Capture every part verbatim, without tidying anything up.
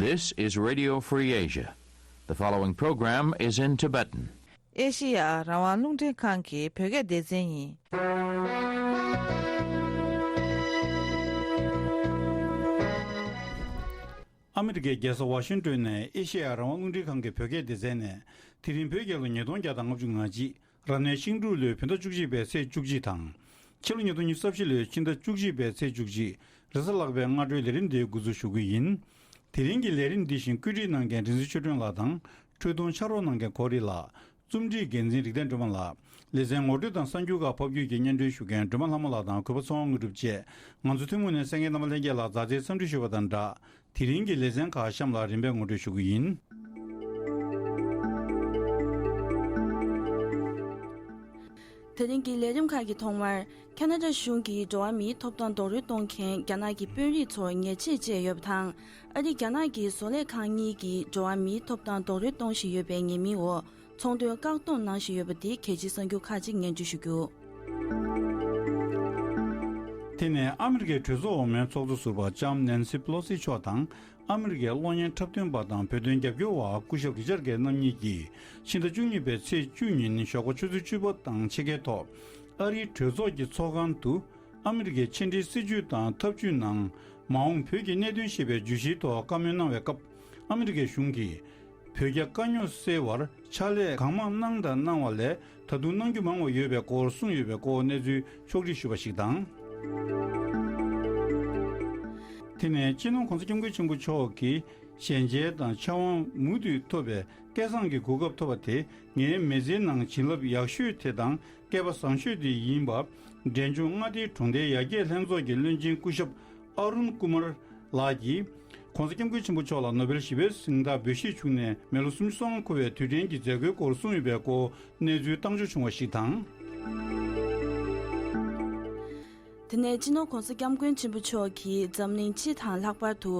This is Radio Free Asia. The following program is in Tibetan. ཨེ་ཤེ་ཡ་རང་དབང་རླུང་འཕྲིན་ཁང་གི་བོད་སྐད་སྡེ་ཚན་ཡིན། ཨ་མི་རི་ཀའི་རྒྱལ་ས་ཝ་ཤིང་ཏོན་ནས་ཨེ་ཤེ་ཡ་རང་དབང་རླུང་འཕྲིན་ཁང་གི་བོད་སྐད་སྡེ་ཚན་ནས། དེ་རིང་བོད་རྒྱལ་ལོ་ཉིས་སྟོང་བརྒྱ་དང་ལྔ་བཅུ་ང་གཅིག་རབ་གནས་ཤིང་འབྲུག་ལོའི་བོད་ཟླ་བཅུ་གཅིག་པའི་ཚེས་བཅུ་གཅིག་དང་། ཕྱི་ལོ་ཉིས་སྟོང་ཉི་ཤུ་རྩ་བཞི་ལོའི་ཕྱི་ཟླ་བཅུ་གཅིག་པའི་ཚེས་བཅུ་གཅིག་རེས་གཟའ་ལྷག་པའི་སྔ་དྲོའི་ལས་རིམ་འདི་འགོ་འཛུགས་ཞུ་གི་ཡིན། དེ་རིང་གི་ལས་རིམ་འདི་བཞིན་བཀོད་སྒྲིག་གནང་མཁན་རིག་འཛིན་ཆོས་སྒྲོན་ལགས་དང་། འཕྲོས་དུང་ཕྱག་རོགས་གནང་མཁན་གོ་རི་ལགས། རྩོམ་སྒྲིག་འགན་འཛིན་རིག་ལྡན་སྒྲོལ་མ་ལགས། ལེ་ཚན་ངོ་སྤྲོད་དང་གསར་འགྱུར་ཁག་ཕབ་སྒྱུར་གྱི་སྙན་སྒྲོན་ཞུ་མཁན་སྒྲོལ་མ་ལྷ་མོ་ལགས་དང་གུས་པ་ཚེ་དབང་དངོས་གྲུབ་བཅས། ང་ཚོ་ཐུན་མོང་ནས་གསན་མཁན་རྣམ་པ་ལྷན་རྒྱས་ལ་མཛའ་བརྩེའི་འཚམས་འདྲི་ཞུ་བ་དང་སྦྲགས། དེ་རིང་གི་ལེ་ཚན་ཁག་གཤམ་ལ་རིམ་པས་ངོ་སྤྲོད་ཞུ་གི་ཡིན། དེ་རིང་གི་ལས་རིམ་ཁག་གི་ཐོག་མར། ཁ་ན་ཌ་གཞུང་གིས་འགྲོ་བ་མིའི་ཐོབ་ཐང་རྡོག་རོལ་གཏོང་མཁན་རྒྱ་ནག་གི་དཔོན་རིགས་ཚོར་ཉེས་ཆད་བཅད་ཡོད་པ་དང་། ཨ་རི་རྒྱ་ནག་གི་བཟོ་ལས་ཁང་གཉིས་ཀྱིས་འགྲོ་བ་མིའི་ཐོབ་ཐང་རྡོག་རོལ་གཏོང་བཞིན་ཡོད་པའི་ཉེས་མིང་འོག་ཚོང་དོན་བཀག་སྡོམ་གནང་བཞིན་ཡོད་པ་དེ་གལ་ཆེའི་གསར་འགྱུར་ཁག་ཅིག་སྙན་སྒྲོན་ཞུ་རྒྱུ། དེ་ནས་ཨ་མི་རི་ཀའི་གྲོས་ཚོགས་འོག་མའི་ཚོགས་གཙོ་ཟུར་པ་ལྕམ་ནན་སི་པེ་ལོ་སི་མཆོག་དང་། ཨ་མི་རི་ཀའི་གློག་བརྙན་འཁྲབ་སྟོན་པ་དང་བོད་དོན་རྒྱབ་སྐྱོར་བ་སྐུ་ཞབས་རི་ཅར་གྷེ་རྣམ་གཉིས་ཀྱིས་ཕྱི་ཟླ་བཅུ་གཉིས་པའི་ཚེས་བཅུ་ཉིན་ཞོགས་པ་ཆུ་ཚོད་བཅུ་པ་དང་ཕྱེད་ཀའི་ཐོག་ཨ་རིའི་གྲོས་ཚོགས་ཀྱི་ཚོགས་ཁང་དུ། ཨ་མི་རི་ཀའི་ཕྱི་འབྲེལ་སྲིད་ཇུས་དང་ཐབས་ཇུས་ནང་མ་འོངས་བོད་ཀྱི་གནད་དོན་ཞེས་པའི་བརྗོད་གཞིའི་ཐོག་བཀའ་མོལ་གནང་བའི་སྐབས། ཨ་མི་རི་ཀའི་གཞུང་གིས་བོད་རྒྱ་དཀའ་རྙོག་སེལ་བར་ཕྱག་ལས་གང་མང་གནང་དང་གནང་བ་ལས་ད་དུང་གནང་རྒྱུ་མང་བ་ཡོད་པའི་སྐོར་གསུངས་ཡོད་པའི་སྐོར་གནས་ཚུལ་ཕྱོགས་སྒྲིག་ཞུས་པ་ཞིག་དང་། དེ་ནས་སྤྱི་ནོར་༸གོང་ས་༸སྐྱབས་མགོན་ཆེན་པོ་མཆོག་གིས་ཞལ་མཇལ་དང་ཕྱག་དབང་མུ་མཐུད་ཐོབ་པའི་སྐལ་བཟང་གི་གོ་སྐབས་ཐོབ་པ་དེ་ངའི་མི་ཚེའི་ནང་བྱིན་རླབས་ཡག་ཤོས་དེ་དང་སྐལ་པ་བཟང་ཤོས་དེ་ཡིན་པ། འབྲས་ལྗོངས་མངའ་སྡེའི་གྲོང་སྡེའི་ཡར་རྒྱས་ལྷན་ཚོགས་ཀྱི་བློན་ཆེན་སྐུ་ཞབས་ཨ་རུན་ཀུ་མར་ལགས་ཀྱིས། ༸གོང་ས་༸སྐྱབས་མགོན་ཆེན་པོ་མཆོག་ལ་ནོ་བེལ་ཞི་བའི་གཟེངས་རྟགས་འབུལ་བཞེས་བྱུང་ནས་མི་ལོ་སུམ་ཅུ་སོ་ལྔ་འཁོར་བའི་དུས་དྲན་གྱི་མཛད་སྒོའི་སྐོར་གསུངས་ཡོད་པའི་སྐོར་གནས་ཚུལ་བཏང་འབྱོར་བྱུང་བ་ཞིག་དང་། དེ་ནས་སྤྱི་ནོར་༸གོང་ས་༸སྐྱབས་མགོན་ཆེན་པོ་མཆོག་གིས་འཛམ་གླིང་སྤྱི་དང་ལྷག་པར་དུ་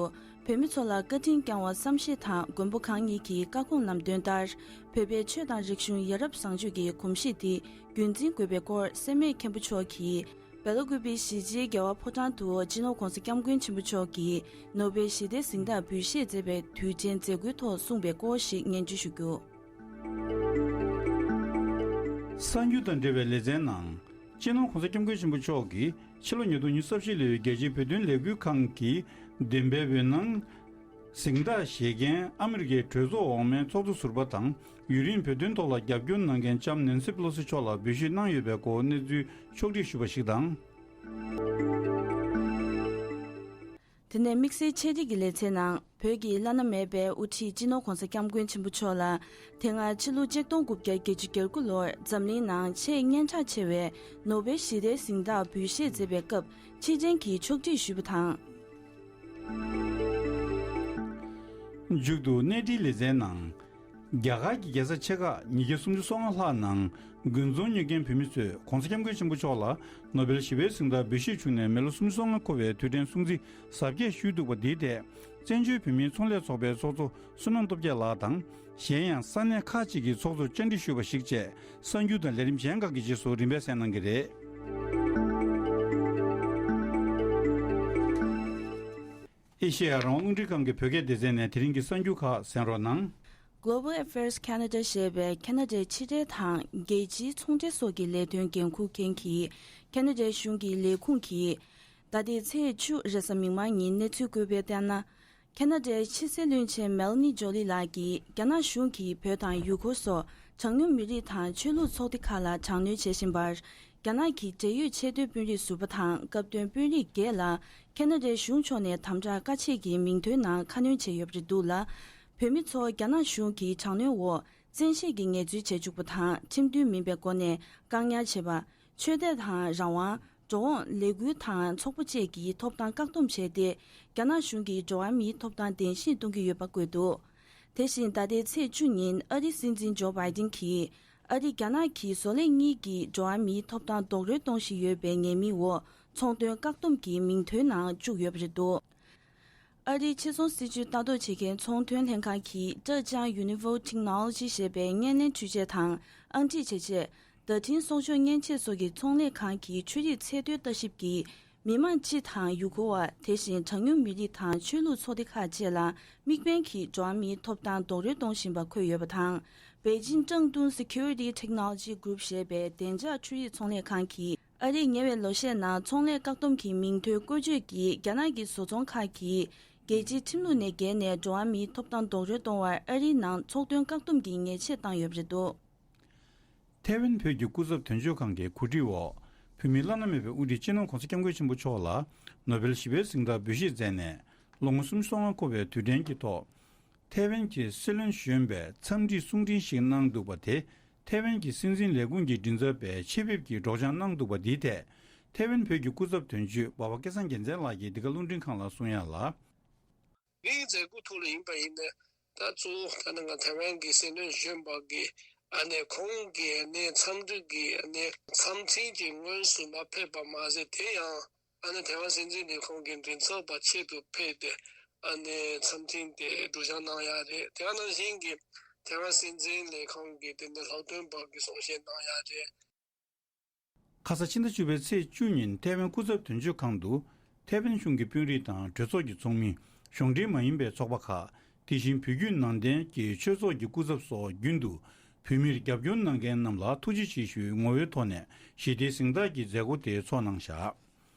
བོད་མི་ཚོ་ལ་བཀའ་དྲིན་བསྐྱང་བ་བསམ་ཤེས་དང་མགོན་པོ་གང་ཉིད་ཀྱི་བཀའ་དགོངས་ལམ་སྟོན་ལྟར། བོད་པའི་ཆོས་དང་རིག་གཞུང་ཡ་རབས་བཟང་སྤྱོད་ཀྱི་གོམས་གཤིས་དེ་རྒྱུན་འཛིན་དགོས་པའི་སྐོར་སེར་སྨད་མཁན་པོ་མཆོག་གིས། སྦེལ་ཀོབ་པི་གཞིས་བྱེས་རྒྱལ་བ་ཕོ་བྲང་དུ་སྤྱི་ནོར་༸གོང་ས་༸སྐྱབས་མགོན་ཆེན་པོ་མཆོག་གིས་ནོ་བེལ་ཞི་བདེའི་གཟེངས་རྟགས་འབུལ་བཞེས་མཛད་པའི་དུས་དྲན་མཛད་སྒོའི་ཐོག་གསུངས་པའི་སྐོར་ཞིག་སྙན་སྒྲོན་ཞུ་རྒྱུ། གསར་འགྱུར་དང་འབྲེལ་བའི་ལེ་ཚན་ནང་། སྤྱི་ནོར་༸གོང་ས་༸སྐྱབས་མགོན་ཆེན་པོ་མཆོག་གིས་ཕྱི་ལོ་ཉིས་སྟོང་ཉི་ཤུ་རྩ་བཞི་ལོའི་རྒྱལ་སྤྱིའི་བོད་དོན་ལས་འགུལ་ཁང་གི་བདེན་པའི་འོད་སྣང་གཟེངས་རྟགས་བཞེས་མཁན་ཨ་མི་རི་ཀའི་གྲོས་ཚོགས་འོག་མའི་ཚོགས་གཙོ་ཟུར་པ་དང་། ཡུན་རིང་བོད་དོན་ཐོག་ལ་རྒྱབ་སྐྱོར་གནང་མཁན་ལྕམ་ནན་སི་པེ་ལོ་སི་མཆོག་ལ་འབུལ་བཞེས་གནང་ཡོད་པའི་སྐོར་གནས་ཚུལ་ཕྱོགས་སྒྲིག་ཞུས་པ་ཞིག་དང་། དེ་ནས་དམིགས་བསལ་ཆེད་སྒྲིག་གི་ལེ་ཚན་ནང་། བོད་ཀྱི་བླ་ན་མེད་པའི་དབུ་ཁྲིད་སྤྱི་ནོར་༸གོང་ས་༸སྐྱབས་མགོན་ཆེན་པོ་མཆོག་ལ། དེ་སྔ་ཕྱི་ལོ་ཆིག་སྟོང་དགུ་བརྒྱ་བརྒྱད་ཅུ་གྱ་དགུ་ལོར་འཛམ་གླིང་ནང་ཆེས་སྙན་གྲགས་ཆེ་བའི་ནོ་བེལ་ཞི་བདེའི་གཟེངས་རྟགས་འབུལ་བཞེས་མཛད་པའི་སྐབས་ཕྱིར་དྲན་གྱི་ཕྱོགས་སྒྲིག་ཞུས་པ་དང་། མཇུག་ཏུ་གནས་འདྲིའི་ལེ་ཚན་ནང་། རྒྱ་གར་གྱི་རྒྱལ་ས་ཆེ་ཁག་ཉིས་བརྒྱ་སུམ་ཅུ་སོ་ལྔ་ལྷག་ནང་དགུན་ཚོང་གཉེར་མཁན་བོད་མི་ཚོས་༸གོང་ས་༸སྐྱབས་མགོན་ཆེན་པོ་མཆོག་ལ་ནོ་བེལ་ཞི་བའི་གཟེངས་རྟགས་འབུལ་བཞེས་བྱུང་ནས་མི་ལོ་སུམ་ཅུ་སོ་ལྔ་འཁོར་བའི་དུས་དྲན་སྲུང་བརྩི་གཟབ་རྒྱས་ཞུས་འདུག་པ་འདིའི་ཐད། བཙན་བྱོལ་བོད་མིའི་ཚོང་ལས་ཚོགས་པའི་ཚོགས་གཙོ་བསོད་ནམས་སྟོབས་རྒྱལ་ལགས་དང་། གཞན་ཡང་ས་གནས་ཁག་ཅིག་གི་ཚོགས་གཙོས་བཅར་འདྲི་ཞུས་པ་ཞིག་བཅས་གསར་འགྱུར་དང་ལས་རིམ་གཞན་ཁག་གི་རྗེས་སུ་རིམ་པས་གསན་གནང་གི་རེད། ཨེ་ཤེ་ཡ་རང་དབང་རླུང་འཕྲིན་ཁང་གི་བོད་སྐད་སྡེ་ཚན་ནས་དེ་རིང་གི་གསར་འགྱུར་ཁག་གསན་རོགས་གནང་། Global Affairs Canada ཞེས་པའི་ཁ་ན་ཌའི་ཕྱི་འབྲེལ་དང་རྒྱལ་སྤྱིའི་ཚོང་འབྲེལ་སོགས་ཀྱི་ལས་དོན་འགན་འཁུར་མཁན་གྱི་ཁ་ན་ཌའི་གཞུང་གི་ལས་ཁུངས་ཀྱིས། ད་ལྟའི་ཚེས་བཅུ་རེས་གཟའ་མིག་དམར་ཉིན་གནས་ཚུལ་བཀོད་པར་བལྟས་ན། ཁ་ན་ཌའི་ཕྱི་སྲིད་བློན་ཆེན་མེ་ལ་ནི་ཇོ་ལི་ལགས་ཀྱིས་རྒྱ་ནག་གཞུང་གིས་བོད་དང་ཡུལ་སྐོར་སོགས་གྲངས་ཉུང་མི་རིགས་དང་ཆོས་ལུགས་ཚོགས་སྡེ་ཁག་ལ་དྲག་གནོན་བྱེད་བཞིན་པར། རྒྱ་ནག་གི་འབྲེལ་ཡོད་ཆེས་མཐོའི་དཔོན་རིགས་ཟུར་པ་དང་སྐབས་དོན་དཔོན་རིགས་བརྒྱད་ལ་ཁ་ན་ཌའི་གཞུང་ཕྱོགས་ནས་དམ་དྲག་བཀའ་ཆད་ཀྱི་མིང་ཐོའི་ནང་ཁ་སྣོན་བྱས་ཡོད་པ་རེད་འདུག་ལ། བོད་མི་ཚོ་རྒྱ་ནག་གཞུང་གི་དྲག་གནོན་འོག་བཙན་ཤེད་ཀྱིས་ངལ་རྩོལ་བྱེད་བཅུག་པ་དང་ཁྲིམས་མཐུན་མིན་པའི་སྒོ་ནས་བཀག་ཉར་བྱེད་པ། ཆོས་དད་དང་རང་དབང་། འགྲོ་འོང་། ལས་འགུལ་དང་ཚོགས་པ་བཅས་ཀྱི་ཐོབ་ཐང་བཀག་སྡོམ་བྱས་ཏེ། རྒྱ་ནག་གཞུང་གིས་འགྲོ་བ་མིའི་ཐོབ་ཐང་གདན་ཞིང་གཏོང་གི་ཡོད་པ་བཀོད་འདུག་དེ་བཞིན་ད་ལྟའི་ཚེས་བཅུ་ཉིན་ཨ་རིའི་སྲིད་འཛིན་ཇོ་བྷའི་ཏིན་གྱིས། ཨ་རི་རྒྱ་ནག་གི་བཟོ་ལས་གཉིས་ཀྱིས་འགྲོ་བ་མིའི་ཐོབ་ཐང་རྡོག་རོལ་གཏོང་བཞིན་ཡོད་པའི་ཉེས་མིང་འོག་ཚོང་དོན་བཀག་སྡོམ་གྱི་མིང་ཐོའི་ནང་བཅུག་ཡོད་པ་རེད་འདུག་ཨ་རིའི་ཕྱི་སྲུང་སྲིད་ཇུས་ལྟ་རྟོག་བྱེད་མཁན་ཚོང་དོན་ལྷན་ཁང་གིས་ཀྲེ་ཅང་ཡུ་ནི་ཝོ་ཊེག་ནོ་ལོ་ཇི་ཞེས་པའི་བརྙན་ལེན་འཕྲུལ་ཆས་དང་ཨང་ཁྲིད་བྱེད་ཆས། བརྡ་འཕྲིན་གསོག་འཇོག་མཉེན་ཆས་སོགས་ཀྱི་ཚོང་ལས་ཁང་གི་ཆོས་རིག་ཚད་མཐོའི་ལྟ་ཞིབ་ཀྱིས་ མི་མང་སྤྱི་དང་ཡུལ་སྐོར་བ། དེ་བཞིན་གྲངས་ཉུང་མི་རིགས་དང་ཆོས་ལུགས་ཚོགས་སྡེ་ཁག་བཅས་ལ་དམིགས་འབེན་གྱིས་འགྲོ་བ་མིའི་ཐོབ་ཐང་རྡོག་རོལ་གཏོང་བཞིན་པ་འཁོད་ཡོད་པ་དང་། Beijing Zhengdong Security Technology Group ཞེས་པའི་བདེ་འཇགས་འཕྲུལ་རིག་ཚོང་ལས་ཁང་གིས། ཨ་རིས་ཉེ་བའི་ལོ་ཤས་ནང་ཚོང་ལས་བཀག་སྡོམ་གྱི་མིང་ཐོའི་བཀོལ་སྤྱོད་ཀྱིས་རྒྱ་ནག་གི་བཟོ་ཚོང་ཁག་གིས་རྒྱལ་སྤྱིའི་ཁྲིམས་ལུགས་ནས་བརྒལ་ནས་འགྲོ་བ་མིའི་ཐོབ་ཐང་རྡོག་རོལ་གཏོང་བར་ཨ་རིའི་ནང་ཚོགས་འདུ་བཀག་སྡོམ་གྱི་ཉེས་ཆད་བཏང་ཡོད་པ་རེད་འདུག། ཐའེ་ཝན་བོད་ཀྱི་སྐུ་ཚབ་དོན་གཅོད་ཁང་གི་གོ་སྒྲིག་འོག་བོད་མིའི་བླ་ན་མེད་པའི་དབུ་ཁྲིད་སྤྱི་ནོར་༧གོང་ས་༧སྐྱབས་མགོན་ཆེན་པོ་མཆོག་ལ་ནོ་བེལ་ཞི་བའི་གཟེངས་རྟགས་འབུལ་བཞེས་མཛད་ནས་ལོ་ངོ་སུམ་ཅུ་སོ་ལྔ་འཁོར་བའི་དུས་དྲན་གྱི་ཐོག་ཐའེ་ཝན་གྱི་སྲིད་བློན་གཞོན་པས་འཚམས་འདྲི་གསུང་འཕྲིན་ཞིག་གནང་འདུག་པ་དེ། ཐའེ་ཝན་གྱི་སྲིད་འཛིན་ལས་ཁུངས་ཀྱི་མགྲིན་ཚབ་པས་ཆེད་ཕེབས་ཀྱིས་སྒྲོག་སྦྱང་གནང་འདུག་པ་འདིའི་ཐད། ཐའེ་ཝན་བོད་ཀྱི་སྐུ་ཚབ་དོན་གཅོད་འབའ་པ་སྐལ་བཟང་རྒྱལ་མཚན་ལགས་ཀྱིས་འདི་ག་རླུང་འཕྲིན་ཁང་ལ་གསུངས་ཡ་ལ། འདིའི་མཛད་སྒོ་ཐོག་ལ་ཡིན་པ་ཡིན་ན། ད་གཙོ་བོ་ད་ནི་ང་ཐའེ་ཝན་གྱི་སྲིད་བློན་གཞོན་པ་གི་ཨ་ནེ་ཁོང་གི་ཨ་ནེ་འཚམས་འདྲི་གི་ཨ་ནེ་འཚམས་འཕྲིན་གྱི་དངོས་སུ་མ་ཕེབས་པ་མ་ཟད། དེ་ཡང་ཨ་ནེ་ཐའེ་ཝན་སྲིད་འཛིན་ལས་ཁུངས་ཀྱི་མགྲིན་ཚབ་པ་ཆེད་དུ་ཕེབས་ཏེ་ཨ་ནེ་འཚམས་འཕྲིན་དེ་སྒྲོག་སྦྱང་གནང་ཡ་རེད། དེ་ནང་བཞིན་གྱི་ཐའེ་ཝན་སྲིད་འཛིན་ལས་ཁུངས་ཀྱི་དེ་ནི་ལྷག་དོན་པ་གི་གསུང་བཤད་གནང་ཡ་རེད། ཁ་ས་ཕྱི་ཟླ་བཅུ་པའི་ཚེས་བཅུ་ཉིན་ཐའེ་ཝན་སྐུ་ཚབ་དོན་གཅོད་ཁང་དུ་ཐའེ་ཝན་གཞུང་གི་དཔོན་རིགས་དང་གྲོས་ཚོགས་ཀྱི་ཚོགས་མི། གཞུང་འབྲེལ་མ་ཡིན་པའི་ཚོགས་པ་ཁག་དེ་བཞིན་བོད་བརྒྱུད་ནང་བསྟན་གྱི་ཆོས་ཚོགས་ཀྱི་སྐུ་ཚབ་སོགས་རྒྱུན་དུ་བོད་མིར་རྒྱབ་སྐྱོར་གནང་མཁན་རྣམས་ལ་ཐུགས་རྗེ་ཆེ་ཞུའི་ངོ་བོའི་ཐོག་ནས་ཞི་བདེའི་གཟེངས་རྟགས་ཀྱི་མཛད་སྒོ་དེ་ཚོགས་གནང་བཞག།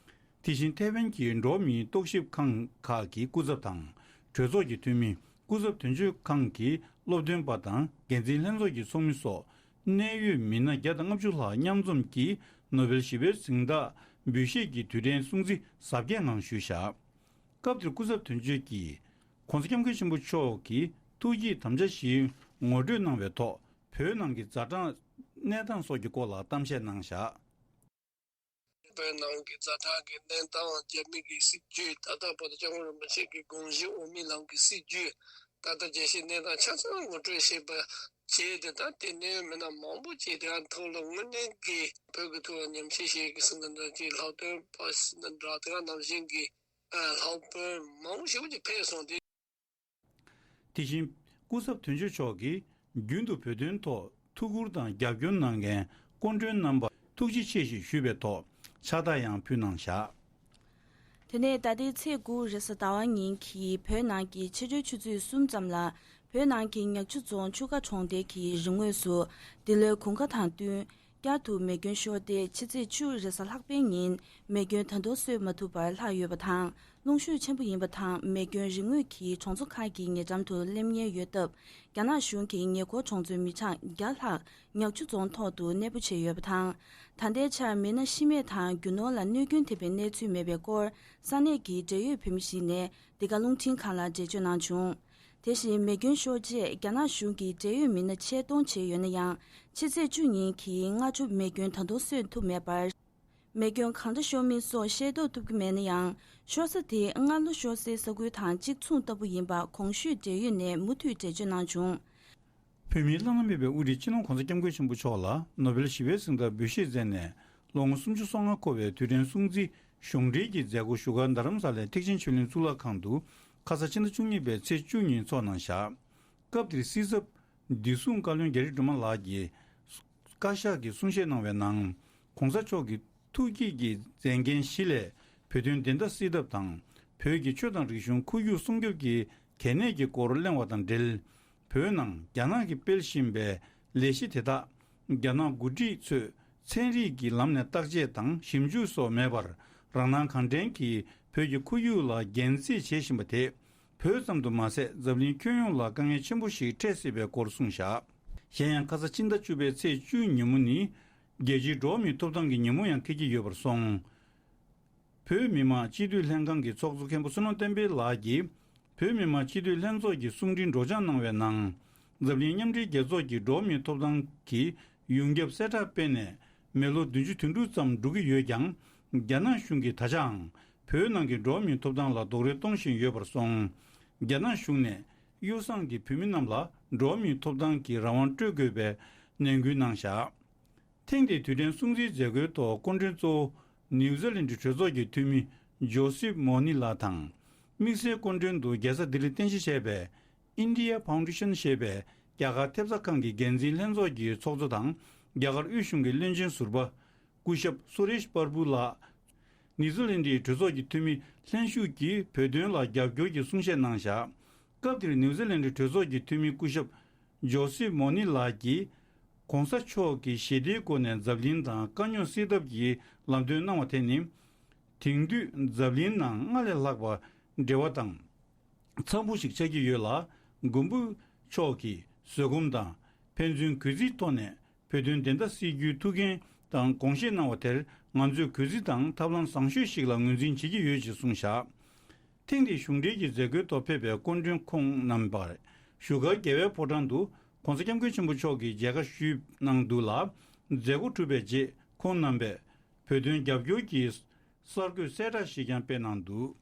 དེ་བཞིན་ཐའེ་ཝན་གྱི་འགྲོ་བ་མིའི་རྟོག་ཞིབ་ཁང་ཁག་གི་སྐུ་ཚབ་དང་། གྲོས་ཚོགས་ཀྱི་འཐུས་མི། སྐུ་ཚབ་དོན་གཅོད་ཁང་གི་སློབ་སྟོན་པ་དང་འགན་འཛིན་ལྷན་ཚོགས་ཀྱི་ཚོགས་མི་སོགས་གནད་ཡོད་མི་སྣ་བརྒྱ་དང་ལྔ་བཅུ་ལྷག་མཉམ་འཛོམས་ཀྱིས་ནོ་བེལ་ཞི་བའི་གཟེངས་རྟགས་འབུལ་བཞེས་ཀྱི་དུས་དྲན་སྲུང་བརྩི་གཟབ་རྒྱས་ངང་ཞུས་བཞག། སྐབས་དེར་སྐུ་ཚབ་དོན་གཅོད་ཀྱིས། ༸གོང་ས་༸སྐྱབས་མགོན་ཆེན་པོ་མཆོག་གིས་ཐུགས་བསྐྱེད་དམ་བཅའ་བཞིའི་ངོ་སྤྲོད་གནང་བའི་ཐོག་བོད་ནང་གི་ཛ་དྲག་གནས་སྟངས་སོགས་ཀྱི་སྐོར་ལ་གཏམ་བཤད་གནང་བཞག། བོད་ནང་གི་ཛ་དྲག་གི་གནས་སྟངས། རྒྱ་མི་གི་སྲིད་བྱུས། ད་ལྟ་བར་དུ་སྐྱབས་མགོན་རིན་པོ་ཆེ་གི་དགོངས་གཞི་འོས་མིའི་ལམ་གྱི་སྲིད་བྱུས། ད་ལྟ་རྒྱལ་སྤྱིའི་གནས་སྟངས་ཆ་ཚང་ངོ་སྤྲོད་བྱས་པ་བྱས་ཏེ། ད་དེ་ནས་མི་སྣ་མང་པོ་ཅིག་དེ་ཐོག་ལ་དངོས་གནས་ཀྱི་བོད་ཀྱི་ཐོག་ཉམས་ཞིབ་བྱེད་ཀྱི་ཟིན་ན་འདྲ་ཅིག་ལྷག་དོན་པ་ཟིན་ན་འདྲ། དེ་ག་ནང་བཞིན་གྱི་ལྷག་དོན་མང་པོ་ཞེ་པོ་ཅིག་ཕེབས་སོང་སྟེ། དེ་བཞིན་སྐུ་ཚབ་དོན་གཅོད་མཆོག་གིས་རྒྱུན་དུ་བོད་དོན་ཐོག་ཐུགས་ཁུར་དང་རྒྱབ་སྐྱོར་གནང་མཁན་སྐུ་མགྲོན་རྣམ་པར་ཐུགས་རྗེ་ཆེ་ཞེས་ཞུས་པའི་ཐོག་ཕྱག་རྟགས་ཡང་ཕུལ་གནང་བཞག། དེ་ནས་ད་ལྟའི་ཚེས་དགུ་རེས་གཟའ་ཟླ་བ་ཉིན་གྱི་བོད་ནང་གི་ཕྱི་དྲོའི་ཆུ་ཚོད་གསུམ་ཙམ་ལ་བོད་ནང་གི་ཉག་ཆུ་རྫོང་ཆུ་ཁ་གྲོང་རྡལ་གྱི་རི་ངོས་སུ་འདི་ལོའི་དགུན་ཁ་དང་བསྟུན། བསྐྱར་དུ་མེ་སྐྱོན་ཤོར་ཏེ་ཕྱི་ཚེས་བཅུ་རེས་གཟའ་ལྷག་པའི་ཉིན་མེ་སྐྱོན་ད་དུང་གསོས་མ་ཐུབ་པར་ལྷག་ཡོད་པ་དང་། རླུང་ཤུགས་ཆེན་པོ་ཡིན་པ་དང་མེ་སྐྱོན་རི་ངོས་ཀྱི་གྲོང་ཚོ་ཁག་གི་ཉེ་འགྲམ་དུ་སླེབས་ཉེན་ཡོད་སྟབས། རྒྱ་ནག་གཞུང་གིས་ཉེ་འཁོར་གྲོང་ཚོའི་མི་གྲངས་བརྒྱ་ལྷག་ཉག་ཆུ་རྫོང་ཐོག་ཏུ་གནས་སྤོ་བྱས་ཡོད་པ་དང་། ད་ལྟའི་ཆར་མི་སྣ་ཤི་རྨས་དང་རྒྱུ་ནོར་ལ་གནོད་སྐྱོན་ཐེབས་པའི་གནས་ཚུལ་མེད་པའི་སྐོར་ས་གནས་ཀྱི་འབྲེལ་ཡོད་བོད་མི་ཞིག་ནས་འདི་ག་རླུང་འཕྲིན་ཁང་ལ་འགྲེལ་བརྗོད་གནང་བྱུང་། དེ་བཞིན་མེ་སྐྱོན་ཤོར་རྗེས་རྒྱ་ནག་གཞུང་གིས་འབྲེལ་ཡོད་མི་སྣ་ཆེད་གཏོང་བྱས་ཡོད་ན་ཡང་། ཕྱི་ཚེས་བཅུ་ཉིན་གྱི་སྔ་དྲོ་མེ་སྐྱོན་ད་དུང་གསོས་ཐུབ་མེད་པར། མེ་སྐྱོན་གང་འདྲ་ཤོར་མིན་སོགས་ཤེས་རྟོགས་ཐུབ་ཀྱི་མེད་ན་ཡང་། ཤོར་ས་དེ་སྔ་ལོ་ཤོར་སའི་ས་ཁུལ་དང་གཅིག་མཚུངས་ལྟ་བུ་ཡིན་པ་གོང་ཞུས་འབྲེལ་ཡོད་ནས་མུ་མཐུད་འགྲེལ་བརྗོད་གནང་བྱུང་། བོད་མིའི་བླ་ན་མེད་པའི་དབུ་ཁྲིད་སྤྱི་ནོར་༸གོང་ས་༸སྐྱབས་མགོན་ཆེན་པོ་མཆོག་ལ་ནོ་བེལ་ཞི་བའི་གཟེངས་རྟགས་འབུལ་བཞེས་མཛད་ནས་ལོ་ངོ་སུམ་ཅུ་སོ་ལྔ་འཁོར་བའི་དུས་དྲན་སྲུང་བརྩི་གཞུང་འབྲེལ་གྱི་མཛད་སྒོ་བཞུགས་སྒར་རྡ་རམ་ས་ལའི་ཐེག་ཆེན་ཆོས་གླིང་གཙུག་ལག་ཁང་དུ་ཁ་ས་ཕྱི་ཟླ་བཅུ་གཉིས་པའི་ཚེས་བཅུ་ཉིན་ཚོགས་གནང་བཞག། སྐབས་དེར་སྲིད་ཚབ་བདེ་སྲུང་བཀའ་བློན་རྒྱ་རི་སྒྲོལ་མ་ལགས་ཀྱིས་བཀའ་ཤག་གི་གསུང་བཤད་གནང་བའི་ནང་། ༸གོང་ས་མཆོག་གི་ཐུགས་བསྐྱེད་ཀྱི་མཛད་འགན་བཞི་ལས་བོད་དོན་བདེན་མཐའ་གསལ་ཐབས་དང་། བོད་ཀྱི་ཆོས་དང་རིག་གཞུང་ཁོར་ཡུག་སྲུང་སྐྱོབ་ཀྱི་གལ་གནད་ཀྱི་སྐོར་གླེང་བ་དང་འབྲེལ། བོད་ནང་རྒྱ་ནག་གིས་སྤེལ་བཞིན་པའི་ལས་གཞི་དེ་དག་རྒྱ་ནག་འགོ་ཁྲིད་ཚོས་ཚན་རིག་གི་ལམ་ནས་བརྟག་དཔྱད་དང་ཞིབ་འཇུག་སོགས་མེད་པར་རང་སྣང་གང་དྲན་གྱིས་བོད་ཀྱི་ཁོར་ཡུག་ལ་རྒྱན་རྩིས་བྱེད་བཞིན་པ་དེས། བོད་ཙམ་དུ་མ་ཟད་འཛམ་གླིང་ཁྱོན་ཡོངས་ལ་དཀའ་ངལ་ཆེན་པོ་ཞིག་འཕྲད་སྲིད་པའི་སྐོར་གསུངས་བཞག། གཞན་ཡང་ཁ་ས་ཕྱི་ཟླ་བཅུ་པའི་ཚེས་བཅུ་ཉིན་མོ་ནི་རྒྱལ་སྤྱིའི་འགྲོ་བ་མིའི་ཐོབ་ཐང་གི་ཉིན་མོ་ཡང་འཁེལ་གྱི་ཡོད་པར་སོང་། བོད་མི་མང་སྤྱི་འཐུས་ལྷན་ཁང་གི་ཚོགས་གཙོ་མཁན་པོ་བསོད་ནམས་བསྟན་འཕེལ་ལགས་ཀྱིས་བོད་མི་མང་སྤྱི་འཐུས་ལྷན་ཚོགས་ཀྱི་གསུང་འཕྲིན་སྒྲོག་སྦྱང་གནང་བའི་ནང་། འཛམ་གླིང་མཉམ་འབྲེལ་རྒྱལ་ཚོགས་ཀྱི་འགྲོ་བ་མིའི་ཐོབ་ཐང་གི་ཡོངས་ཁྱབ་གསལ་བསྒྲགས་སྤེལ་ནས་མི་ལོ་བདུན་ཅུ་དོན་དྲུག་ཙམ་འགྲོ་གི་ཡོད་ཀྱང་། རྒྱ་ནག་གཞུང་གིས་ད་ཆའང་བོད་ནང་གི་འགྲོ་བ་མིའི་ཐོབ་ཐང་ལ་རྡོག་རོལ་གཏོང་བཞིན་ཡོད་པར་སོང་། རྒྱ་ནག་གཞུང་ནས་གཡུ་བཟང་གིས་བོད་མི་རྣམས་ལ་འགྲོ་བ་མིའི་ཐོབ་ཐང་གི་རང་དབང་སྤྲོད་དགོས་པའི་ནན་སྐུལ་གནང་བཞག། ཐེངས་འདིའི་དུས་དྲན་སྲུང་བརྩིའི་མཛད་སྒོའི་ཐོག་སྐུ་མགྲོན་གཙོ་བོ་ནིའུ་ཛི་ལན་གྲོས་ཚོགས་ཀྱི་འཐུས་མི་ཇོ་སེབ་མོ་ནི་ལགས་དང་། དམིགས་བསལ་སྐུ་མགྲོན་དུ་རྒྱལ་ས་ལྡི་ལིར་རྟེན་གཞི་བྱས་པའི་India Foundation ཞེས་པའི་རྒྱ་གར་ཐེབས་རྩ་ཁང་གི་འགན་འཛིན་ལྷན་ཚོགས་ཀྱི་ཚོགས་གཙོ་དང་རྒྱ་གར་དབུས་གཞུང་གི་བློན་ཆེན་ཟུར་པ་སྐུ་ཞབས་སུ་རེཤ་པར་བྷུ་ལགས། ནིའུ་ཛི་ལན་ཌའི་གྲོས་ཚོགས་ཀྱི་འཐུས་མི་ལྷན་ཞུགས་ཀྱིས་བོད་དོན་ལ་རྒྱབ་སྐྱོར་གྱི་གསུང་བཤད་གནང་བཞག་སྐབས་དེར་ནིའུ་ཛི་ལན་ཌའི་གྲོས་ཚོགས་ཀྱི་འཐུས་མི་སྐུ་ཞབས་ཇོ་སེ་མོ་ནི་ལགས་ཀྱིས། ༸གོང་ས་མཆོག་གིས་ཞི་བདེའི་སྒོ་ནས་འཛམ་གླིང་དང་དཀའ་རྙོག་སེལ་ཐབས་ཀྱི་ལམ་སྟོན་གནང་བ་དེ་ནི། དེང་དུས་འཛམ་གླིང་ནང་སྔར་ལས་ལྷག་པ་འབྲེལ་བ་དང་། འཚམ་པོ་ཞིག་ཆགས་ཀྱི་ཡོད་ལ། མགོན་པོ་མཆོག་གིས་བཟོད་སྒོམ་དང་ཕན་ཚུན་གུས་བརྩིའི་ཐོག་ནས་བོད་དོན་བདེན་མཐའ་གསལ་རྒྱུའི་ཐུགས་འགན་དང་དགོངས་བཞེས་གནང་བ་དེར་ང་ཚོས་གུས་བརྩི་དང་ཐབས་ལམ་བཟང་ཤོས་ཤིག་ལ་ངོས་འཛིན་བྱེད་ཀྱི་ཡོད་ཅེས་གསུངས་བཞག་ཐེངས་འདིའི་གཞུང་འབྲེལ་གྱི་མཛད་སྒོའི་ཐོག་ཕེབས་པའི་སྐུ་མགྲོན་ཁོང་རྣམ་པར་བཞུགས་སྒར་རྒྱལ་བའི་ཕོ་བྲང་དུ་༸གོང་ས་༸སྐྱབས་མགོན་ཆེན་པོ་མཆོག་གིས་མཇལ་ཁ་ཞུས་གནང་འདུག་ལ། མཛད་སྒོ་གྲུབ་པའི་རྗེས་ཁོང་རྣམ་པས་བོད་དོན་རྒྱབ་སྐྱོར་གྱི་གསར་འགོད་གསལ་བསྒྲགས་ཤིག་ཀྱང་སྤེལ་གནང་འདུག་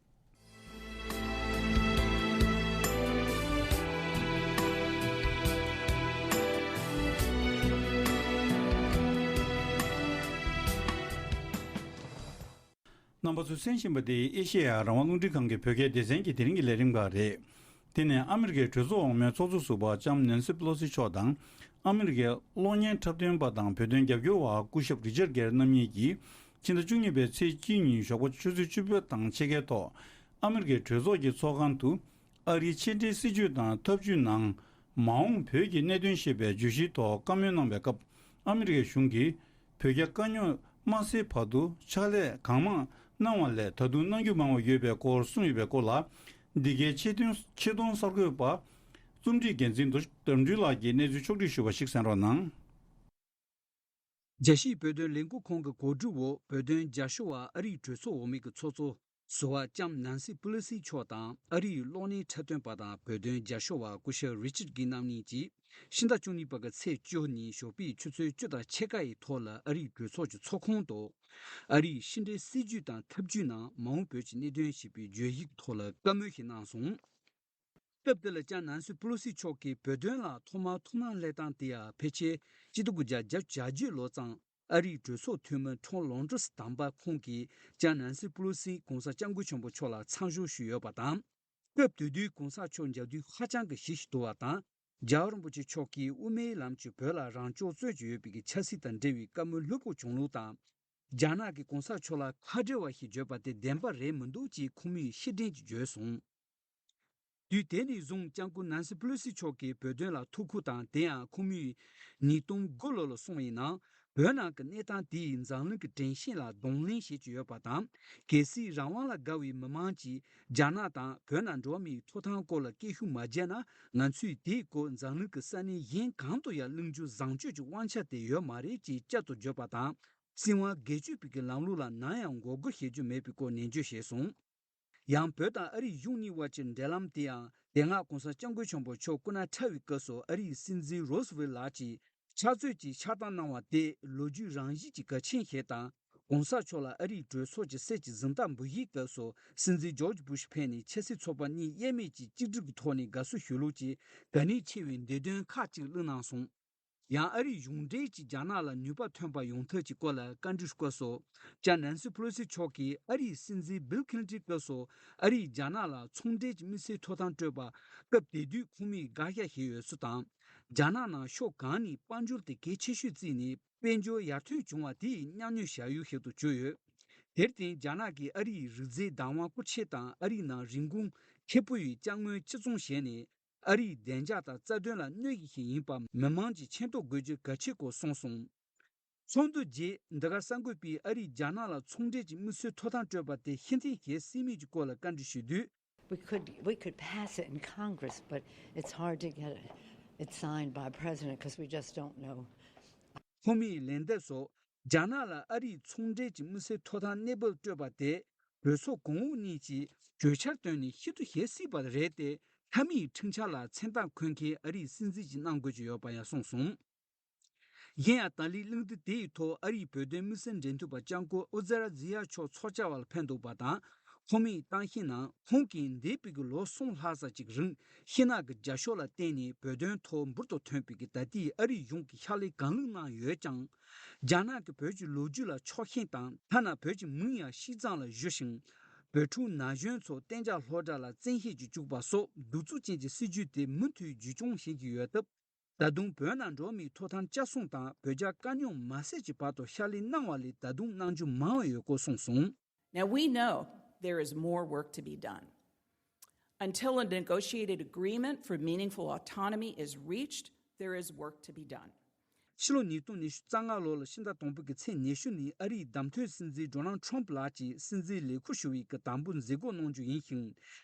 རྣམ་པ་ཚོས་གསན་བཞིན་པ་དེ་ཨེ་ཤེ་ཡ་རང་དབང་རླུང་འཕྲིན་ཁང་གི་བོད་སྐད་སྡེ་ཚན་གྱི་དེ་རིང་གི་ལས་རིམ་ཁག་རེད། དེ་ནས་ཨ་མི་རི་ཀའི་གྲོས་ཚོགས་འོག་མའི་ཚོགས་གཙོ་ཟུར་པ་ལྕམ་ནན་སི་པེ་ལོ་སི་མཆོག་དང་། ཨ་མི་རི་ཀའི་གློག་བརྙན་འཁྲབ་སྟོན་པ་དང་བོད་དོན་རྒྱབ་སྐྱོར་བ་སྐུ་ཞབས་རི་ཅར་གྷེར་རྣམ་གཉིས་ཀྱིས་ཕྱི་ཟླ་བཅུ་གཉིས་པའི་ཚེས་གཅིག་ཉིན་ཞོགས་པ་ཆུ་ཚོད་བཅུ་པ་དང་ཕྱེད་ཀའི་ཐོག་ཨ་མི་རི་ཀའི་གྲོས་ཚོགས་ཀྱི་ཚོགས་ཁང་དུ། ཨ་རིའི་ཕྱི་འབྲེལ་སྲིད་ཇུས་དང་ཐབས་ཇུས་ནང་མ་འོངས་བོད་ཀྱི་གནད་དོན་ཞེས་པའི་བརྗོད་གཞིའི་ཐོག་བཀའ་མོལ་གནང་བའི་སྐབས། ཨ་མི་རི་ཀའི་གཞུང་གིས་བོད་རྒྱ་དཀའ་རྙོག་མ་སེལ་བར་དུ་ཕྱག་ལས་གང་མང་གནང་བ་ལས་ད་དུང་གནང་རྒྱུ་མང་བ་ཡོད་པའི་སྐོར་གསུངས་ཡོད་པའི་སྐོར་ལ། འདི་གའི་ཆེད་དོན་ཆེད་དོན་གསར་འགོད་པ་རྩོམ་སྒྲིག་འགན་འཛིན་རྡོ་རྗེ་དར་འཕྲུལ་ལགས་ཀྱིས་གནས་ཚུལ་ཕྱོགས་སྒྲིག་ཞུས་པ་ཞིག་གསན་རོགས་གནང་། རྒྱལ་སྤྱིའི་བོད་དོན་ལས་འགུལ་ཁང་གི་གོ་སྒྲིག་འོག་བོད་དོན་རྒྱབ་སྐྱོར་བ་ཨ་རིའི་གྲོས་ཚོགས་འོག་མའི་གི་ཚོགས་གཙོ་ཟུར་པ་ལྕམ་ནན་སི་པེ་ལོ་སི་མཆོག་དང་ཨ་རིའི་གློག་བརྙན་འཁྲབ་སྟོན་པ་དང་བོད་དོན་རྒྱབ་སྐྱོར་བ་སྐུ་ཞབས་རི་ཅར་གྷེར་རྣམ་གཉིས་ཀྱིས་ཕྱི་ཟླ་བཅུ་གཉིས་པ་གི་ཚེས་བཅུ་ཉིན་ཞོགས་པའི་ཆུ་ཚོད་བཅུ་དང་ཕྱེད་ཀ་ཡི་ཐོག་ལ་ཨ་རིའི་གྲོས་ཚོགས་ཀྱི་ཚོགས་ཁང་དུ་ཨ་རིའི་ཕྱི་འབྲེལ་སྲིད་ཇུས་དང་ཐབས་ཇུས་ནང་མ་འོངས་བོད་ཀྱི་གནད་དོན་ཞེས་པའི་བརྗོད་གཞིའི་ཐོག་ལ་བཀའ་མོལ་ཞིག་གནང་སོང་། སྐབས་དེ་ལ་ལྕམ་ནན་སི་པེ་ལོ་སི་མཆོག་གིས་བོད་དོན་ལ་ཐོག་མར་ཐུགས་སྣང་སླེབས་སྟངས་དེ་ཡང་ཕལ་ཆེར་སྤྱི་ལོ་དགུ་བརྒྱ་བརྒྱད་ཅུ་གྱ་བརྒྱད་ལོ་ཙམ་ཨ་རིའི་གྲོས་ཚོགས་འཐུས་མི་ཁྲོམ་ལོན་ཏྲོས་དམ་པ་ཁོང་གིས་ལྕམ་ནན་སི་པེ་ལོ་སི་༸གོང་ས་༸སྐྱབས་མགོན་ཆེན་པོ་མཆོག་ལ་མཚམས་ཞུགས་ཞུས་ཡོད་པ་དང་། སྐབས་དེ་དུས་༸གོང་ས་མཆོག་མཇལ་དུས་ཧ་ཅང་གི་ཞེ་པོ་ཅིག་དུལ་བ་དང་། རྒྱལ་བ་རིན་པོ་ཆེ་མཆོག་གིས་དབུ་མའི་ལམ་གྱི་བོད་ལ་རང་སྐྱོང་རྩོད་ཀྱི་ཡོད་པའི་གི་ཆབ་སྲིད་དང་འབྲེལ་བའི་བཀའ་མོལ་ལྷུག་པོ་བྱུང་ལུགས་དང་། རྒྱ་ནག་གིས་༸གོང་ས་མཆོག་ལ་ཁ་བྲལ་བ་ཞིག་བརྗོད་པ་དེ་བདེན་པ་རེད་མི་འདུག་ཅེས་ཁོང་མོས་ཤུགས་ལྡན་གྱིས་བརྗོད་སོང་། དུས་དེ་ནས་བཟུང་སྐྱབས་མགོན་ནན་སི་པེ་ལོ་སི་མཆོག་གིས་བོད་དོན་ལ་ཐུགས་ཁུར་དང་དེ་ཡང་ཁོང་མོས་ཉིས་སྟོང་དགུ་ལོ་ལ་སོང་བའི་ནང་བོད་ནང་གི་གནས་སྟངས་དེ་ཡིས་འཛམ་གླིང་གི་དྲན་ཤེས་ལ་གདོང་ལེན་བྱེད་ཀྱི་ཡོད་པ་དང་། གལ་སྲིད་རང་དབང་ལ་དགའ་བའི་མི་མང་གིས་རྒྱ་ནག་དང་བོད་ནང་འགྲོ་བ་མིའི་ཐོབ་ཐང་སྐོར་ལ་སྐད་ཤུགས་མ་རྒྱས་ན་ང་ཚོས་དེའི་སྐོར་འཛམ་གླིང་གི་ས་གནས་གཞན་གང་དུ་ཡང་གླེང་རྒྱུ་བཟང་སྤྱོད་ཀྱི་དབང་ཆ་དེ་ཡོད་མ་རེད་ཅེས་བསྐྱར་དུ་བརྗོད་པ་དང་། སྲིད་དབང་སྒེར་གཅོད་པའི་གི་ལམ་ལུགས་ལ་ནམ་ཡང་ངོ་རྒོལ་བྱེད་རྒྱུ་མེད་པའི་སྐོར་ནན་བརྗོད་བྱས་སོང་། ཡང་བོད་དང་ཨ་རིའི་གཞུང་གཉིས་དབར་གྱི་འབྲེལ་ལམ་དེ་ཡང་དེ་སྔ་༸གོང་ས་༸སྐྱབས་མགོན་ཆེན་པོ་མཆོག་སྐུ་ན་ཕྲ་བའི་སྐབས་སུ་ཨ་རིའི་སྲིད་འཛིན་རོ་སི་ཝེལ་ལགས་ཀྱིས་ཕྱག་མཛོད་ཀྱི་ཕྱག་རྟགས་གནང་བ་དེ་ལོ་རྒྱུས་རང་བཞིན་གྱི་གལ་ཆེན་ཞིག་དང་། ༸གོང་ས་མཆོག་ལ་ཨ་རིའི་གྲོས་ཚོགས་ཀྱི་གསེར་གྱི་གཟེངས་རྟགས་འབུལ་བཞེས་སྐབས་སུ་སྲིད་འཛིན་ཇོརྗ་བུ་ཤི་ཕེབས་ནས་ཆབ་སྲིད་ཚོགས་པ་གཉིས་དབྱེར་མེད་ཀྱིས་གཅིག་སྒྲིལ་གྱི་ཐོག་ནས་དགའ་བསུ་ཞུ་ལུགས་ཀྱི་གལ་གནད་ཆེ་བའི་འདེད་དོན་ཁག་ཅིག་གླེང་གནང་སོང་། ཡང་ཨ་རིའི་གཞུང་འབྲེལ་གྱིས་རྒྱ་ནག་ལ་ནུས་པ་ཐོན་པ་ཡོང་ཐབས་ཀྱི་སྐོར་ལ་བཀའ་འདྲི་སྐོར་སོགས། ལྕམ་ནན་སི་པེ་ལོ་སི་མཆོག་གིས་ཨ་རིའི་སྲིད་འཛིན་བིལ་ཁི་ལིན་ཏོན་སྐབས་སུ་ཨ་རིས་རྒྱ་ནག་ལ་ཚོང་འབྲེལ་གྱི་དམིགས་བསལ་ཐོབ་ཐང་སྤྲོད་པ། སྐབས་དེ་དུས་ཁོང་མོས་དགག་བཞག་བྱས་ཡོད་ཚུལ་དང་། རྒྱ་ནག་ནང་ཕྱོགས་གང་ནས་དཔལ་འབྱོར་དེ་གལ་ཆེ་ཤོས་བརྩིས་ནས་དཔལ་འབྱོར་ཡར་ཐོན་བྱུང་བ་དེ་ཡི་མཉམ་མྱོང་བྱ་ཡུལ་ཞིག་ཏུ་གྱུར་ཡོད། དེར་བརྟེན་རྒྱ་ནག་གིས་ཨ་རིའི་རིགས་རྫས་བདག་དབང་སྐོར་ཆེད་དང་ཨ་རིའི་ནང་རིན་གོང་ཁེ་པོ་ཡི་ཅ་དངོས་ཕྱིར་ཚོང་བྱས་ནས། ཨ་རིའི་བདེ་འཇགས་དང་རྩ་དོན་ལ་གནོད་ཀྱི་ཞིག་ཡིན་པ་མི་མང་གིས་མཁྱེན་རྟོགས་དགོས་རྒྱུ་གལ་ཆེ་སྐོར་གསུངས་སོང་། ཚོགས་འདུ་རྗེས་འདི་གར་གསར་འགོད་པས་ཨ་རིས་རྒྱ་ནག་ལ་ཚོང་འབྲེལ་གྱི་དམིགས་བསལ་ཐོབ་ཐང་སྤྲོད་པ་དེ་ཕྱིར་འཐེན་བྱེད་སྲིད་མིན་གྱི་སྐོར་ལ་བཀའ་འདྲི་ཞུས་དུས། We could, we could pass it in Congress, but it's hard to get it signed by a president because we just don't know. ཁོང་མོས་ལན་འདེབས་སུ། རྒྱ་ནག་ལ་ཨ་རིས་ཚོང་འབྲེལ་གྱི་དམིགས་བསལ་ཐོབ་ཐང་གནས་སྤོར་སྤྲོད་པ་དེ། གྲོས་ཚོགས་གོང་འོག་གཉིས་ཀྱིས་གྲོས་འཆར་བཏོན་ནས་ཞིབ་ཏུ་བྱེད་སྲིད་པ་རེད་དེ། མཐའ་མའི་ཁྲིམས་འཆར་ལ་མཚན་རྟགས་འཁོད་མཁན་ཨ་རིའི་སྲིད་འཛིན་ཞིག་གནང་དགོས་ཀྱི་ཡོད་པ་ཡང་གསུངས་སོང་། གཞན་ཡང་ད་ལན་གླེང་སྟེགས་དེའི་ཐོག་ཨ་རིའི་བོད་དོན་དམིགས་བསལ་འབྲེལ་མཐུད་པ་ལྕམ་སྐུ་ཨུ་ཛ་ར་ཛི་ཡ་མཆོག་ཚོགས་བཅར་བ་ལ་ཕེབས་འདུག་པ་དང་། ཁོང་མོས་གཏམ་བཤད་ནང་ཁོང་གིས་འདས་པའི་གི་ལོ་གསུམ་ལྷག་ཙམ་ཅིག་རིང་ཤིང་ནགས་ཀྱི་རྒྱབ་ཤོག་ལ་བརྟེན་ནས་བོད་དོན་ཐོག་འབུར་དུ་ཐོན་པའི་གི་ད་ལྟའི་ཨ་རིའི་གཞུང་གི་ཕྱག་ལས་གང་ལེགས་གནང་ཡོད་ཀྱང་། རྒྱ་ནག་གིས་བོད་ཀྱི་ལོ་རྒྱུས་ལ་ཕྱོགས་ཞེན་དང་ཐ་ན་བོད་ཀྱི་མིང་ཡང་ཕྱི་གཙང་ལ་བཞུར་ཞིང་། བོད་ཕྲུག་ན་གཞོན་ཚོ་གཏན་འཇགས་སློབ་གྲྭ་ལ་བཙན་ཤེད་ཀྱིས་བཅུག་པ་སོགས་གདུག་རྩུབ་ཅན་གྱི་སྲིད་བྱུས་དེ་མུ་མཐུད་བརྒྱུད་སྐྱོང་བྱེད་ཀྱི་ཡོད་སྟབས། ད་དུང་བོད་ནང་འགྲོ་བ་མིའི་ཐོབ་ཐང་བསྐྱར་གསོ་དང་བོད་རྒྱ་དཀའ་རྙོག་མ་སེལ་གྱི་བར་དུ་ཕྱག་ལས་གནང་བ་ལས་ད་དུང་གནང་རྒྱུ་མང་བ་ཡོད་སྐོར་གསུངས་སོང་། Now, we know there is more work to be done. Until a negotiated agreement for meaningful autonomy is reached, there is work to be done. ཕྱི་ལོ་ཉིས་སྟོང་ཉི་ཤུ་རྩ་ལྔ་ལོ་ལ་ཕྱི་ཟླ་དང་པོ་གི་ཚེས་ཉི་ཤུ་ཉིན་ཨ་རིའི་བདམས་ཐོན་སྲིད་འཛིན་ཌོ་ནལ་ཁྲོམ་ཕུ་ལགས་ཀྱིས་སྲིད་འཛིན་ལས་ཁུར་ཞུ་བའི་གི་དམ་འབུལ་མཛད་སྒོ་གནང་རྒྱུ་ཡིན་ཞིང་།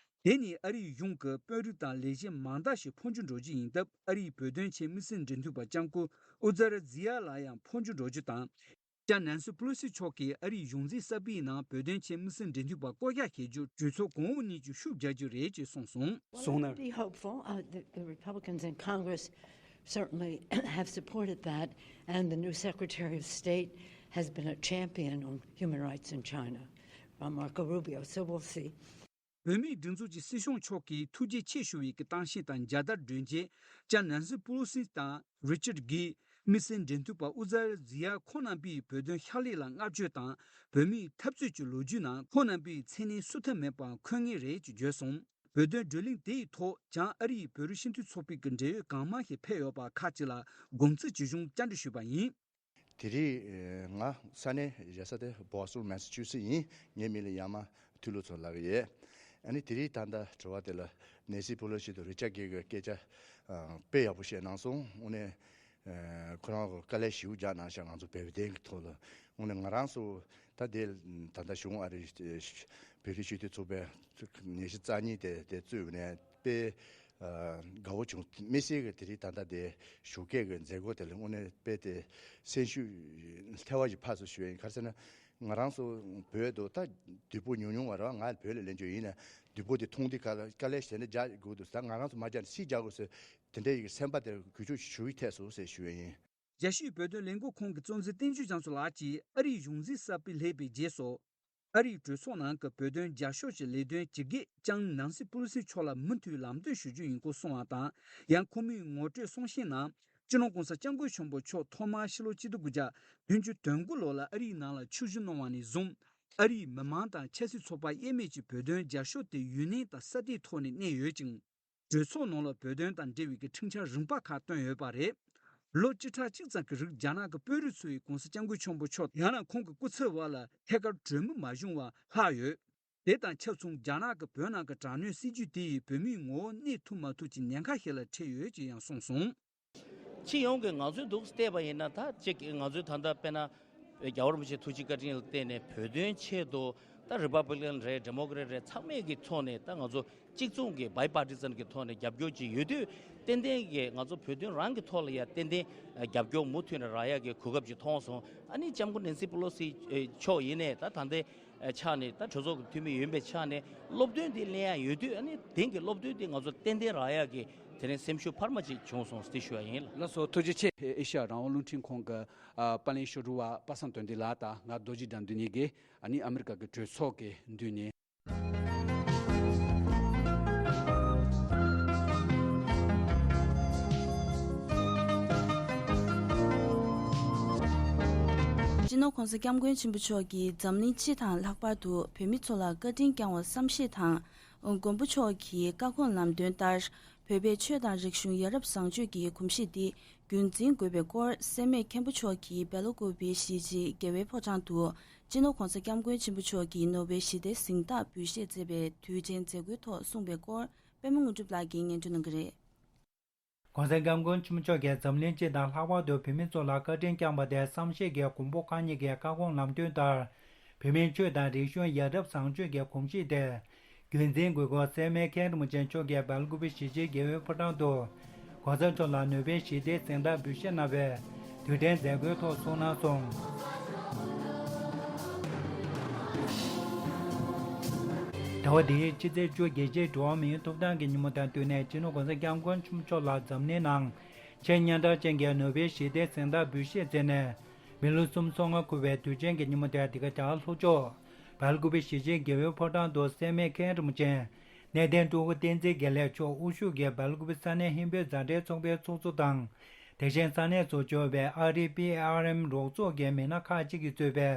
དེ་ནི་ཨ་རིའི་གཞུང་གི་དཔོན་རིགས་དང་ལས་བྱེད་མང་དག་ཞིག་འཕོ་འགྱུར་འགྲོ་རྒྱུ་ཡིན་སྟབས། ཨ་རིའི་བོད་དོན་ཆེད་དམིགས་བསལ་འབྲེལ་མཐུད་པ་ལྕམ་སྐུ་ཨུ་ཛར་ཛི་ཡ་ལགས་ཡང་འཕོ་འགྱུར་འགྲོ་རྒྱུ་དང་། ལྕམ་ནན་སི་པེ་ལོ་སི་མཆོག་གིས་ཨ་རིའི་གཞུང་འཛིན་གསར་སྤེལ་ནང་བོད་དོན་ཆེད་དམིགས་བསལ་འབྲེལ་མཐུད་པ་བསྐོ་གཞག་བྱེད་རྒྱུར་གྲོས་ཚོགས་གོང་འོག་གཉིས་ཀྱིས་ཤུགས་རྒྱག་རྒྱུ་རེད་ཅེས་གསུངས་སོང་། སོང་ན། Pretty hopeful. Uh, the, the Republicans in Congress certainly have supported that, and the new Secretary of State has been a champion on human rights in China, uh, Marco Rubio. So we'll see. བོད་མིའི་སྒྲིག་འཛུགས་ཀྱི་སྲིད་སྐྱོང་མཆོག་གིས་ཐུགས་རྗེ་ཆེ་ཞུ་བའི་གི་གཏམ་བཤད་དང་མཇལ་དར་སྒྲོན་རྗེས། ལྕམ་ནན་སི་པེ་ལོ་སི་དང་རི་ཅར་གྷི། དམིགས་བསལ་འབྲེལ་མཐུད་པ་ཨུ་ཛར་ཛི་ཡ་ཁོང་རྣམ་པས་བོད་དོན་ཕྱག་ལས་ལ་བསྔགས་བརྗོད་དང་། བོད་མིའི་འཐབ་རྩོད་ཀྱི་ལོ་རྒྱུས་ནང་ཁོང་རྣམ་པའི་མཚན་གནས་བསུབ་ཐབས་མེད་པ་འཁོད་ངེས་རེད་ཅེས་བརྗོད་སོང་། བོད་དོན་བགྲོ་གླེང་དེ་ཡི་ཐོག་བྱང་ཨ་རིའི་བོད་རིགས་སྤྱི་མཐུན་ཚོགས་པའི་གི་འབྲེལ་ཡོད་གང་མང་ཞིག་ཕེབས་ཡོད་པ་ཁག་ཅིག་ལ་དགོང་ཚིགས་ཇི་བྱུང་བཅར་འདྲི་ཞུས་པ་ཡིན། དེ་རིང་ང་ས་གནས་ཡ་ས་དེ་བོ་སི་ཊོན་མེ་ས་ཆུ་སི་ཡིན། ངའི་མིང་ལ་ཡ་མ་ཐུ་ལུ་ཚོ་ལབ་ཀྱི་ཡོད། ཨ་ནི་དེ་རིང་ད་ལྟ་དྲི་བ་དེ་ལ་ནེན་སི་པེ་ལོ་སི་དང་རི་ཅར་གྷི་གི་སྐད་ཆ་དཔེ་ཡག་པོ་བཤད་གནང་སོང་། དངོས་གནས་ཁོ་རང་གི་དཀའ་ལས་ཞེ་པོ་རྒྱག་གནང་ཤག་ང་ཚོ་བོད་དོན་གྱི་ཐོག་ལ། དངོས་གནས་ང་རང་ཚོ་ད་དེ་ད་ལྟ་གཞུང་ཨ་རི་བོད་རིགས་སྤྱི་མཐུན་ཚོགས་པའི་ཉི་ཤུ་རྩ་གཉིས་དེ་དེ་གཙོས་ནས་དཔེ། དགའ་བོ་བྱུང་། དམིགས་བསལ་གྱི་དེ་རིང་ད་ལྟ་དེ་ཞོགས་ཀས་ཀྱི་མཛད་སྒོ་དེ་ལ་དངོས་གནས་དཔེ་དེ་སེམས་ཤུགས་ཐེ་བ་ཞིག་འཕར་སོང་ཞུ་ཡ་ཡིན། ག་རེ་ཟེར་ན། ང་རང་ཚོ་བོད་དུ་ད་བདུད་པོ་ཉུང་ཉུང་བ་རེད་བ། ང་བོད་ལ་ལེན་རྒྱུ་ཡིན་ན་བདུད་པོ་དེ་མཐོང་དུས་ག་ལ་དཀའ་ལས་ཞེ་དྲག་རྒྱག་དགོས་འདུག་ད་ང་རང་ཚོ་མ་རྒྱག་ན་སུས་རྒྱག་དགོས་ཟེར། དེ་འདྲའི་ཡི་སེམས་པ་དེ་གུས་ཕྱོགས་ཞུ་ཡི་ཐད་སོང་ཟེར་ཞུ་ཡ་ཡིན། རྒྱལ་སྤྱིའི་བོད་དོན་ལས་འགུལ་ཁང་གི་གཙོ་འཛིན་བསྟན་ཆོས་རྒྱ་མཚོ་ལགས་ཀྱིས་ཨ་རིའི་གཞུང་འཛིན་གསར་པས་སླེབས་པའི་རྗེས་སུ། ཨ་རིའི་གྲོས་ཚོགས་ནང་གི་བོད་དོན་རྒྱབ་སྐྱོར་གྱི་ལས་དོན་ཇི་སྒེར་ལྕམ་ནན་སི་པེ་ལོ་སི་མཆོག་ལ་མུ་མཐུད་ལམ་སྟོན་ཞུ་རྒྱུ་ཡིན་སྐོར་གསུངས་པ་དང་། ཡང་ཁོང་མོས་ངོ་སྤྲོད་གསུང་བཤད་ནང་། སྤྱི་ནོར་གོང་ས་སྐྱབས་མགོན་ཆེན་པོ་མཆོག་ཐོག་མར་ཕྱི་ལོ་ཆིག་སྟོང་དགུ་བརྒྱ་བདུན་ཅུ་དོན་དགུ་ལོ་ལ་ཨ་རིའི་ནང་ལ་ཆིབས་བསྒྱུར་གནང་བ་ནས་བཟུང་། ཨ་རིའི་མི་མང་དང་ཆབ་སྲིད་ཚོགས་པ་དབྱེར་མེད་ཀྱིས་བོད་དོན་རྒྱབ་སྐྱོར་དེ་ཡུན་གནས་དང་སྲ་བརྟན་ཐོག་ནས་གནས་ཡོད་ཅིང་། གྲོས་ཚོགས་ནང་ལ་བོད་དོན་དང་འབྲེལ་བའི་གི་ཁྲིམས་འཆར་རིམ་པ་ཁག་བཏོན་ཡོད་པ་རེད། ལོ་བཅུ་ཕྲག་གཅིག་ཙམ་གྱི་རིང་རྒྱ་ནག་གི་དཔོན་རིགས་ཚོ་ཡིས་གོང་ས་སྐྱབས་མགོན་ཆེན་པོ་མཆོག་ཡང་ན་ཁོང་གི་སྐུ་ཚབ་བར་ལ་ཐད་ཀར་གྲོས་མོལ་མ་བྱུང་བར་ལྷག་ཡོད། དེ་དང་ཆབས་མཚུངས་རྒྱ་ནག་གི་བོད་ནང་གི་དྲག་གནོན་སྲིད་ཇུས་དེ་ཡིས་བོད་མིའི་ངོ་བོ་གནས་ཐུབ་མ་ཐུབ་ཀྱི་ཉེན་ཁ་ཞིག་ལ་འཕྲད་ཡོད་ཅེས་ཡང་གསུངས་སོང་། སྤྱི་ཡོངས་ཀྱི་ང་ཚོའི་འདུག་བལྟས་པ་ཡིན་ན། ད་ཅིག་ང་ཚོའི་ད་ལྟ་དཔེར་ན། རྒྱལ་བ་རིན་པོ་ཆེའི་ཐུགས་རྗེ་བཀའ་དྲིན་ལ་བརྟེན་ནས་བོད་དོན་ཆེད་དུ་ད་རི་པ་བྷི་ལི་ཀན་རེད། ཌི་མོ་ཀེ་རེ་ཊི་རེད། ཚང་མས་ཀྱི་ཐོག་ནས་ད་ང་ཚོ་གཅིག་མཚུངས་ཀྱི་བའི་པར་ཊི་སན་གྱི་ཐོག་ནས་རྒྱབ་སྐྱོར་ཅིག་ཡོད་དུས། ཏན་ཏན་གྱི་ང་ཚོ་བོད་དོན་རང་གི་ཐོག་ལ་ཡ་ཏན་ཏན་རྒྱབ་སྐྱོར་མུ་མཐུད་ནས་རག་ཡག་གི་གོ་སྐབས་ཅིག་མཐོང་སོང་། ཨ་ནི་ལྕམ་སྐུ་ནན་སི་པེ་ལོ་སི་མཆོག་ཡིན་ནས་ད་ད་ལྟའི་ཆ་ནས་ད་གྲོས་ཚོགས་ཀྱི་འཐུས་མི་ཡིན་པའི་ཆ་ནས་སློབ་སྟོན་དེ་ལེན་ཡག་ཡོད་དུས། ཨ་ནི་དེང་གི་སློབ་སྟོན་དེ་ང་ཚོ་ཏན་ཏན་རག་ཡག་གི་དེ་རིང་སེམས་ཤུགས་འཕར་མ་ཅིག་བྱུང་སོང་ཟེར་ཞུ་ཡ་ཡིན། ལགས་སོ། ཐུགས་རྗེ་ཆེ། ཨེ་ཤ་ཡ་རང་དབང་རླུང་འཕྲིན་ཁང་གི་ཨ་པར་ལེན་ཞབས་བྲོ་བ་པ་སངས་དོན་ལྡན་ལགས་དང་ང་རྡོ་རྗེ་དགྲ་འདུལ་གཉིས་ཀྱིས་ཨ་ནི་ཨ་མི་རི་ཀ་གི་གྲོས་ཚོགས་ཀྱི་མདུན་ནས། སྤྱི་ནོར་༸གོང་ས་༸སྐྱབས་མགོན་ཆེན་པོ་མཆོག་གིས་འཛམ་གླིང་སྤྱི་དང་ལྷག་པར་དུ་བོད་མི་ཚོ་ལ་བཀའ་དྲིན་བསྐྱང་བར་བསམ་ཤེས་དང་། མགོན་པོ་མཆོག་གི་བཀའ་དགོངས་ལམ་སྟོན་ལྟར། བོད་པའི་ཆོས་དང་རིག་གཞུང་ཡ་རབས་བཟང་སྤྱོད་ཀྱི་གོམས་གཤིས་འདི་རྒྱུན་འཛིན་དགོས་པའི་སྐོར། སེར་སྨད་མཁན་པོ་མཆོག་གིས་སྦེལ་ཀོབ་པེ་གཞིས་བྱེས་དགེ་བའི་ཕོ་བྲང་དུ་སྤྱི་ནོར་༸གོང་ས་༸སྐྱབས་མགོན་ཆེན་པོ་མཆོག་གི་ནོ་བེལ་ཞི་བདེའི་གཟེངས་རྟགས་འབུལ་བཞེས་མཛད་པའི་དུས་ཆེན་མཛད་སྒོའི་ཐོག་གསུངས་པའི་སྐོར། པད་མ་དངོས་གྲུབ་ལགས་ཀྱིས་སྙན་སྒྲོན་གནང་གི་རེད། ༸གོང་ས་༸སྐྱབས་མགོན་ཆེན་པོ་མཆོག་གིས་འཛམ་གླིང་སྤྱི་དང་ལྷག་པར་དུ་བོད་མི་ཚོ་ལ་བཀའ་དྲིན་བསྐྱངས་པ་དེ་བསམ་ཤེས་ཀྱི་མགོན་པོ་གང་ཉིད་ཀྱི་བཀའ་དགོངས་ལམ་སྟོན་ལྟར། བོད་མིའི་ཆོས་དང་རིག་གཞུང་ཡ་རབས་བཟང་སྤྱོད་ཀྱི་གོམས་གཤིས་དེ་རྒྱུན་འཛིན་དགོས་སྐོར། སེར་སྨད་མཁན་རིན་པོ་ཆེ་མཆོག་གིས་སྦེལ་ཀོབ་པེ་གཞིས་བྱེས་དགེ་བའི་ཕོ་བྲང་དུ་༸གོང་ས་མཆོག་ལ་ནོ་བེལ་ཞི་བདེའི་གཟེངས་རྟགས་འབུལ་བཞེས་གནང་བའི་དུས་དྲན་མཛད་སྒོའི་ཐོག་གསུངས་གནང་སོང་། ཟླ་བ་འདིའི་ཕྱི་ཚེས་བཅུ། རྒྱལ་སྤྱིའི་འགྲོ་བ་མིའི་ཐོབ་ཐང་གི་ཉིན་མོ་དང་བསྟུན་ནས་སྤྱི་ནོར་༸གོང་ས་༸སྐྱབས་མགོན་ཆེན་པོ་མཆོག་ལ་འཛམ་གླིང་ནང་ཆེས་སྙན་གྲགས་ཅན་གྱི་ནོ་བེལ་ཞི་བདེའི་གཟེངས་རྟགས་འབུལ་བཞེས་མཛད་ནས། མི་ལོ་སུམ་ཅུ་སོ་ལྔ་འཁོར་བའི་དུས་ཆེན་གྱི་ཉིན་མོ་དེར་འདི་ག་རྒྱ་གར་ལྷོ་ཕྱོགས་སྦེལ་ཀོབ་པེ་གཞིས་བྱེས་དགེ་བའི་ཕོ་བྲང་དུ་སེར་སྨད་མཁན་རིན་པོ་ཆེ་གནས་བརྟན་སྤྲུལ་སྐུ་བསྟན་འཛིན་དགེ་ལེགས་མཆོག་དབུ་བཞུགས་ཀྱིས་སྦེལ་ཀོབ་པེ་ས་གནས་ཧིན་བོད་མཛའ་འབྲེལ་ཚོགས་པའི་ཚོགས་གཙོ་དང་། དེ་བཞིན་ས་གནས་སུ་འབྱོར་བའི་ཨར་ཨེ་པི་ཨེ་ཨར་ཨེམ་རོགས་ཚོགས་ཀྱི་མི་སྣ་ཁག་ཅིག་གིས་གཙོས་པའི་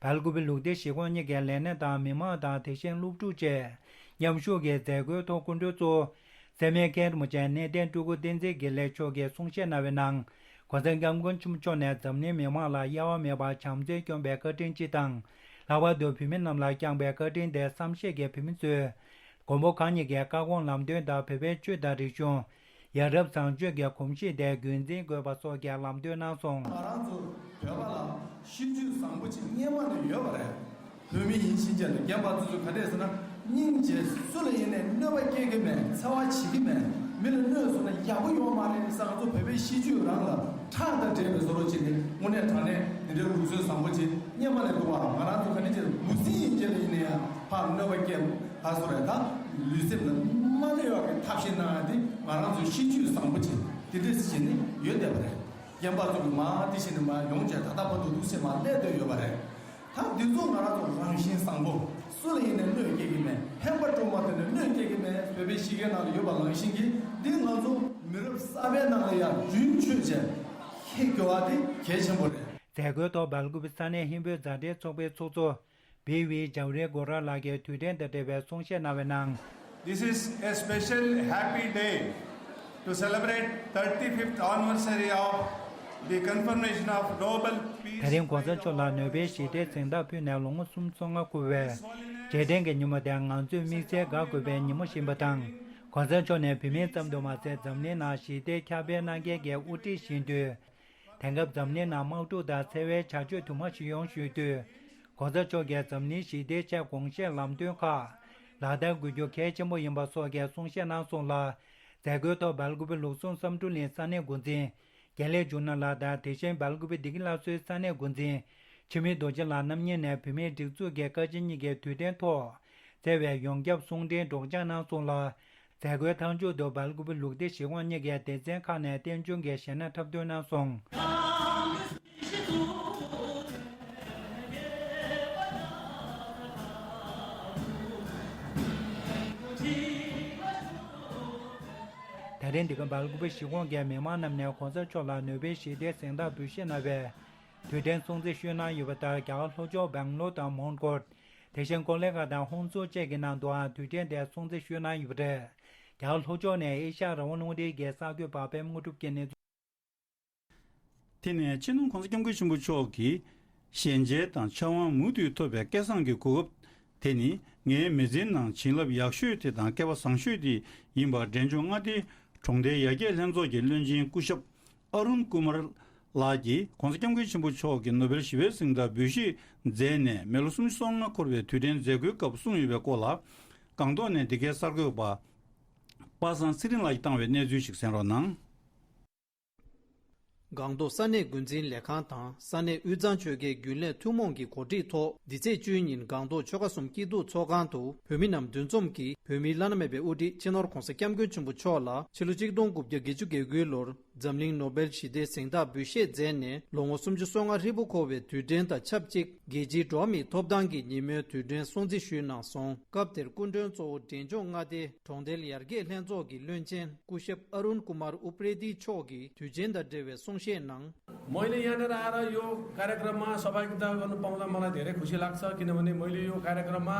སྦེལ་ཀོབ་པེ་ལུགས་བདེ་གཞིས་ཁོངས་གཉིས་ཀྱི་ལས་སྣེ་དང་མི་མང་དང་། དེ་བཞིན་སློབ་ཕྲུག་བཅས་མཉམ་ཞུགས་ཀྱིས་མཛད་སྒོའི་ཐོག་སྐུ་མགྲོན་གཙོ་བོ་སེར་སྨད་མཁན་རིན་པོ་ཆེ་གནས་བརྟན་སྤྲུལ་སྐུ་བསྟན་འཛིན་དགེ་ལེགས་མཆོག་གིས་གསུང་བཤད་གནང་བའི་ནང་། ༸གོང་ས་༸སྐྱབས་མགོན་ཆེན་པོ་མཆོག་ནས་འཛམ་གླིང་མི་མང་ལ་གཡེལ་བ་མེད་པར་བྱམས་བརྩེས་བསྐྱངས་པའི་བཀའ་དྲིན་སྤྱི་དང་ ལྷག་པར་དུ་བོད་མི་རྣམས་ལ་བསྐྱངས་པའི་བཀའ་དྲིན་དེ་བསམ་ཤེས་ཀྱི་བོད་མི་ཚོས་མགོན་པོ་གང་ཉིད་ཀྱི་བཀའ་དགོངས་ལམ་སྟོན་དང་བོད་པའི་ཆོས་དང་རིག་གཞུང་། ཡ་རབས་བཟང་སྤྱོད་ཀྱི་གོམས་གཤིས་དེ་རྒྱུན་འཛིན་དགོས་པ་སོགས་ཀྱི་ལམ་སྟོན་གནང་སོང་། ང་རང་ཚོ་བོད་པ་ལ་གཤིས་རྒྱུད་བཟང་པོ་ཅིག་སྔོན་མ་ནས་ཡོད་པ་རེད། བོད་མི་ཡིན་ཕྱིན་ཆད་ལ་རྒན་པ་ཚོ་ཚོས་ག་འདྲས་ཟེར་ན། སྙིང་རྗེ། སུ་ལ་ཡིན་ནའི་གནོད་པ་སྐྱེལ་གི་མེད། འཚེ་བ་བྱེད་ཀྱི་མེད། མི་ལ་གནོད་སོང་ན་ཡག་པོ་ཡོང་མ་རེད་ཟེར། ང་ཚོ་བོད་པའི་གཤིས་རྒྱུད་རང་ལ་ཁྲག་དང་འདྲེས་པའི་བཟོ་འདྲ་ཅིག་ནི་དངོས་གནས་དྲང་གནས་འདི་འདྲའི་ལུགས་སྲོལ་བཟང་པོ་ཅིག་སྔོན་མ་ནས་འདུག་པ། ང་རང་ཚོ་ག་འདྲས་ཅིག་མུ་ཟིན་ཡིན་ཕྱིན་ལ་ཡིན་ནའི་ཡང་ཕར་གནོད་པ་སྐྱེལ་ཕར་བཟོ་རེད། ད་ལུས་སེམས་ལ་མ་གནོད་ཡག་གི་ཐབས་ཤེས་གནང་ཡ་དེ་ང་རང་ཚོའི་གཤིས་རྒྱུད་བཟང་པོ་ཅིག་དེ་འདྲས་ཞིག་ནི་ཡོད་བསྡད་པ་རེད། རྒན་པ་ཚོ་གི་མ་དེ་བཞིན་ནི་མ་ཡོང་བྱས་ད་ལྟ་བར་དུ་འདུག་སེ་མ་སླེབས་བསྡད་ཡོད་པ་རེད། ད་འདི་ཚོ་ང་རང་ཚོ་རང་བཞིན་བཟང་པོ། སུ་ལ་ཡིན་ནའི་གནོད་སྐྱེལ་གྱི་མེད། ཕན་པ་སྤྲོ་མ་ཐོན་ནས་གནོད་སྐྱེལ་གྱི་མེད། བོད་པའི་གཤིས་ཀའི་ནང་ལ་ཡོད་པ་ནང་བཞིན་གྱི་འདི་ང་ཚོ་མི་རབས་གསར་པའི་ནང་ལ་ཡང་རྒྱུན་མཆོད་བྱས་ཁྱེད་སྐྱོ་བ་དེ་གལ་ཆེན་པོ་རེད། མཛད་སྒོའི་ཐོག་སྦེལ་ཀུ་པེ་ས་གནས་ཧིན་བོད་མཛའ་འབྲེལ་ཚོགས་པའི་ཚོགས་གཙོ་བི་ཝི་ཇའུ་རི་གོ་ར་ལགས་ཀྱིས་དུས་དྲན་དང་འབྲེལ་བའི་གསུང་བཤད་གནང་བའི་ནང་། This is a special happy day to celebrate thirty-fifth anniversary of the confirmation of Nobel Peace ད་རིང་གོང་ས་མཆོག་ལ་ནོ་བེལ་ཞི་བདེའི་གཟེངས་རྟགས་ཕུལ་ནས་ལོ་ངོ་སུམ་ཅུ་སོ་ལྔ་འཁོར་བའི་རྗེས་དྲན་གྱི་ཉིན་མོ་དེ་ང་ཚོས་དམིགས་བསལ་དགའ་དགོས་པའི་ཉིན་མོ་ཞིག་ཡིན་པ་དང་། གོང་ས་མཆོག་ནས་བོད་མི་ཙམ་དུ་མ་ཟད་འཛམ་གླིང་ནང་ཞི་བདེ་ཁྱབ་སྤེལ་གནང་མཁན་གྱི་དབུ་ཁྲིད་ཞིག་ཡིན་དུས། དེང་སྐབས་འཛམ་གླིང་ནང་དམག་འཁྲུག་དང་འཚེ་བའི་བྱ་སྤྱོད་དུ་མ་ཞིག་ཡོང་བཞིན་དུས། གོང་ས་མཆོག་གིས་འཛམ་གླིང་ཞི་བདེའི་ཆེད་དགོངས་བཞེས་ལམ་སྟོན་ཁག་ལག་བསྟར་དགོས་རྒྱུ་གལ་ཆེན་པོ་ཡིན་པ་སོགས་ཀྱི་གསུང་བཤད་གནང་སོང་ལ། མཛད་སྒོའི་ཐོག་སྦེལ་ཀུ་པེ་ལུགས་ཟུང་བསམ་འགྲུབ་གླིང་ས་གནས་འགོ་འཛིན་དགེ་ལེགས་འབྱུང་གནས་ལགས་དང་། དེ་བཞིན་སྦེལ་ཀུ་པེ་བདེ་སྐྱིད་སླར་གསོའི་ས་གནས་འགོ་འཛིན་འཆི་མེད་རྡོ་རྗེ་ལགས་རྣམ་གཉིས་ནས་བོད་མིའི་སྒྲིག་འཛུགས་ཀྱི་བཀའ་སྤྱི་གཉིས་ཀྱི་དུས་དྲན་ཐོག་བསྩལ་བའི་ཡོངས་ཁྱབ་གསུང་འཕྲིན་སྒྲོག་སྦྱང་གནང་སོང་ལ། མཛད་སྒོའི་མཐའ་མཇུག་ཏུ་སྦེལ་ཀུ་པེ་ལུགས་བདེ་གཞིས་ཁོངས་གཉིས་ཀྱི་སྡེ་ཚན་ཁག་ནས་རྟེན་འབྱུང་གི་གཞས་སྣ་འཁྲབ་སྟོན་གནང་སོང་། ད་རིང་འདི་ག་སྦེལ་ཀུ་པེ་གཞིས་ཁོངས་ཀྱི་མི་མང་རྣམས་ནས་གོང་ས་མཆོག་ལ་ནོ་བེལ་ཞི་བདེའི་གཟེངས་རྟགས་འབུལ་བཞེས་གནང་བའི་དུས་དྲན་སྲུང་བརྩི་ཞུས་གནང་ཡོད་པ་ལྟར། རྒྱ་གར་ལྷོ་ཕྱོགས་སྦེང་ལོར་དང་མོན་གྷོ། དེ་བཞིན་ཀོ་ལི་གྷལ་དང་ཧོན་སུར་བཅས་ཀྱི་ནང་དུའང་དུས་དྲན་དེ་སྲུང་བརྩི་ཞུས་གནང་ཡོད་པ་རེད། རྒྱ་གར་ལྷོ་ཕྱོགས་ནས་ཨེ་ཤ་ཡ་རང་དབང་རླུང་འཕྲིན་གྱི་གསར་འགོད་པ་པད་མ་དངོས་གྲུབ་ཀྱིས་གནས་ཚུལ། དེ་ནས་སྤྱི་ནོར་༸གོང་ས་༸སྐྱབས་མགོན་ཆེན་པོ་མཆོག་གིས་ཞལ་མཇལ་དང་ཕྱག་དབང་མུ་མཐུད་ཐོབ་པའི་སྐལ་བཟང་གི་གོ་སྐབས་དེ་ནི་ངའི་མི་ཚེའི་ནང་བྱིན་རླབས་ཡག་ཤོས་དེ་དང་སྐལ་བ་བཟང་ཤོས་དེ་ཡིན་པ། འབྲས་ལྗོངས་མངའ་སྡེའི་གྲོང་རྡལ་ཡར་རྒྱས་ལྷན་ཚོགས་ཀྱི་བློན་ཆེན་སྐུ་ཞབས་ཨ་རུན་ཀུ་མར་ལགས་ཀྱིས་༸གོང་ས་༸སྐྱབས་མགོན་ཆེན་པོ་མཆོག་གི་ནོ་བེལ་ཞི་བའི་གཟེངས་རྟགས་འབུལ་བཞེས་མཛད་ནས་མི་ལོ་སུམ་ཅུ་སོ་ལྔ་འཁོར་བའི་དུས་དྲན་མཛད་སྒོའི་སྐབས་གསུངས་ཡོད་པའི་སྐོར་ལ། སྒང་ཏོག་ནས་འདི་གའི་གསར་འགོད་པ་པ་སངས་ཚེ་རིང་ལགས་ཀྱིས་བཏང་བའི་གནས་ཚུལ་ཞིག་གསན་རོགས་གནང་། སྒང་ཏོག་ས་གནས་འགོ་འཛིན་ལས་ཁང་དང་ས་གནས་དབུས་གཙང་ཆོལ་ཁའི་རྒྱུན་ལས་ཐུན་མོང་གི་གོ་སྒྲིག་ཐོག་འདི་ཚེས་བཅུའི་ཉིན་སྒང་ཏོག་ཆོལ་ཁ་གསུམ་སྐྱིད་སྡུག་ཚོགས་ཁང་དུ་བོད་མི་རྣམས་འདུ་འཛོམས་ཀྱིས་བོད་མིའི་བླ་ན་མེད་པའི་དབུ་ཁྲིད་སྤྱི་ནོར་༸གོང་ས་༸སྐྱབས་མགོན་ཆེན་པོ་མཆོག་ལ་ཕྱི་ལོ་ཆིག་སྟོང་དགུ་བརྒྱ་བརྒྱད་ཅུ་གྱ་དགུའི་ལོར་འཛམ་གླིང་ནོ་བེལ་ཞི་བདེའི་གཟེངས་རྟགས་འབུལ་བཞེས་མཛད་ནས་ལོ་ངོ་སུམ་ཅུ་སོ་ལྔ་ཧྲིལ་པོ་འཁོར་བའི་དུས་དྲན་དང་ཆབས་ཅིག་རྒྱལ་སྤྱིའི་འགྲོ་བ་མིའི་ཐོབ་ཐང་གི་ཉིན་མོའི་དུས་དྲན་སྲུང་བརྩི་ཞུས་གནང་སོང་། སྐབས་དེར་སྐུ་མགྲོན་གཙོ་བོ་འབྲས་ལྗོངས་མངའ་སྡེའི་གྲོང་རྡལ་ཡར་རྒྱས་ལྷན་ཚོགས་ཀྱི་བློན་ཆེན་སྐུ་ཞབས་ཨ་རུན་ཀུ་མར་ཨུ་པྲེ་ཏི་མཆོག་གིས་དུས་ཆེན་དང་འབྲེལ་བའི་གསུང་བཤད་ནང་། मैले यहाँनिर आएर यो कार्यक्रममा सहभागिता गर्नु पाउँदा मलाई धेरै खुसी लाग्छ, किनभने मैले यो कार्यक्रममा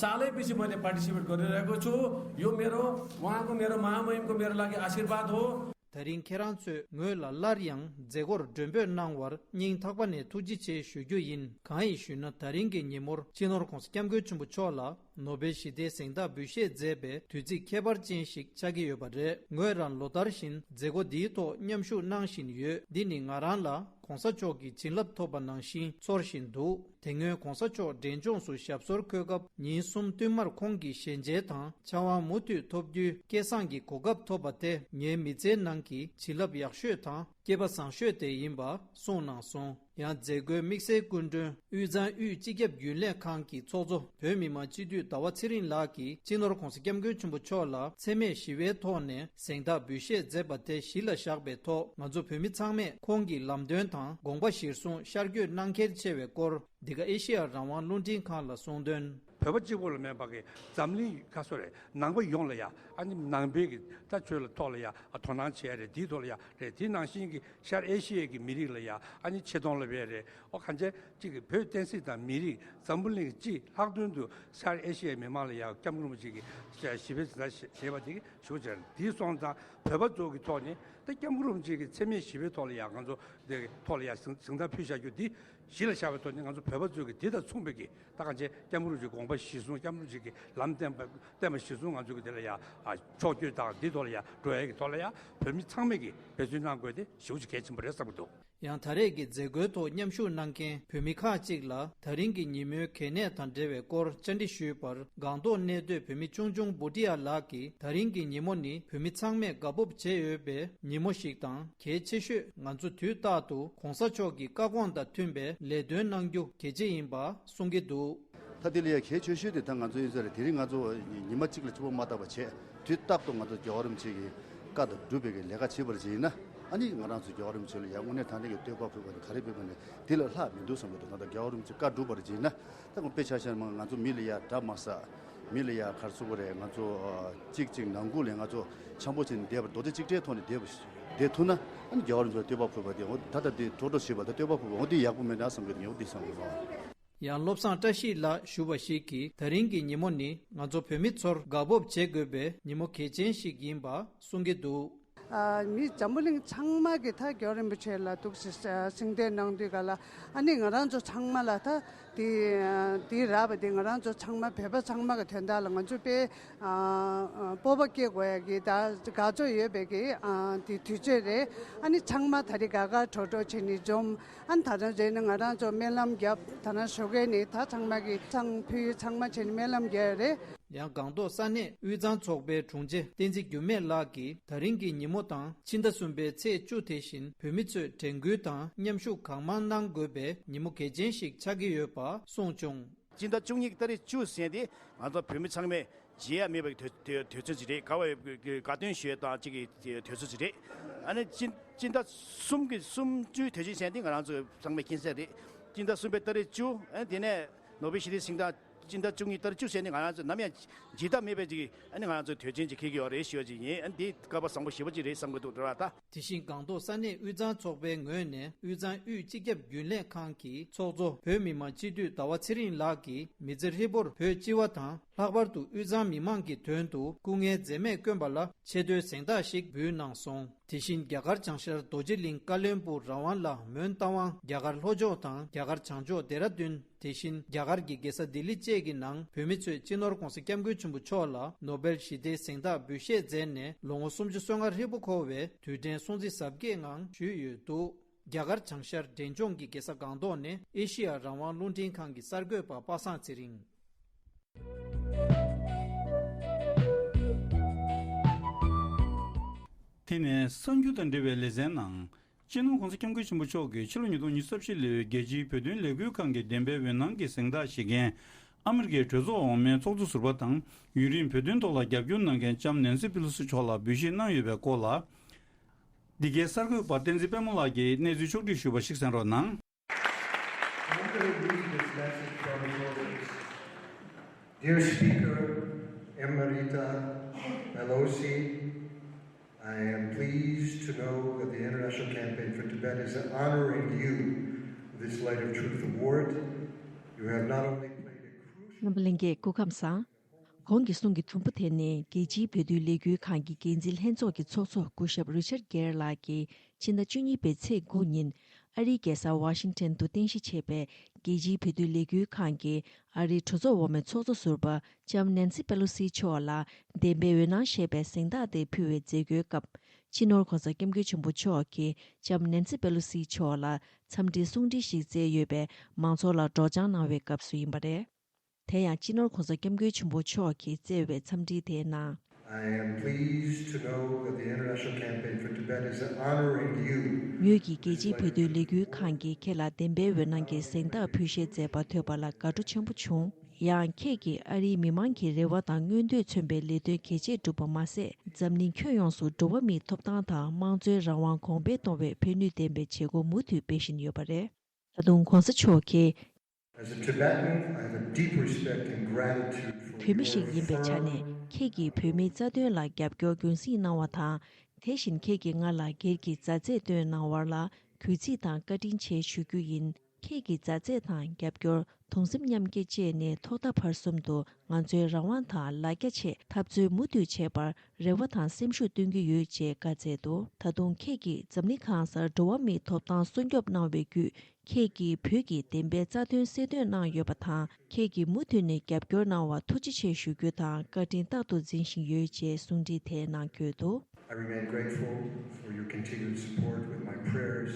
सालैपछि मैले पार्टिसिपेट गरिरहेको छु। यो मेरो, उहाँको, मेरो महामहिमको मेरो लागि आशीर्वाद हो। ད་རིང་ཁྱེད་རང་ཚོས་ངོས་ལ་སླར་ཡང་མཛད་སྒོར་མགྲོན་འབོད་གནང་བར་སྙིང་ཐག་པ་ནས་ཐུགས་རྗེ་ཆེ་ཞུ་རྒྱུ་ཡིན། གང་ཡིན་ཞུས་ན། ད་རིང་གི་ཉིན་མོར་སྤྱི་ནོར་༸གོང་ས་༸སྐྱབས་མགོན་ཆེན་པོ་མཆོག་ལ་ནོ་བེལ་ཞི་བདེའི་གཟེངས་རྟགས་འབུལ་བཞེས་མཛད་པའི་དུས་ཚིགས་ཁྱད་པར་ཅན་ཞིག་ཆགས་ཀྱི་ཡོད་པ་རེད། ངོས་རང་ལོ་ལྟར་བཞིན་མཛད་སྒོ་འདིའི་ཐོག་མཉམ་ཞུགས་གནང་བཞིན་ཡོད། འདི་ནི་ང་རང་ལ་༸གོང་ས་མཆོག་གི་བྱིན་རླབས་ཐོབ་པ་ནང་བཞིན་ཚོར་བཞིན་འདུག། དེ་སྔོན་༸གོང་ས་མཆོག་འབྲས་ལྗོངས་སུ་ཞབས་སོར་འཁོད་སྐབས་ཉིན་གསུམ་བསྟུད་མར་ཁོང་གི་ཞལ་མཇལ་དང་ཕྱག་དབང་མུ་མཐུད་ཐོབ་རྒྱུའི་སྐལ་བཟང་གི་གོ་སྐབས་ཐོབ་པ་དེ་ངའི་མི་ཚེའི་ནང་གི་བྱིན་རླབས་ཡག་ཤོས་དང་སྐལ་བ་བཟང་ཤོས་དེ་ཡིན་པ་གསུངས་གནང་སོང་། ཡང་མཛད་སྒོའི་དམིགས་བསལ་སྐུ་མགྲོན་དབུས་གཙང་དབུས་སྤྱི་ཁྱབ་རྒྱུན་ལས་ཁང་གི་ཚོགས་གཙོ་བོད་མི་མང་སྤྱི་འཐུས་ཟླ་བ་ཚེ་རིང་ལགས་ཀྱིས་སྤྱི་ནོར་༸གོང་ས་༸སྐྱབས་མགོན་ཆེན་པོ་མཆོག་ལ་འཚེ་མེད་ཞི་བའི་ཐོག་ནས་གཟེངས་རྟགས་འབུལ་བཞེས་མཛད་པ་དེ་གཞི་ལ་བཞག་པའི་ཐོག་ང་ཚོ་བོད་མི་ཚང་མས་ཁོང་གི་ལམ་སྟོན་དང་དགོངས་པ་གཞིར་བཟུང་ཤར་བསྐྱོད་གནང་གལ་ཆེ་བའི་སྐོར། འདི་ག་ཨེ་ཤེ་ཡ་རང་དབང་རླུང་འཕྲིན་ཁང་ལ་གསུངས་དོན། བོད་པ་གཅིག་པོ་ལ་མེད་པ་གི་འཛམ་གླིང་ག་སོ་རེད། ནང་པ་ཡོངས་ལ་ཡ། ཨ་ནི་ནང་པའི་གི་ད་ཆོས་ལ་ཐོག་ལ་ཡ། ཨ་དོ་སྣང་བྱེད་ཡ་རེད། དེའི་ཐོག་ལ་ཡ་རེད། དེ་ནང་བཞིན་གི་ཤར་ཨེ་ཤི་ཡའི་གི་མི་རིགས་ལ་ཡ། ཨ་ནི་ཆེ་མཐོང་ལ་བས་རེད། ཨོ་གང་བྱས་གཅིག་གི་བོད་བསྟན་སྲིད་དང་མི་རིགས་འཛམ་བུ་གླིང་སྤྱི་ལྷག་དོན་དུ་ཤར་ཨེ་ཤི་ཡའི་མི་མང་ལ་ཡ་སྐྱབས་མགོན་རིན་པོ་ཆེ་གི་ཞི་བའི་གཟེངས་རྟགས་བཞེས་པ་དེ་གི་ཞུ་བྱས་རེད། དེའི་སོང་ཙང་བོད་པ་ཚོ་གི་ཐོག་ནས་ ད་སྐྱབས་མགོན་རིན་པོ་ཆེ་གི་མཚན་སྨད་བཞི་པའི་ཐོག་ལ་ཡང་ང་ཚོ་འདི་ཐོག་ལ་ཡང་གཟེངས་གཟེངས་རྟགས་ཕུལ་བཞག་རྒྱུ་འདི་གཞི་ལ་བཞག་པའི་ཐོག་ནས་ང་ཚོ་བོད་པ་ཚོས་ཀྱི་འདི་དང་མཚུངས་པའི་གི་ད་གང་བྱས་སྐྱབས་མགོན་རིན་པོ་ཆེའི་དགོངས་པ་གཞིར་བཟུང་སྐྱབས་མགོན་རིན་པོ་ཆེ་གི་ལམ་སྟོན་པ་བསྟན་པ་གཞིར་བཟུང་ང་ཚོས་ཀྱི་འདི་ལ་ཡང་ཕྱོགས་བསྐྱོད་དང་འདི་ཐོག་ལ་ཡང་འགྲོ་ཡ་གི་ཐོག་ལ་ཡང་བོད་མི་ཚང་མས་ཀྱི་འབད་བརྩོན་གནང་དགོས་དེ་ཞེ་པོ་ཅིག་གལ་ཆེན་པོ་རེད་བསམ་གྱི་འདུག་ཡང་ད་རེས་ཀྱི་མཛད་སྒོའི་ཐོག་མཉམ་ཞུགས་གནང་མཁན་བོད་མི་ཁག་ཅིག་ལ་ད་རིང་གི་ཉིན་མོའི་གལ་གནད་དང་འབྲེལ་བའི་སྐོར་བཅར་འདྲི་ཞུས་པར། སྒང་ཏོག་གནས་སྡོད་བོད་མི་ཆུང་ཆུང་བུ་ཏི་ཡ་ལགས་ཀྱིས། ད་རིང་གི་ཉིན་མོ་ནི་བོད་མི་ཚང་མས་དགའ་སྤོབས་བྱེད་འོས་པའི་ཉིན་མོ་ཞིག་དང་། གལ་ཆེ་ཤོས་ང་ཚོ་དུས་རྟག་ཏུ་གོང་ས་མཆོག་གི་བཀའ་དགོངས་དང་མཐུན་པའི་ལས་དོན་གནང་རྒྱུ་གལ་ཆེ་ཡིན་པ་གསུང་གི་འདུག་ད་དེ་ལ་ཡ་གལ་ཆེ་ཤོས་དེ་ད་ང་ཚོ་ཡིན་ས་རེད། དེ་རིང་ང་ཚོ་ཉི་མ་གཅིག་ལ་གཅིག་པོ་མ་བཏབ་པ་བྱས། དུས་རྟག་ཏུ་ང་ཚོ་རྒྱལ་བ་རིན་པོ་ཆེ་གི་བཀའ་དང་སྒྲུབ་པའི་གི་ལས་ཀ་བྱེད་པར་བྱས་ཡིན་ན། ཨ་ནི་ང་རང་ཚོ་རྒྱལ་བ་རིན་པོ་ཆེ་ལ་ཡང་དངོས་གནས་དྲང་གནས་ཀྱི་བསྟོད་པ་ཕུལ་བ་ནི་ག་རེ་ཕུལ་བ་ནི་དེ་ལས་ལྷག་མི་འདུག་བསམ་གྱི་འདུག་ད་ལྟ་རྒྱལ་བ་རིན་པོ་ཆེ་བཀའ་སྒྲུབ་པར་བྱས་ན། ད་དཔེ་ཆ་བཞག་ན་ང་ཚོ་མི་ལ་ཡ་དགྲ་མ་ཟ། མི་ལ་ཡ་གར་སོང་བ་རེད། ང་ཚོ་གཅིག་གཅིག་ནང་ཁུལ་ལས་ང་ཚོ་འཆམ་པོ་བྱས་ནས་བསྡད་པ། རྡོག་རྩ་གཅིག་སྒྲིལ་ཐོག་ནས་བསྡད་པ་བསྡད་ཐུབ་ན། ཨ་ནི་རྒྱལ་བ་རིན་པོ་ཆེ་ལ་བསྟོད་པ་ཕུལ་བ་དེ་འོ་ད་ལྟ་དེ་ཁྲོ་ཁྲོ་བྱེད་པ་ད་བསྟོད་པ་ཕུལ་བ་འོ་དེ་ཡག་པོ་མེད་ན་བསམ་གྱི་འདུག་འོ་དེ་བསམ་གྱི་འདུག་ཡང་བློ་བཟང་བཀྲ་ཤིས་ལགས་ཞུ་བ་ཞིག་གིས། ད་རིང་གི་ཉིན་མོ་ནི་ང་ཚོ་བོད་མི་ཚོར་དགའ་སྤོབས་བྱེད་དགོས་པའི་ཉིན་མོ་གལ་ཆེན་ཞིག་ཡིན་པ་གསུང་གི་འདུག་ཨ། མི་འཛམ་བུ་གླིང་ཚང་མ་གི་ད་རྒྱལ་བ་རིན་པོ་ཆེ་ལ་འདུག་སེ་གཟེངས་བསྟོད་གནང་དུས་ག་ལ། ཨ་ནི་ང་རང་ཚོ་ཚང་མ་ལ་ད་དེ་དེ་རག་པ་དེ་ང་རང་ཚོ་ཚང་མ་བོད་པ་ཚང་མ་གི་དོན་དག་ལ་ང་ཚོ་དཔེ་ཨ་སྤོབས་པ་སྐྱེ་དགོས་ཡ་གི་ད་དགའ་ཚོར་ཡོད་པའི་གི་ཨ་དེ་དུས་ཚོད་རེད། ཨ་ནི་ཚང་མ་ད་རེས་དགའ་དགའ་སྤྲོ་སྤྲོ་བྱས་ནས་འཛོམས། ཨ་ནི་ད་རང་རེད་ན་ང་རང་ཚོ་སྨོན་ལམ་བརྒྱབ། ད་རང་ཞོགས་ཀས་ནས་ད་ཚང་མ་གི་བསང་ཕུལ། ཚང་མ་བྱས་ནས་སྨོན་ལམ་བརྒྱབ་རེད། ཡང་སྒང་ཏོག་ས་གནས་དབུས་གཙང་ཚོགས་པའི་དྲུང་ཆེ་བསྟན་འཛིན་འགྱུར་མེད་ལགས་ཀྱིས། ད་རིང་གི་ཉིན་མོ་དང་ཕྱི་ཟླ་གསུམ་པའི་ཚེས་བཅུ་དེ་བཞིན་བོད་མི་ཚོས་དྲན་སྐུལ་དང་མཉམ་ཞུགས་གང་མང་གནང་དགོས་པའི་ཉིན་མོ་གལ་ཆེན་ཞིག་ཆགས་ཀྱི་ཡོད་པ་གསུངས་བྱུང་། སྤྱི་ཟླ་བཅུ་གཉིས་ཀྱི་ཏ་རིག་བཅུ་ཟེར་དེ་ང་ཚོ་བོད་མི་ཚང་མས་བརྗེད་ཡ་མེད་པའི་དུས་དུས་དུས་ཚོད་ཅིག་རེད། དགའ་བའི་དགའ་སྟོན་ཞུ་ཡ་དང་གཅིག་གི་དུས་ཚོད་ཅིག་རེད། ཨ་ནི་སྤྱི་སྤྱི་ཟླ་གསུམ་གྱི་གསུམ་བཅུའི་དུས་ཆེན་ཟེར་དེ་ང་རང་ཚོ་ཚང་མས་མཁྱེན་གསལ་རེད། སྤྱི་ཟླ་གསུམ་པའི་ཏ་རིག་བཅུ། ཨ་ནི་དེ་ནས་ནོ་བེལ་ཞི་བདེའི་གཟེངས་རྟགས། སྤྱི་ཟླ་བཅུ་གཉིས་ཏ་རིག་བཅུ་ཟེར་ནས་ང་རང་ཚོ་ནམ་ཡང་བརྗེད་ཐབས་མེད་པའི་ཅིག་ཨ་ནི་ང་རང་ཚོའི་དུས་ཆེན་ཅིག་འཁེལ་གྱི་ཡོད་རེད་ཞུ་བ་ཅིག་ཡིན། ཨ་ནི་འདི་སྐལ་པ་བཟང་པོ་ཞེ་པོ་ཅིག་རེད་བསམ་གྱི་འདུག་རེད་བ་ད། དེ་བཞིན་སྒང་ཏོག་ས་གནས་དབུས་གཙང་ཚོགས་པའི་ངོས་ནས་དབུས་གཙང་དབུས་སྤྱི་ཁྱབ་རྒྱུན་ལས་ཁང་གི་ཚོགས་གཙོ་བོད་མི་མང་སྤྱི་འཐུས་ཟླ་བ་ཚེ་རིང་ལགས་ཀྱིས་མི་ཚེ་ཧྲིལ་པོར་བོད་སྤྱི་བ་དང་ལྷག་པར་དུ་དབུས་གཙང་མི་མང་གི་དོན་དུ་སྐུ་ངལ་འཛེམས་མེད་བསྐྱོན་པ་ལ་ཆེ་མཐོའི་གཟེངས་རྟགས་ཤིག་འབུལ་གནང་སོང་། དེ་བཞིན་རྒྱ་གར་བྱང་ཤར་རྡོ་རྗེ་གླིང་ཀ་བློན་སྦུག་ར་ཝང་ལ་མོན་རྟ་དབང་། རྒྱ་གར་ལྷོ་ཕྱོགས་དང་རྒྱ་གར་བྱང་ཕྱོགས་ལྡེ་ར་ལྡུན། དེ་བཞིན་རྒྱ་གར་གྱི་རྒྱལ་ས་ལྡི་ལི་བཅས་ཀྱི་ནང་བོད་མི་ཚོས་སྤྱི་ནོར་༧གོང་ས་༧སྐྱབས་མགོན་ཆེན་པོ་མཆོག་ལ་ནོ་བེལ་ཞི་བདེའི་གཟེངས་རྟགས་འབུལ་བཞེས་མཛད་ནས་ལོ་ངོ་སུམ་ཅུ་སོ་ལྔ་ཧྲིལ་པོ་འཁོར་བའི་དུས་དྲན་སྲུང་བརྩི་གཟབ་རྒྱས་ངང་ཞུས་ཡོད་འདུག་རྒྱ་གར་བྱང་ཤར་འབྲས་ལྗོངས་ཀྱི་རྒྱལ་ས་སྒང་ཏོག་ནས་ཨེ་ཤི་ཡ་རང་དབང་རླུང་འཕྲིན་ཁང་གི་གསར་འགོད་པ་པ་སངས་ཚེ་རིང་། དེ་ནས་གསར་འགྱུར་དང་འབྲེལ་བའི་ལེ་ཚན་ནང་། སྤྱི་ནོར་༧གོང་ས་༧སྐྱབས་མགོན་ཆེན་པོ་མཆོག་གིས་ཕྱི་ལོ་ཉིས་སྟོང་ཉི་ཤུ་རྩ་བཞི་ལོའི་རྒྱལ་སྤྱིའི་བོད་དོན་ལས་འགུལ་ཁང་གི་བདེན་པའི་འོད་སྣང་གི་གཟེངས་རྟགས་བཞེས་མཁན་ཨ་མི་རི་ཀའི་གྲོས་ཚོགས་འོག་མའི་ཚོགས་གཙོ་ཟུར་པ་དང་ཡུན་རིང་བོད་དོན་ཐོག་ལ་རྒྱབ་སྐྱོར་གནང་མཁན་ལྕམ་ནན་སི་པེ་ལོ་སི་མཆོག་ལ་འབུལ་བཞེས་གནང་ཡོད་པའི་སྐོར་ལ། འདི་གའི་གསར་འགོད་པ་བསྟན་འཛིན་དཔལ་མོ་ལགས་ཀྱིས་གནས་ཚུལ་ཕྱོགས་བསྒྲིགས་ཞུས་པ་ཞིག་གསན་རོགས་གནང་། Dear Speaker Emerita Pelosi, I am pleased to know that the International Campaign for Tibet is honoring you with this Light of Truth Award. You have not only played a crucial རྣམ་པ་ལྷན་རྒྱས་སྐུ་ཁམས་བཟང་། གོང་གི་གསུང་གི་དུམ་བུ་དེ་ནི་རྒྱལ་སྤྱིའི་བོད་དོན་ལས་འགུལ་ཁང་གི་འགན་འཛིན་ལྷན་ཚོགས་ཀྱི་ཚོགས་གཙོ་སྐུ་ཞབས་རི་ཆར་གེར་ལགས་ཀྱིས་ཕྱི་ཟླ་བཅུ་གཉིས་པའི་ཚེས་དགུ་ཉིན་ཨ་རིའི་རྒྱལ་ས་ཝ་ཤིང་ཊོན་དུ་རྟེན་གཞི་བྱས་པའི་རྒྱལ་སྤྱིའི་བོད་དོན་ལས་འགུལ་ཁང་གི་ཨ་རིའི་གྲོས་ཚོགས་འོག་མའི་ཚོགས་གཙོ་ཟུར་པ་ལྕམ་ནན་སི་པེ་ལོ་སི་མཆོག་ལ་བདེན་པའི་འོད་སྣང་ཞེས་པའི་གཟེངས་རྟགས་དེ་ཕུལ་བའི་མཛད་སྒོའི་སྐབས། སྤྱི་ནོར་༧གོང་ས་༧སྐྱབས་མགོན་ཆེན་པོ་མཆོག་གིས་ལྕམ་ནན་སི་པེ་ལོ་སི་མཆོག་ལ་འཚམས་འདྲིའི་གསུང་འཕྲིན་ཞིག་བསྩལ་ཡོད་པས་མང་ཚོགས་ལ་སྒྲོག་སྦྱང་གནང་བའི་སྐབས་སུ་ཡིན་པ་རེད། དེ་ཡང་སྤྱི་ནོར་༧གོང་ས་༧སྐྱབས་མགོན་ཆེན་པོ་མཆོག་གིས་བསྩལ་བའི་འཚམས་འདྲི་དེའི་ནང་། I am pleased to know that the International Campaign for Tibet is honoring you. ངོས་ཀྱིས་རྒྱལ་སྤྱིའི་བོད་དོན་ལས་འགུལ་ཁང་གིས་ཁྱེད་ལ་བདེན་པའི་འོད་སྣང་གི་གཟེངས་རྟགས་ཕུལ་བཞེས་མཛད་པ་ཐོས་པ་ལ་དགའ་སྤྲོ་ཆེན་པོ་བྱུང་། ཡང་ཁྱེད་ཀྱིས་ཨ་རིའི་མི་མང་གི་རེ་བ་དང་མངོན་འདོད་མཚོན་པའི་ལས་དོན་གལ་ཆེ་བསྒྲུབས་པ་མ་ཟད། འཛམ་གླིང་ཁྱོན་ཡོངས་སུ་འགྲོ་བ་མིའི་ཐོབ་ཐང་དང་དམངས་གཙོའི་རང་དབང་གོང་འཕེལ་གཏོང་བའི་ཕན་ནུས་ལྡན་པའི་བྱེད་སྒོ་མུ་མཐུད་སྤེལ་བཞིན་ཡོད་པ་རེད། ད་དུང་གོང་ས་མཆོག་གིས། As a Tibetan, I have a deep respect and gratitude for བོད་མི་ཞིག་ཡིན་པའི་ཆ་ནས་ཁྱེད་ཀྱིས་བོད་མིའི་རྩ་དོན་ལ་རྒྱབ་སྐྱོར་རྒྱུན་སྲིང་གནང་བ་དང་། དེ་བཞིན་ཁྱེད་ཀྱིས་ང་ལ་སྒེར་གྱི་མཛའ་བརྩེ་བཏོན་གནང་བར་ལ་གུས་བརྩི་དང་བཀའ་དྲིན་ཆེ་ཞུ་རྒྱུ་ཡིན། ཁྱེད་ཀྱི་མཛའ་བརྩེ་དང་རྒྱབ་སྐྱོར། གདུང་སེམས་མཉམ་སྐྱེད་བཅས་ནི་ཐོག་མཐའ་བར་གསུམ་དུ་ང་ཚོའི་རང་དབང་དང་ལ་རྒྱ་ཆེད་འཐབ་རྩོད་མུ་མཐུད་བྱེད་པར་རེ་བ་དང་སེམས་ཤུགས་སྟོན་གྱི་ཡོད་ཅེས་བཀའ་སྩལ་འདུག་ད་དུང་ཁྱེད་ཀྱིས་འཛམ་གླིང་གང་སར་འགྲོ་བ་མིའི་ཐོབ་ཐང་སྲུང་སྐྱོབ་གནང་བའི་བརྒྱུད། ཁྱེད་ཀྱིས་བོད་ཀྱི་བདེན་པའི་རྩ་དོན་གསལ་སྟོན་གནང་ཡོད་པ་དང་། ཁྱེད་ཀྱིས་མུ་མཐུད་ནས་རྒྱབ་སྐྱོར་གནང་བར་ཐུགས་རྗེ་ཆེ་ཞུ་རྒྱུ་དང་། བཀའ་དྲིན་རྟག་ཏུ་འཛིན་བཞིན་ཡོད་ཅེས་གསུང་འཕྲིན་དེ་ནང་བཀོད་འདུག I remain grateful for your continued support with my prayers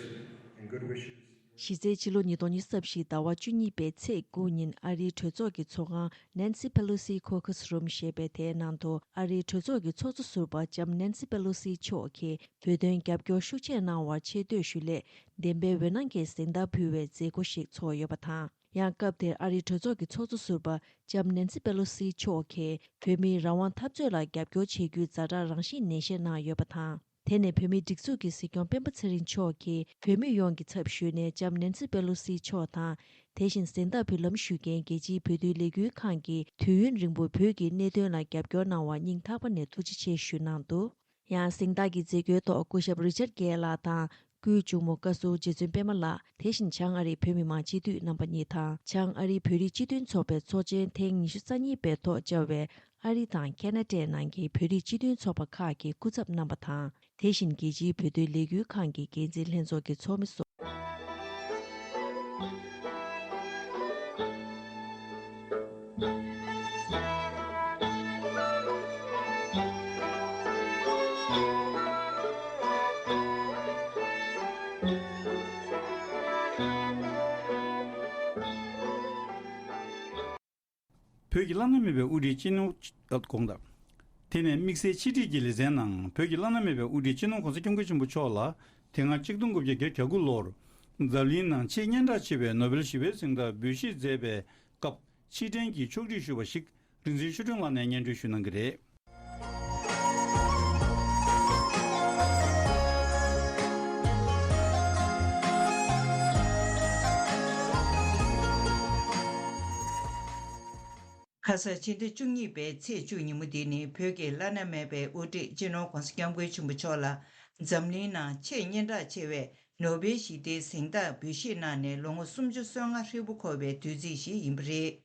and good wishes. གཞི་རྩའི་ཕྱི་ལོ་ཉིས་སྟོང་ཉི་ཤུ་རྩ་བཞི་ཟླ་བ་བཅུ་གཉིས་པའི་ཚེས་དགུ་ཉིན་ཨ་རིའི་གྲོས་ཚོགས་ཀྱི་ཚོགས་ཁང་Nancy Pelosi Caucus Room ཞེས་པའི་དེའི་ནང་དུ། ཨ་རིའི་གྲོས་ཚོགས་ཀྱི་ཚོགས་གཙོ་ཟུར་པ་ལྕམ་Nancy Pelosi མཆོག་གིས་བོད་དོན་རྒྱབ་སྐྱོར་ཤུགས་ཆེ་གནང་བར་ཆེ་བསྟོད་ཞུ་སླད། བདེན་པའི་འོད་སྣང་གི་གཟེངས་རྟགས་ཕུལ་བའི་མཛད་སྒོ་ཞིག་ཚོགས་ཡོད་པ་དང་། ཡང་སྐབས་དེར་ཨ་རིའི་གྲོས་ཚོགས་ཀྱི་ཚོགས་གཙོ་ཟུར་པ་ལྕམ་Nancy Pelosi མཆོག་གིས་བོད་མིའི་རང་དབང་འཐབ་རྩོད་ལ་རྒྱབ་སྐྱོར་བྱེད་རྒྱུའི་ཛ་དྲག་རང་བཞིན་ནན་བཤད་གནང་ཡོད་པ་དང་། དེ་ནས་བོད་མིའི་སྒྲིག་འཛུགས་ཀྱི་སྲིད་སྐྱོང་སྤེན་པ་ཚེ་རིང་མཆོག་གིས་བོད་མི་ཡོངས་ཀྱི་ཚབ་ཞུས་ནས་ལྕམ་Nancy Pelosi མཆོག་དང་། དེ་བཞིན་གཟེངས་རྟགས་ཕུལ་ལམ་ཞུ་མཁན་རྒྱལ་སྤྱིའི་བོད་དོན་ལས་འགུལ་ཁང་གིས་དུས་ཡུན་རིང་པོ་བོད་ཀྱི་གནད་དོན་ལ་རྒྱབ་སྐྱོར་གནང་བར་སྙིང་ཐག་པ་ནས་ཐུགས་རྗེ་ཆེ་ཞུ་གནང་འདུག་ཡང་གཟེངས་རྟགས་ཀྱི་མཛད་སྒོའི་ཐོག་སྐུ་ཞབས་རི་ཅར་གྷེ་ལགས་དང་། སྐུའི་གཅུང་མོ་བཀའ་ཟུར་རྗེ་བཙུན་པད་མ་ལགས། དེ་བཞིན་བྱང་ཨ་རིའི་བོད་མི་མང་སྤྱི་འཐུས་རྣམ་པ་གཉིས་དང་། བྱང་ཨ་རིའི་བོད་རིགས་སྤྱི་མཐུན་ཚོགས་པའི་ཚོགས་ཆེན་ཐེངས་ཉི་ཤུ་རྩ་གཉིས་པའི་ཐོག་བཅར་བའི་ཨ་རི་དང་ཁེ་ན་ཌའི་ནང་གི་བོད་རིགས་སྤྱི་མཐུན་ཚོགས་པ་ཁག་གི་སྐུ་ཚབ་རྣམ་པ་དང་། དེ་བཞིན་རྒྱལ་སྤྱིའི་བོད་དོན་ལས་འགུལ་ཁང་གི་འགན་འཛིན་ལྷན་ཚོགས་ཀྱི་ཚོགས་མི་སོགས། བོད་ཀྱི་བླ་ན་མེད་པའི་དབུ་ཁྲིད་སྤྱི་ནོར་དགོངས་དག་དེ་ནས་དམིགས་བསལ་ཕྱི་དྲིལ་གྱི་ལེ་ཚན་ནང་བོད་ཀྱི་བླ་ན་མེད་པའི་དབུ་ཁྲིད་སྤྱི་ནོར་༸གོང་ས་༸སྐྱབས་མགོན་ཆེན་པོ་མཆོག་ལ་དེ་སྔ་ཆིག་སྟོང་དགུ་བརྒྱ་བརྒྱད་ཅུ་གྱ་དགུ་ལོར་འཛམ་གླིང་ནང་ཆེས་སྙན་གྲགས་ཆེ་བའི་ནོ་བེལ་ཞི་བའི་གཟེངས་རྟགས་འབུལ་བཞེས་མཛད་པའི་སྐབས་ཕྱིར་དྲན་གྱི་ཕྱོགས་སྒྲིག་ཞུས་པ་ཞིག་རིག་འཛིན་ཆོས་སྒྲོན་ལགས་ནས་སྙན་སྒྲོན་ཞུ་གནང་གི་རེད། ཁ་ས་ཕྱི་ཟླ་བཅུ་གཉིས་པའི་ཚེས་བཅུ་ཉིན་མོ་འདི་ནི་བོད་ཀྱི་བླ་ན་མེད་པའི་དབུ་ཁྲིད་སྤྱི་ནོར་༸གོང་ས་༸སྐྱབས་མགོན་ཆེན་པོ་མཆོག་ལ་འཛམ་གླིང་ནང་ཆེས་སྙན་གྲགས་ཆེ་བའི་ནོ་བེལ་ཞི་བདེའི་གཟེངས་རྟགས་འབུལ་བཞེས་གནང་ནས་ལོ་ངོ་སུམ་ཅུ་སོ་ལྔ་ཧྲིལ་པོ་འཁོར་བའི་དུས་ཚིགས་ཤིག་ཡིན་པ་རེད།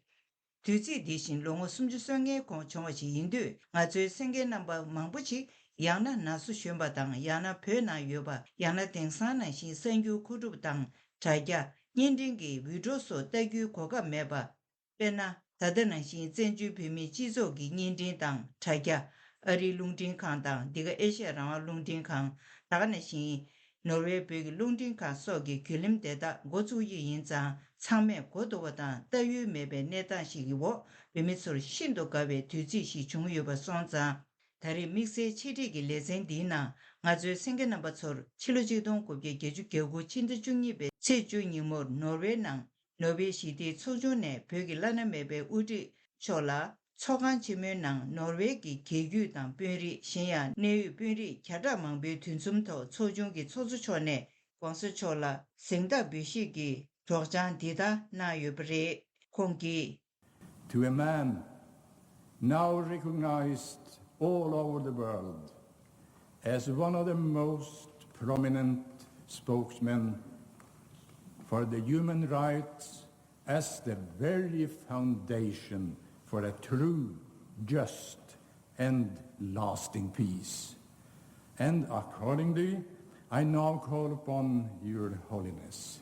དུས་ཚིགས་འདི་བཞིན་ལོ་ངོ་སུམ་ཅུ་སོ་ལྔའི་གོང་བྱུང་བ་ཞིག་ཡིན་དུས། ང་ཚོའི་གསན་མཁན་རྣམ་པ་མང་པོ་ཞིག་ཡང་ན་ན་སོ་གཞོན་པ་དང་། ཡང་ན་བོད་ནང་ཡོད་པ། ཡང་ན་དེང་སང་ནང་བཞིན་གསར་འགྱུར་མཁོ་སྒྲུབ་དང་དྲ་རྒྱ། བརྙན་འཕྲིན་གྱི་བི་ཌི་ཡོ་སོགས་ལྟ་རྒྱུའི་གོ་སྐབས་མེད་པ། དཔེར་ན། ད་ལྟ་ནང་བཞིན་བཙན་བྱོལ་བོད་མིའི་སྤྱི་ཚོགས་ཀྱི་བརྙན་འཕྲིན་དང་དྲ་རྒྱ། ཨ་རིའི་རླུང་འཕྲིན་ཁང་དང་། འདི་ག་ཨེ་ཤ་ཡ་རང་དབང་རླུང་འཕྲིན་ཁང་། ད་ག་ནང་བཞིན་ནོར་ཝེ་བོད་ཀྱི་རླུང་འཕྲིན་ཁང་སོགས་ཀྱི་བརྒྱུད་ལམ་དེ་དག་འགོ་བཙུགས་ཡུལ་ཡིན་ཙང་། ཚང་མས་གོ་ལྡོག་པ་དང་ལྟ་ཡུལ་མེད་པའི་གནས་སྟངས་ཤིག་གི་འོག་བོད་མི་ཚོར་ཤིན་ཏུ་དགའ་བའི་དུས་ཚིགས་ཤིག་བྱུང་ཡོད་པ་སོང་ཙང་། ད་རེས་དམིགས་བསལ་ཕྱི་དྲིལ་གྱི་ལེ་ཚན་འདིའི་ནང་ང་ཚོའི་གསན་མཁན་རྣམ་པ་ཚོར་ཕྱི་ལོ་ཆིག་སྟོང་དགུ་བརྒྱ་བརྒྱད་ཅུ་གྱ་དགུ་ཕྱི་ཟླ་བཅུ་གཉིས་པའི་ཚེས་བཅུ་ཉིན་མོར་ནོར་ཝེ་ནང་ནོ་བེལ་ཞི་བདེའི་ཚོགས་ཆུང་ནས་བོད་ཀྱི་བླ་ན་མེད་པའི་དབུ་ཁྲིད་མཆོག་ལ་ཚོགས་ཁང་ཆེན་མོའི་ནང་ནོར་ཝེ་གྱི་རྒྱལ་རྒྱུད་དང་དཔོན་རིགས། གཞན་ཡང་གནད་ཡོད་དཔོན་རིགས་བརྒྱ་ཕྲག་མང་པོའི་འདུ་འཛོམས་ཐོག་ཚོགས་ཆུང་གི་ཚོགས་གཙོ་མཆོག་ནས་༸གོང་ས་མཆོག་ལ་གཟེངས་རྟགས་འབུལ་བཞེས་ཀྱི་སྒྲོག་སྦྱང་འདི་ལྟར་གནང་ཡོད་པ་རེད། ཁོང་གིས། To a man now recognized all over the world as one of the most prominent spokesmen for the human rights as the very foundation for a true, just, and lasting peace. And accordingly, I now call upon Your Holiness,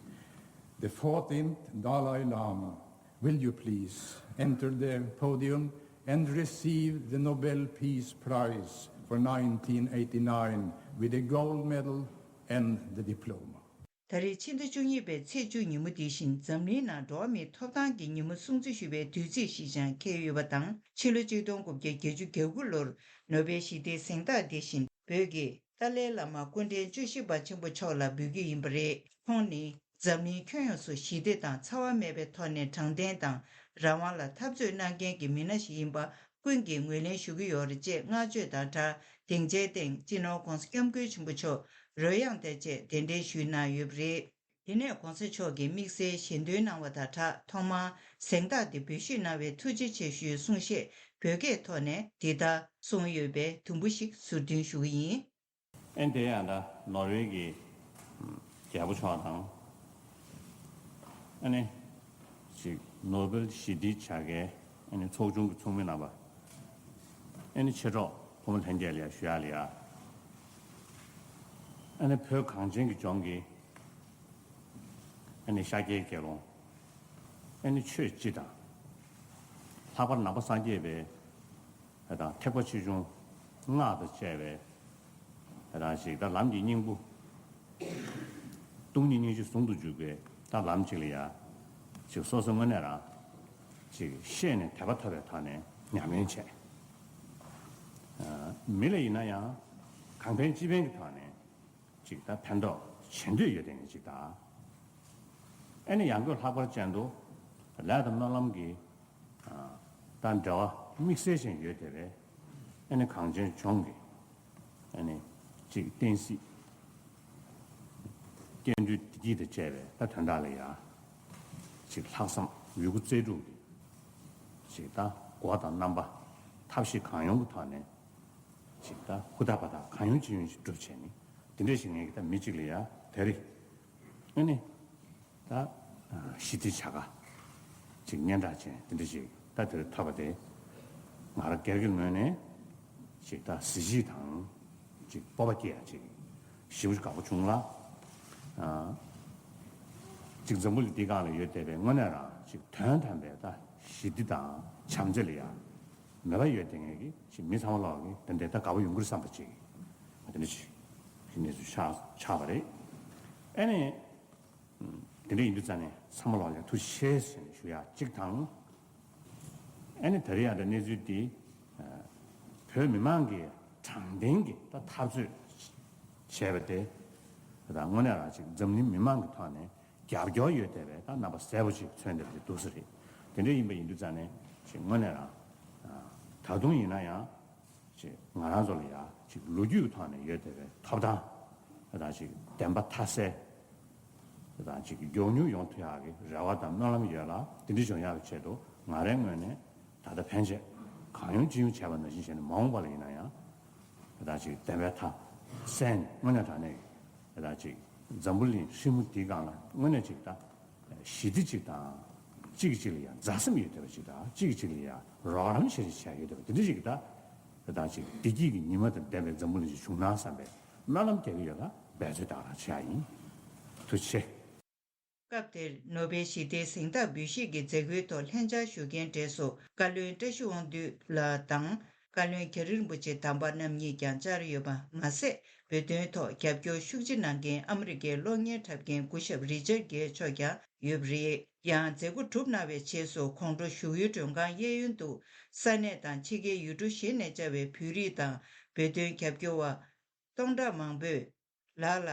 the fourteenth Dalai Lama, will you please enter the podium and receive the Nobel Peace Prize for nineteen eighty-nine with a gold medal and the diploma? ད་རེས་ཕྱི་ཟླ་བཅུ་གཉིས་པའི་ཚེས་བཅུ་ཉིན་མོ་འདི་བཞིན་འཛམ་གླིང་ནང་འགྲོ་བ་མིའི་ཐོབ་ཐང་གི་ཉིན་མོ་སྲུང་བརྩི་ཞུ་བའི་དུས་ཚིགས་ཤིག་ཀྱང་འཁེལ་ཡོད་པ་དང་། ཕྱི་ལོ་ཆིག་སྟོང་དགུ་བརྒྱ་བརྒྱད་ཅུ་གྱ་དགུ་ལོར་ནོ་བེལ་ཞི་བདེའི་གཟེངས་རྟགས་འདི་བཞིན་བོད་ཀྱི་ཏཱ་ལའི་བླ་མ་སྐུ་ཕྲེང་བཅུ་བཞི་པ་ཆེན་པོ་མཆོག་ལ་འབུལ་རྒྱུ་ཡིན་པ་རེད། ཁོང་ནི་འཛམ་གླིང་ཁྱོན་ཡོངས་སུ་ཞི་བདེ་དང་འཚེ་བ་མེད་པའི་ཐོག་ནས་དྲང་བདེན་དང་རང་དབང་ལ་འཐབ་རྩོད་གནང་མཁན་གྱི་མི་སྣ་ཞིག་ཡིན་པ་ཀུན་གྱིས་ངོས་ལེན་ཞུ་གི་ཡོད་རེད་ཅེས་བསྔགས་བརྗོད་དང་སྦྲགས། སྡིངས་ཆའི་སྟེང་སྤྱི་ནོར་༸གོང་ས་༸སྐྱབས་མགོན་ཆེན་པོ་མཆོག་རོལ་དབྱངས་བཏང་བྱས་གདན་འདྲེན་ཞུས་གནང་ཡོད་པ་རེད། དེ་ནས་༸གོང་ས་མཆོག་གིས་དམིགས་བསལ་ཞལ་འདོན་གནང་བ་དང་སྦྲགས། ཐོག་མར་གཟེངས་རྟགས་འདི་འབུལ་བཞེས་གནང་བའི་ཐུགས་རྗེ་ཆེ་ཞུའི་གསུང་བཤད་བོད་སྐད་ཐོག་ནས་འདི་ལྟར་གསུངས་ཡོད་པས་དུམ་བུ་ཞིག་ཟུར་འདོན་ཞུ་གི་ཡིན། ཨེ་འདི་ཡང་ད་ནོར་ཝེ་གི་རྒྱལ་པོ་མཆོག་དང་ ཨ་ནི་ཅིག་ནོ་བེལ་ཞི་བདེའི་བྱ་དགའི་ཨ་ནི་ཚོགས་ཆུང་གི་ཚོགས་མི་རྣམ་པ། ཨ་ནི་མཆེད་གྲོགས་ཕོ་མོ་ལྷན་རྒྱས་ལ་ཡ་ཞུ་ཡག་ལ་ཡ། ཨ་ནི་བོད་གངས་ཅན་གྱི་ལྗོངས་ཀྱི་ཨ་ནི་ཤཱཀྱའི་དགེ་སློང་། ཨ་ནི་ཆོས་སྤྱི་དང་། ལྷག་པར་ནང་པ་སངས་རྒྱས་པའི་དང་ཐེག་པ་ཆེ་ཆུང་སྔགས་དང་བཅས་པའི་དང་ཞིག་ད་ལམ་གྱི་སྙིང་པོ། སྟོང་ཉིད་སྙིང་རྗེ་ཟུང་དུ་འཇུག་པའི་ད་ལམ་གཅིག་ལ་ཡ། ཅིག་སོ་སོ་དངོས་གནས་རང་ཅིག་ཤེས་ནས་དད་པ་ཐོབ་པའི་ཐོག་ནས་ཉམས་ལེན་བྱས། མི་ལ་ཡིན་ན་ཡང་གང་ཕན་ཅི་ཕན་གྱི་ཐོག་ནས་ཅིག་ད་ཕན་ཐོགས་བྱེད་འདོད་ཡོད་དེ་ནས་ཅིག་ད། ཨེ་ནི་ཡང་སྒོས་ལྷག་པར་ཅན་དུ་ལས་དང་སྨོན་ལམ་གྱི་ད་འབྲེལ་བ་དམིགས་བསལ་ཅན་ཡོད་དེ་བས། ཨེ་ནི་གངས་ཅན་ལྗོངས་ཀྱི་ཨེ་ནི་ཅིག་བསྟན་སྲིད་སྐྱེ་འགྲོའི་བདེ་སྐྱིད་དང་བཅས་པའི་ད་དོན་དག་ལ་ཡ་ཅིག་ལྷག་བསམ་ཡོད་རྒུ་རྩལ་སྤྲུགས་ཀྱིས་ཅིག་ད་སྒོ་དང་རྣམ་པ་ཐབས་ཤེས་གང་ཡོང་གི་ཐོག་ནས་ཅིག་ད་ཧུར་ཐག་འབད་ཐག་གང་ཡོང་ཅི་ཡོང་ཞིག་སྒྲུབ་བྱས་ནས་དེ་འདྲ་ཞིག་ངེད་ཀྱི་ད་མི་གཅིག་ལ་ཡ་དེ་རེད། ཨེ་ནི། ད་ཞི་བདེ་བྱ་དགའ་ཅིག་སྙན་གྲགས་ཅན་དེ་འདྲ་ཞིག་ད་དེར་ཐོབ་པ་དེ་ང་རང་སྒེར་གྱི་ངོས་ནས་ཅིག་ད་གཟི་བརྗིད་དང་ཅིག་སྤོབས་པ་སྐྱེ་ཡ་ཅིག་ཞེ་པོ་ཅིག་དགའ་པོ་བྱུང་ལ། ཅིག་འཛམ་བུ་གླིང་འདིའི་སྒང་ལ་ཡོད་བསྡད་པའི་དངོས་གནས་རང་ཅིག་དོན་དམ་པའི་ད་ཞི་བདེ་དང་བྱམས་བརྩེ་ལ་ཡ་མོས་པ་ཡོད་བསྡད་མཁན་གྱི་ཅིག་མི་ཚང་མ་ལོག་གི་དེ་འདྲའི་ད་དགའ་པོ་ཡོང་གི་རེད་བསམ་པ་ཅིག་དེ་འདྲ་ཞིག་གནས་ཚུལ་ཆགས་ཆགས་པ་རེད། ཨེ་ནི། དེ་འདྲ་ཡིན་དུས་ཙང་ནས་ཚང་མ་ལོག་ལ་ཐུགས་རྗེ་ཆེ་ཟེར་ནས་ཞུ་ཡག་གཅིག་དང་། ཨ་ནི་ད་རེས་ཡང་འདྲ་གནས་ཚུལ་འདི། བོད་མི་མང་གིས་དྲང་བདེན་གྱི་ད་འཐབ་རྩོད་བྱས་པ་དེ། ད་དངོས་གནས་རང་ཅིག་འཛམ་གླིང་མི་མང་གི་ཐོག་ནས་རྒྱབ་སྐྱོར་ཡོད་བསྡད་པའི་ད་རྣམ་པ་གསལ་པོ་ཅིག་མཚོན་བསྡད་པ་དེ་འདུག་ས་རེད། དེ་འདྲ་ཡིན་པ་ཡིན་དུས་ཙང་ནས་ཅིག་དངོས་གནས་རང་། ད་དུང་ཡིན་ན་ཡང་། ཅིག་ང་རང་ཚོ་ལ་ཡ་ཅིག་ལོ་རྒྱུས་ཀྱི་ཐོག་ནས་ཡོད་བསྡད་པའི་ཐོབ་ཐང་། དང་ཅིག་བདེན་པ་མཐའ་གསལ། དང་ཅིག་མགྱོགས་མྱུར་ཡོང་ཐུབ་ཡག་གི་རེ་བ་དང་སྨོན་ལམ་ཡོད་ལ་དེ་འདྲ་བྱུང་ཡག་གི་ཆེད་དུ་ང་རའི་ངོས་ནས་ད་ལྟ་ཕན་ཆད་གང་ཡོང་ཅི་ཡོང་བྱས་པ་ནང་བཞིན་བྱས་ནས་མ་འོངས་པ་ལ་ཡིན་ན་ཡང་། དང་ཅིག་བདེན་པའི་མཐའ་གསལ་ནས་དངོས་གནས་དྲང་གནས་ཀྱི་དང་ཅིག་འཛམ་བུ་གླིང་ཧྲིལ་མོ་འདིའི་སྒང་ལ་དངོས་གནས་ཅིག་ད། ཞི་བདེ་གཅིག་དང་། གཅིག་གིས་གཅིག་ལ་ཡང་མཛའ་སེམས་ཡོད་བསྡད་པ་ཅིག་དང་གཅིག་གིས་གཅིག་ལ་ཡང་རོགས་རམ་བྱེད་བྱེད་ཡོད་བསྡད་པ་དེ་འདྲ་ཞིག་གི་ད། དེ་དང་ཅིག་བདེ་སྐྱིད་ཀྱི་ཉི་མ་དང་ལྡན་པའི་འཛམ་བུ་གླིང་ཞིག་བྱུང་ན་བསམ་པའི་སྨོན་ལམ་རྒྱག་གི་ཡོད་ལ་འབད་རྩོལ་ད་ག་རང་བྱེད་ཡ་ཡིན། ཐུགས་རྗེ་ཆེ། སྐབས་དེར་ནོ་བེལ་ཞི་བདེའི་གཟེངས་རྟགས་འབུལ་བཞེས་ཀྱི་མཛད་སྒོའི་ཐོག་ལྷན་བཅར་ཞུ་མཁན་གྲས་སུ་བཀའ་བློན་བཀྲ་ཤིས་དབང་འདུས་ལགས་དང་། བཀའ་བློན་རྒྱ་རི་རིན་པོ་ཆེ་དམ་པ་རྣམ་གཉིས་ཀྱང་བཅར་ཡོད་པ་མ་ཟད། བོད་དོན་ཐོག་རྒྱབ་སྐྱོར་ཤུགས་ཆེ་གནང་མཁན་ཨ་མི་རི་ཀའི་གློག་བརྙན་འཁྲབ་མཁན་སྐུ་ཞབས་རི་ཅར་གྷེ་མཆོག་ཀྱང་ཡོད་པ་རེད། ཡང་མཛད་སྒོ་གྲུབ་གནང་བའི་རྗེས་སུ་ཁོང་ཁྲོ་བཞུགས་ཡུལ་མགྲོན་ཁང་གཡས་གཡོན་དུ་ས་གནས་དང་ཕྱི་རྒྱལ་ཡུལ་གྲུ་གཞན་ནས་བཅར་བའི་བོད་རིགས་དང་བོད་དོན་རྒྱབ་སྐྱོར་བ་སྟོང་ཕྲག་མང་པོས་ལག་ལ་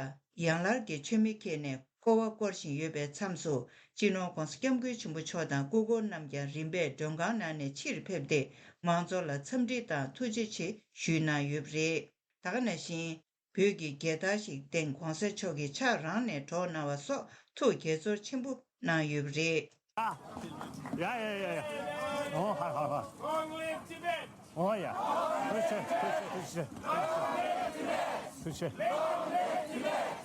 ཡང་ལར་གྱི་མཆོད་མེ་ཁྱེར་ནས་སྐོར་བ་སྐོར་བཞིན་ཡོད་པའི་མཚམས་སུ། སྤྱི་ནོར་༧གོང་ས་༧སྐྱབས་མགོན་ཆེན་པོ་མཆོག་དང་སྐུ་འཁོར་རྣམས་ཀྱང་རིམ་པས་མགྲོན་ཁང་ནང་ནས་ཕྱིར་ཕེབས་ཏེ་མང་ཚོགས་ལ་འཚམས་འདྲི་དང་ཐུགས་རྗེ་ཆེ་ཞུས་གནང་ཡོད་པ་རེད། ད་ག་ནང་བཞིན། བོད་ཀྱི་རྒྱལ་དར་ཞིག་སྟེང་༧གོང་ས་མཆོག་གིས་ཕྱག་རང་ནས་སྒྲོག་གནང་བ་སོགས་ཐུགས་དགྱེས་ཚོར་ཆེན་པོ་གནང་ཡོད་པ་རེད། ཡ་ཡ་ཡ་ཡ། ཨོ་ཧ་ཧ་ཧ། Long live Tibet! ཨོ་ཡ། ཐུགས་རྗེ་ཆེ་ཐུགས་རྗེ་ཆེ་ཐུགས་རྗེ་ཆེ། ཐུགས་རྗེ་ཆེ། Long live Tibet!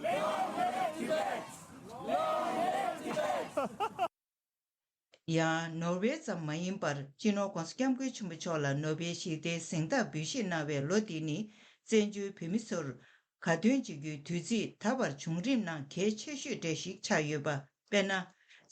Long live Tibet! Long live Tibet! ཡང་ནོར་ཝེ་ཙམ་མ་ཡིན་པར་སྤྱི་ནོར་༧གོང་ས་༧སྐྱབས་མགོན་ཆེན་པོ་མཆོག་ལ་ནོ་བེལ་ཞི་བདེའི་གཟེངས་རྟགས་འབུལ་བཞེས་གནང་བའི་ལོ་འདི་ནི་བཙན་བྱོལ་བོད་མི་ཚོར་དགའ་སྟོན་བྱེད་རྒྱུའི་དུས་ཚིགས་ད་བར་བྱུང་རིམ་ནང་གལ་ཆེ་ཤོས་གྲས་ཤིག་ཆགས་ཡོད་པ། དཔེར་ན།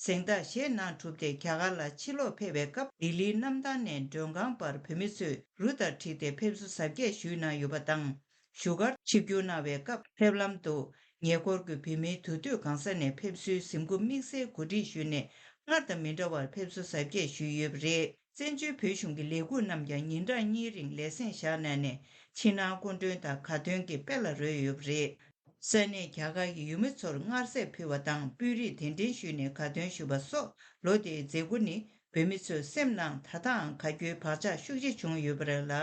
གཟེངས་རྟགས་བཞེས་གནང་གྲུབ་སྟེ་རྒྱ་གར་ལ་ཕྱིར་ལོག་ཕེབས་པའི་སྐབས་ལྡི་ལིའི་གནམ་ཐང་ནས་མགྲོན་ཁང་བར་བོད་མི་ཚོས་རུ་དང་བསྒྲིགས་ཏེ་ཕེབས་བསུ་གཟབ་རྒྱས་ཞུས་གནང་ཡོད་པ་དང་། བཞུགས་སྒར་ཆིབས་བསྒྱུར་གནང་བའི་སྐབས་ཕེབས་ལམ་དུ་ཉེ་འཁོར་གྱི་བོད་མིའི་དུས་སྟོན་གང་ས་ནས་ཕེབས་བསུའི་གཟིམ་འགོ་དམིགས་བསལ་གོ་སྒྲིག་ཞུས་ནས་སྔར་དང་མི་འདྲ་བར་ཕེབས་བསུ་གཟབ་རྒྱས་ཞུས་ཡོད་པ་རེད། བཙན་བྱོལ་བོད་གཞུང་གི་ལས་ཁུངས་རྣམས་ཀྱང་ཉིན་གྲངས་གཉིས་རིང་ལས་སེམས་བཞག་གནང་ནས་ཕྱི་ནང་སྐུ་མགྲོན་དང་དགའ་སྟོན་གྱི་དཔལ་ལ་རོལ་ཡོད་པ་རེད། ས་གནས་རྒྱ་གར་གྱི་ཡུལ་མི་ཚོར་མངར་ཟས་ཕུལ་བ་དང་སྤོས་རིགས་གདན་འདྲེན་ཞུས་ནས་དགའ་སྟོན་ཞུས་པ་སོགས་ལོ་དེའི་མཛད་སྒོ་ནི། བོད་མི་ཚོའི་སེམས་ནང་ད་ལྟའང་དགའ་སྐྱོའི་བག་ཆགས་ཤུགས་ཆེ་བྱུང་ཡོད་པ་རེད་ལ།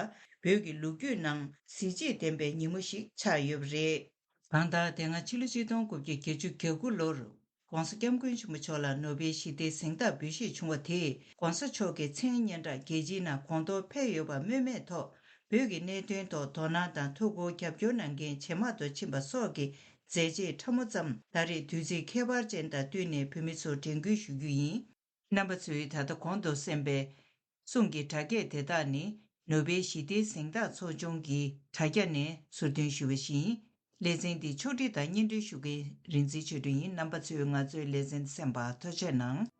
བོད་ཀྱི་ལོ་རྒྱུས་ནང་གཟི་བརྗིད་ལྡན་པའི་ཉིན་མོ་ཞིག་ཆགས་ཡོད་པ་རེད། གང་ལྟར་དེ་སྔ་ཕྱི་ལོ་ཆིག་སྟོང་དགུ་བརྒྱ་བརྒྱད་ཅུ་གྱ་དགུ་ལོར་༧གོང་ས་༧སྐྱབས་མགོན་ཆེན་པོ་མཆོག་ལ་ནོ་བེལ་ཞི་བདེའི་གཟེངས་རྟགས་འབུལ་བཞེས་བྱུང་བ་དེས་༧གོང་ས་མཆོག་གི་མཚན་སྙན་གྲགས་རྒྱལ་སྤྱིའི་ནང་གོང་མཐོར་འཕེལ་ཡོད་པ་སྨོས་མེད་ཐོག་བོད་ཀྱི་གནད་དོན་ཐོག་དོ་སྣང་དང་ཐུགས་ཁུར་རྒྱབ་སྐྱོར་གནང་མཁན་ཇེ་མང་དུ་ཕྱིན་པ་སོགས་ཀྱི་ མཛད་རྗེས་ཕྲ་མོ་ཙམ་ད་རེས་དུས་ཚིགས་ཁྱད་པར་ཅན་དང་བསྟུན་ནས་བོད་མི་ཚོར་དྲན་སྐུལ་ཞུ་རྒྱུ་ཡིན། རྣམ་པ་ཚོས་ད་ལྟ་གོང་དུ་གསན་པའི་གསུང་གི་སྒྲ་སྐད་དེ་དག་ནི་ནོ་བེལ་ཞི་བདེའི་གཟེངས་རྟགས་ཚོགས་ཆུང་གི་དྲ་རྒྱ་ནས་ཟུར་འདོན་ཞུས་པ་ཞིག་ཡིན། ལེ་ཚན་འདི་ཕྱོགས་སྒྲིག་དང་སྙན་སྒྲོན་ཞུ་མཁན་རིག་འཛིན་ཆོས་སྒྲོན་ཡིན། རྣམ་པ་ཚོས་ང་ཚོའི་ལེ་ཚན་གསན་པར་ཐུགས་རྗེ་གནང་།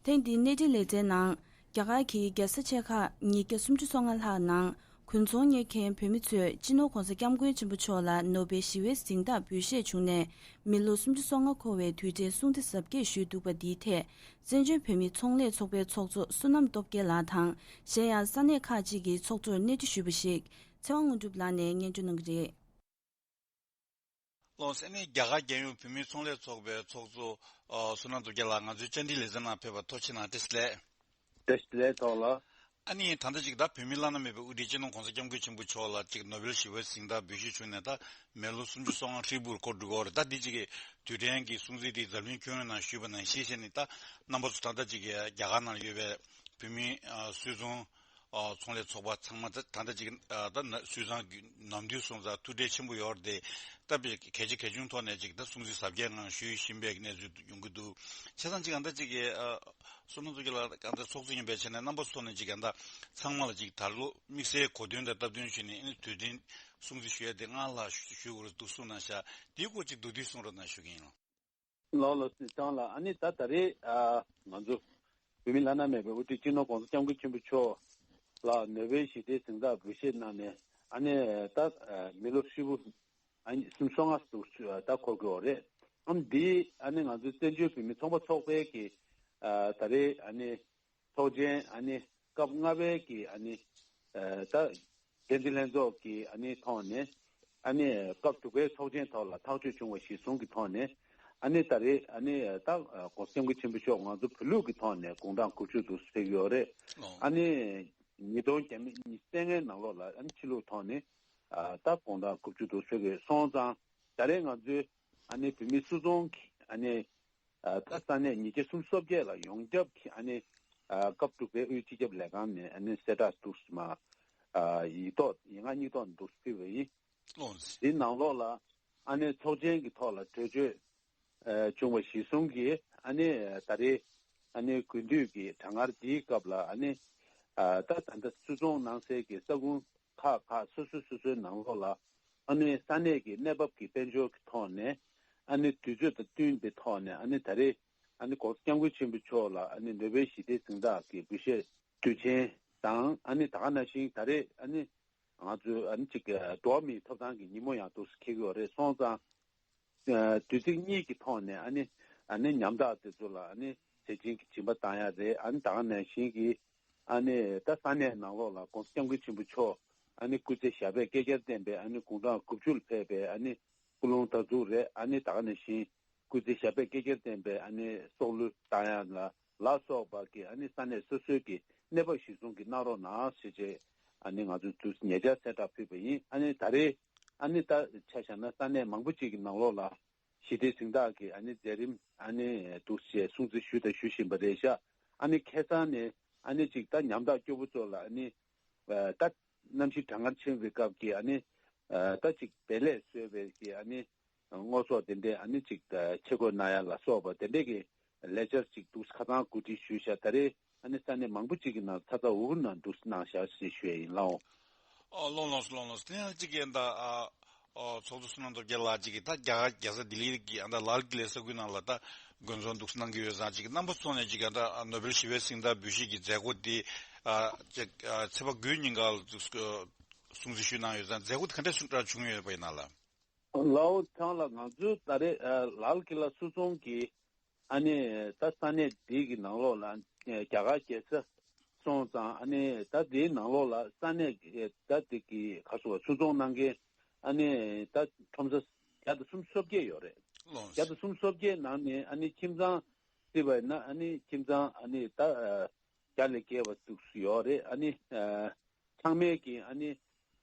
ཐེངས་འདིའི་གནས་འདྲི་ལེ་ཚན་ནང་། རྒྱ་གར་གྱི་རྒྱལ་ས་ཆེ་ཁག་ཉིས་བརྒྱ་སུམ་ཅུ་སོ་ལྔ་ལྷག་ནང་དགུན་ཚོང་གཉེར་མཁན་བོད་མི་ཚོས་སྤྱི་ནོར་༧གོང་ས་༧སྐྱབས་མགོན་ཆེན་པོ་མཆོག་ལ་ནོ་བེལ་ཞི་བའི་གཟེངས་རྟགས་འབུལ་བཞེས་བྱུང་ནས་མི་ལོ་སུམ་ཅུ་སོ་ལྔ་འཁོར་བའི་དུས་དྲན་སྲུང་བརྩི་གཟབ་རྒྱས་ཞུས་འདུག་པ་འདིའི་ཐད། བཙན་བྱོལ་བོད་མིའི་ཚོང་ལས་ཚོགས་པའི་ཚོགས་གཙོ་བསོད་ནམས་སྟོབས་རྒྱལ་ལགས་དང་། གཞན་ཡང་ས་གནས་ཁག་ཅིག་གི་ཚོགས་གཙོར་གནས་འདྲི་ཞུས་པ་ཞིག་ཚེ་དབང་དངོས་གྲུབ་ལགས་ནས་སྙན་སྒྲོན་གནང་གི་རེད། ལགས་སོ། ཨ་ནི་རྒྱ་གར་རྒྱལ་ཡོངས་བོད་མིའི་ཚོང་ལས་ཚོགས་པའི་ཚོགས་གཙོ་ཨ་བསོད་ནམས་སྟོབས་རྒྱལ་ལགས་ང་ཚོའི་བཅར་འདྲིའི་ལེ་ཚན་ནང་ཕེབས་པར་ཐུགས་རྗེ་གནང་། བཀྲ་ཤིས་བདེ་ལེགས། བཀྲ་ཤིས་བདེ་ལེགས། ཐོག་ལ། ཨ་ནི་ད་ལྟ་ཅིག་ད་བོད་མིའི་བླ་ན་མེད་པའི་དབུ་ཁྲིད་སྤྱི་ནོར་༧གོང་ས་༧སྐྱབས་མགོན་ཆེན་པོ་མཆོག་ལ་ཅིག་ནོ་བེལ་ཞི་བའི་གཟེངས་རྟགས་འབུལ་བཞེས་བྱུང་ནས་ད་མི་ལོ་སུམ་ཅུ་སོ་ལྔ་ཧྲིལ་པོར་འཁོར་འགྲོ་གི་ཡོད་རེད། ད་འདི་ཅིག་གི་དུས་དྲན་གྱི་སྲུང་བརྩི་འདི་འཛམ་གླིང་ཁྱོན་ཡོངས་ནང་ཞུས་པ་ནང་བཞིན་བྱས་ནས་ད་རྣམ་པ་ཚོ་ད་ལྟ་ཅིག་གི་རྒྱ་གར་ནང་ཡོད་པའི་བོད་མིའི་ཨ་སུད་ཚོང་ཨ་ཚོང་ལས་ཚོགས་པ་ཚང་མ་ད་ད་ལྟ་ཅིག་ཨ་ད་ན་སུད་ཚོང་གི་ནམ་དུས་སོང་ཙང་ཐུགས་ཁྲལ་ཆེན་པོ་ཡོད་རེད་དེ། ད་བས་གལ་ཆེ་གལ་ཆུང་ཐོག་ནས་ཅིག་ད་སྲུང་བརྩི་གཟབ་རྒྱས་ངང་ཞུ་བཞིན་པའི་གནས་ཚུལ་ཡོང་གི་འདུག་བྱས་ཙང་ཅིག་ཨ་ད་ཅིག་གི་ཨ་བསོད་ནམས་ཚོ་གི་ལ་ཨ་ད་ཚོགས་གཙོ་ཡིན་པའི་ཆ་ནས་རྣམ་པ་ཚོ་ནས་ཅིག་ཨ་ད་ཚང་མ་ལ་ཅིག་ད་ལོ་དམིགས་བསལ་གོ་སྟོན་དང་སྟབས་བསྟུན་ཞུས་ནས་ཨ་ནི་དུས་དྲན་སྲུང་བརྩི་ཞུ་ཡ་དེ་སྔར་ལྷག་ཞུ་ཞུ་དགོས་རེད་འདུག་གསུངས་གནང་ཤག་དེའི་སྐོར་ཅིག་མདོར་བསྡུས་གསུང་རོགས་གནང་ཞུ་གི་ཡིན། ལགས་ལགས་སོ། ལགས་ལགས། ཨ་ནི་ད་ད་རེས་ཨ་ང་ཚོ་བོད་མི་བླ་ན་མེད་པའི་དབུ་ཁྲིད་སྤྱི་ནོར་༧གོང་ས་༧སྐྱབས་མགོན་ཆེན་པོ་མཆོག་ལ་ནོ་བེལ་ཞི་བདེའི་གཟེངས་རྟགས་འབུལ་བཞེས་གནང་ནས་ཨ་ནི་ད་ཨ་མི་ལོ་ཧྲིལ་པོ་ཨ་ནི་སུམ་ཅུ་སོ་ལྔ་འདུག་ད་འཁོར་དགོས་རེད། ཨ་ནི་འདི་ཨ་ནི་ང་ཚོའི་བཙན་བྱོལ་བོད་མི་ཚོང་པ་ཚོགས་པའི་གི་ཨ་ད་རེས་ཨ་ནི་ཚོགས་ཆེན་ཨ་ནི་སྐབས་ལྔ་པའི་གི་ཨ་ནི་ཨ་ད་འགན་འཛིན་ལྷན་ཚོགས་ཀྱི་ཨ་ནི་ཐོག་ནས་ཨ་ནི་སྐབས་དྲུག་པའི་ཚོགས་ཆེན་ཐོག་ལ་ཐག་གཅོད་བྱུང་བ་གཞིར་བཟུང་གི་ཐོག་ནས་ཨ་ནི་ད་རེས་ཨ་ནི་ད་༧གོང་ས་༧སྐྱབས་མགོན་ཆེན་པོ་མཆོག་ང་ཚོ་བོད་ལུགས་ཀྱི་ཐོག་ནས་དགུང་གྲངས་དགུ་བཅུ་དུ་ཕེབས་ཡོད་རེད། ཨོ། ཨ་ནི་ཉིས་སྟོང་བརྒྱ་མེད་ཉི་ཤུ་རྩ་ལྔའི་ནང་ལོགས་ལ་ཨ་ནི་ཕྱི་ལུགས་ཐོག་ནས་ཨ་ད་དགུང་གྲངས་དགུ་བཅུ་དུ་ཕེབས་ཡོད་སོང་ཙང་ད་རེས་ང་ཚོའི་ཨ་ནི་བོད་མི་སུད་ཚོང་གི་ཨ་ནི་ཨ་ད་ས་གནས་ཉིས་བརྒྱ་སུམ་ཅུ་སོ་བརྒྱད་ལ་ཡོངས་ཁྱབ་ཀྱི་ཨ་ནི་ཨ་སྐབས་དྲུག་པའི་དབུས་སྤྱི་ཁྱབ་ལས་ཁང་ནས་ཨ་ནི་གསལ་བསྒྲགས་འདུག་སེ་མ་ཨ་ཡིག་ཐོག་ཡིག་ངག་གཉིས་ཐོག་ནས་འདུག་སེ་ཕུལ་བ་ཡིན། ལགས་སོ། འདིའི་ནང་ལོགས་ལ་ཨ་ནི་ཚོགས་ཆེན་གྱི་ཐོག་ལ་གྲོས་ཆོད་ཨ་བྱུང་བ་གཞིར་བཟུང་གིས་ཨ་ནི་ད་རེས་ཨ་ནི་དགུན་དུས་ཀྱི་གྲང་ངར་འདིའི་སྐབས་ལ་ཨ་ནི་ཨ་ད་ད་ལྟ་སུད་ཚོང་ནང་གསེས་ཀྱི་ས་ཁུངས་ཁག་ཁག་སོ་སོ་སོ་སོའི་ནང་ལོགས་ལ་ཨ་ནི་ས་གནས་ཀྱི་གནས་བབ་ཀྱི་དཔལ་འབྱོར་གྱི་ཐོག་ནས་ཨ་ནི་དུས་ཚོད་དང་བསྟུན་པའི་ཐོག་ནས་ཨ་ནི་ད་རེས་ཨ་ནི་༧གོང་ས་༧སྐྱབས་མགོན་ཆེན་པོ་མཆོག་ལ་ཨ་ནི་ནོ་བེལ་ཞི་བདེའི་གཟེངས་རྟགས་ཀྱི་འབུལ་བཞེས་དུས་ཆེན་དང་ཨ་ནི་ད་ག་ནང་བཞིན་ད་རེས་ཨ་ནི་ང་ཚོའི་ཨ་ནི་གཅིག་འགྲོ་བ་མིའི་ཐོབ་ཐང་གི་ཉིན་མོ་ཡང་འདུག་སེ་འཁེལ་གྱི་ཡོད་རེད་སོང་ཙང་། ཨ་དུས་ཚིགས་གཉིས་ཀྱི་ཐོག་ནས་ཨ་ནི་ཨ་ནི་ཉམ་ཐག་དེ་ཚོ་ལ་ཨ་ནི་ཟས་སྦྱིན་གྱི་སྦྱིན་པ་བཏང་ཡ་རེད། ཨ་ནི་ད་ག་ནང་བཞིན་གྱི་ཨ་ནི་ད་ས་གནས་ནང་ལོགས་ལ་༧གོང་ས་༧སྐྱབས་མགོན་ཆེན་པོ་མཆོག་ཨ་ནི་སྐུ་ཚེ་ཞབས་པད་བསྐལ་བརྒྱར་བརྟན་པའི་ཨ་ནི་དགུང་གྲངས་དགུ་བཅུ་ལ་ཕེབས་པའི་ཨ་ནི་སྐུ་རླུང་དར་འཛུགས་རེད། ཨ་ནི་ད་ག་ནང་བཞིན་སྐུ་ཚེ་ཞབས་པད་བསྐལ་བརྒྱར་བརྟན་པའི་ཨ་ནི་སྲོག་བླུ་བཏང་ཡ་ལ་ལ་སོགས་པ་གི་ཨ་ནི་ས་གནས་སོ་སོའི་གི་གནས་བབ་གཞིར་བཟུང་གི་གནང་རོགས་གནང་ཞེས་བྱས་ཨ་ནི་ང་ཚོས་དུས་ཉེ་ཆར་གསལ་བསྒྲགས་ཕུལ་བ་ཡིན། ཨ་ནི་ད་རེས་ཨ་ནི་ད་ཆ་བཞག་ན་ས་གནས་མང་པོ་ཅིག་གི་ནང་ལོགས་ལ་ ཞི་བདེའི་གཟེངས་རྟགས་ཀྱི་ཨ་ནི་མཛད་རིམ་ཨ་ནི་འདུག་སེ་སྲུང་བརྩི་ཞུས་དང་ཞུ་བཞིན་པ་རེད་ཤག་ཨ་ནི་ཁ་སང་ནས་ཨ་ནི་ཅིག་ད་ཉམ་ཐག་སྐྱོ་པོ་ཚོ་ལ་ཨ་ནི་ད་གནམ་གཤིས་གྲང་ངར་ཆེན་པོའི་སྐབས་ཀྱི་ཨ་ནི་ད་ཅིག་བལ་ལས་གསོལ་བའི་གི་ཨ་ནི་དངོས་ཟོག་དེ་འདྲས་ཨ་ནི་ཅིག་ཆེ་བསྐོས་གནང་ཡ་ལ་སོགས་པ་དེ་འདྲས་ཀྱི་ལས་འཆར་ཅིག་འདུག་ཁ་སང་གོ་སྒྲིག་ཞུས་ཤག་ད་རེས་ཨ་ནི་ས་གནས་མང་པོ་ཅིག་གི་ནང་ཚ་ཚ་འུར་འུར་ནང་འདུག་གནང་ཤག་ཞེས་ཞུ་ཡ་ཡིན་ལགས། ཨོ། ལགས་ལགས་སོ། ལགས་ལགས་སོ། དེ་ཡང་གཅིག་གིས་ད་ཨ་ཨོ་ཚོགས་གཙོ་བསོད་ནམས་སྟོབས་རྒྱལ་ལགས་གཅིག་གིས་ད་རྒྱ་གར་རྒྱལ་ས་ལྡི་ལི་གི་ཨ་ད་ལཱལ་ཀི་ལའི་ས་ཁུལ་ནང་ལ་ད་མགོན་ཚོགས་འདུག་གནང་གི་ཡོད་ཙང་གཅིག་གིས་རྣམ་པ་ཚོ་ནས་གཅིག་གིས་ད་ནོ་བེལ་ཞི་བའི་གཟེངས་རྟགས་འབུལ་བཞེས་ཀྱི་མཛད་སྒོ་དེ་ཨ་གཅིག་ཨ་ཚེས་པ་དགུའི་ཉིན་ག་ལ་འདུག་སྲུང་བརྩི་ཞུས་གནང་ཡོད་ཙང་མཛད་སྒོ་དེ་ག་འདྲ་སྲུང་བརྩི་བྱུང་ཡོད་པ་ཡིན་ན་ལགས། ལའོ་ཚང་ལ་ང་ཚོའི་ད་རེས་ལཱལ་ཀི་ལ་སུད་ཚོང་གི་ཨ་ནི་ད་ས་གནས་འདི་གི་ནང་ལོགས་ལ་རྒྱ་གར་རྒྱལ་ས་སོང་ཙང་ཨ་ནི་ད་འདིའི་ནང་ལོགས་ལ་ས་གནས་ད་འདི་གི་ག་སོ་སུད་ཚོང་གནང་མཁན་ཨ་ནི་ད་ཁྲོམ་ས་བརྒྱ་དང་སུམ་ཅུ་སོ་བརྒྱད་ཡོད་རེད། ལགས་བརྒྱ་དང་སུམ་ཅུ་སོ་བརྒྱད་ནང་ནས་ཨ་ནི་ཁྱིམ་ཚང་བརྩིས་པ་ཡིན་ན་ཨ་ནི་ཁྱིམ་ཚང་ཨ་ནི་ད་བརྒྱ་ལས་བརྒལ་བ་འདུག་ཡོད་རེད། ཨ་ནི་ཚང་མས་ཀྱི་ཨ་ནི་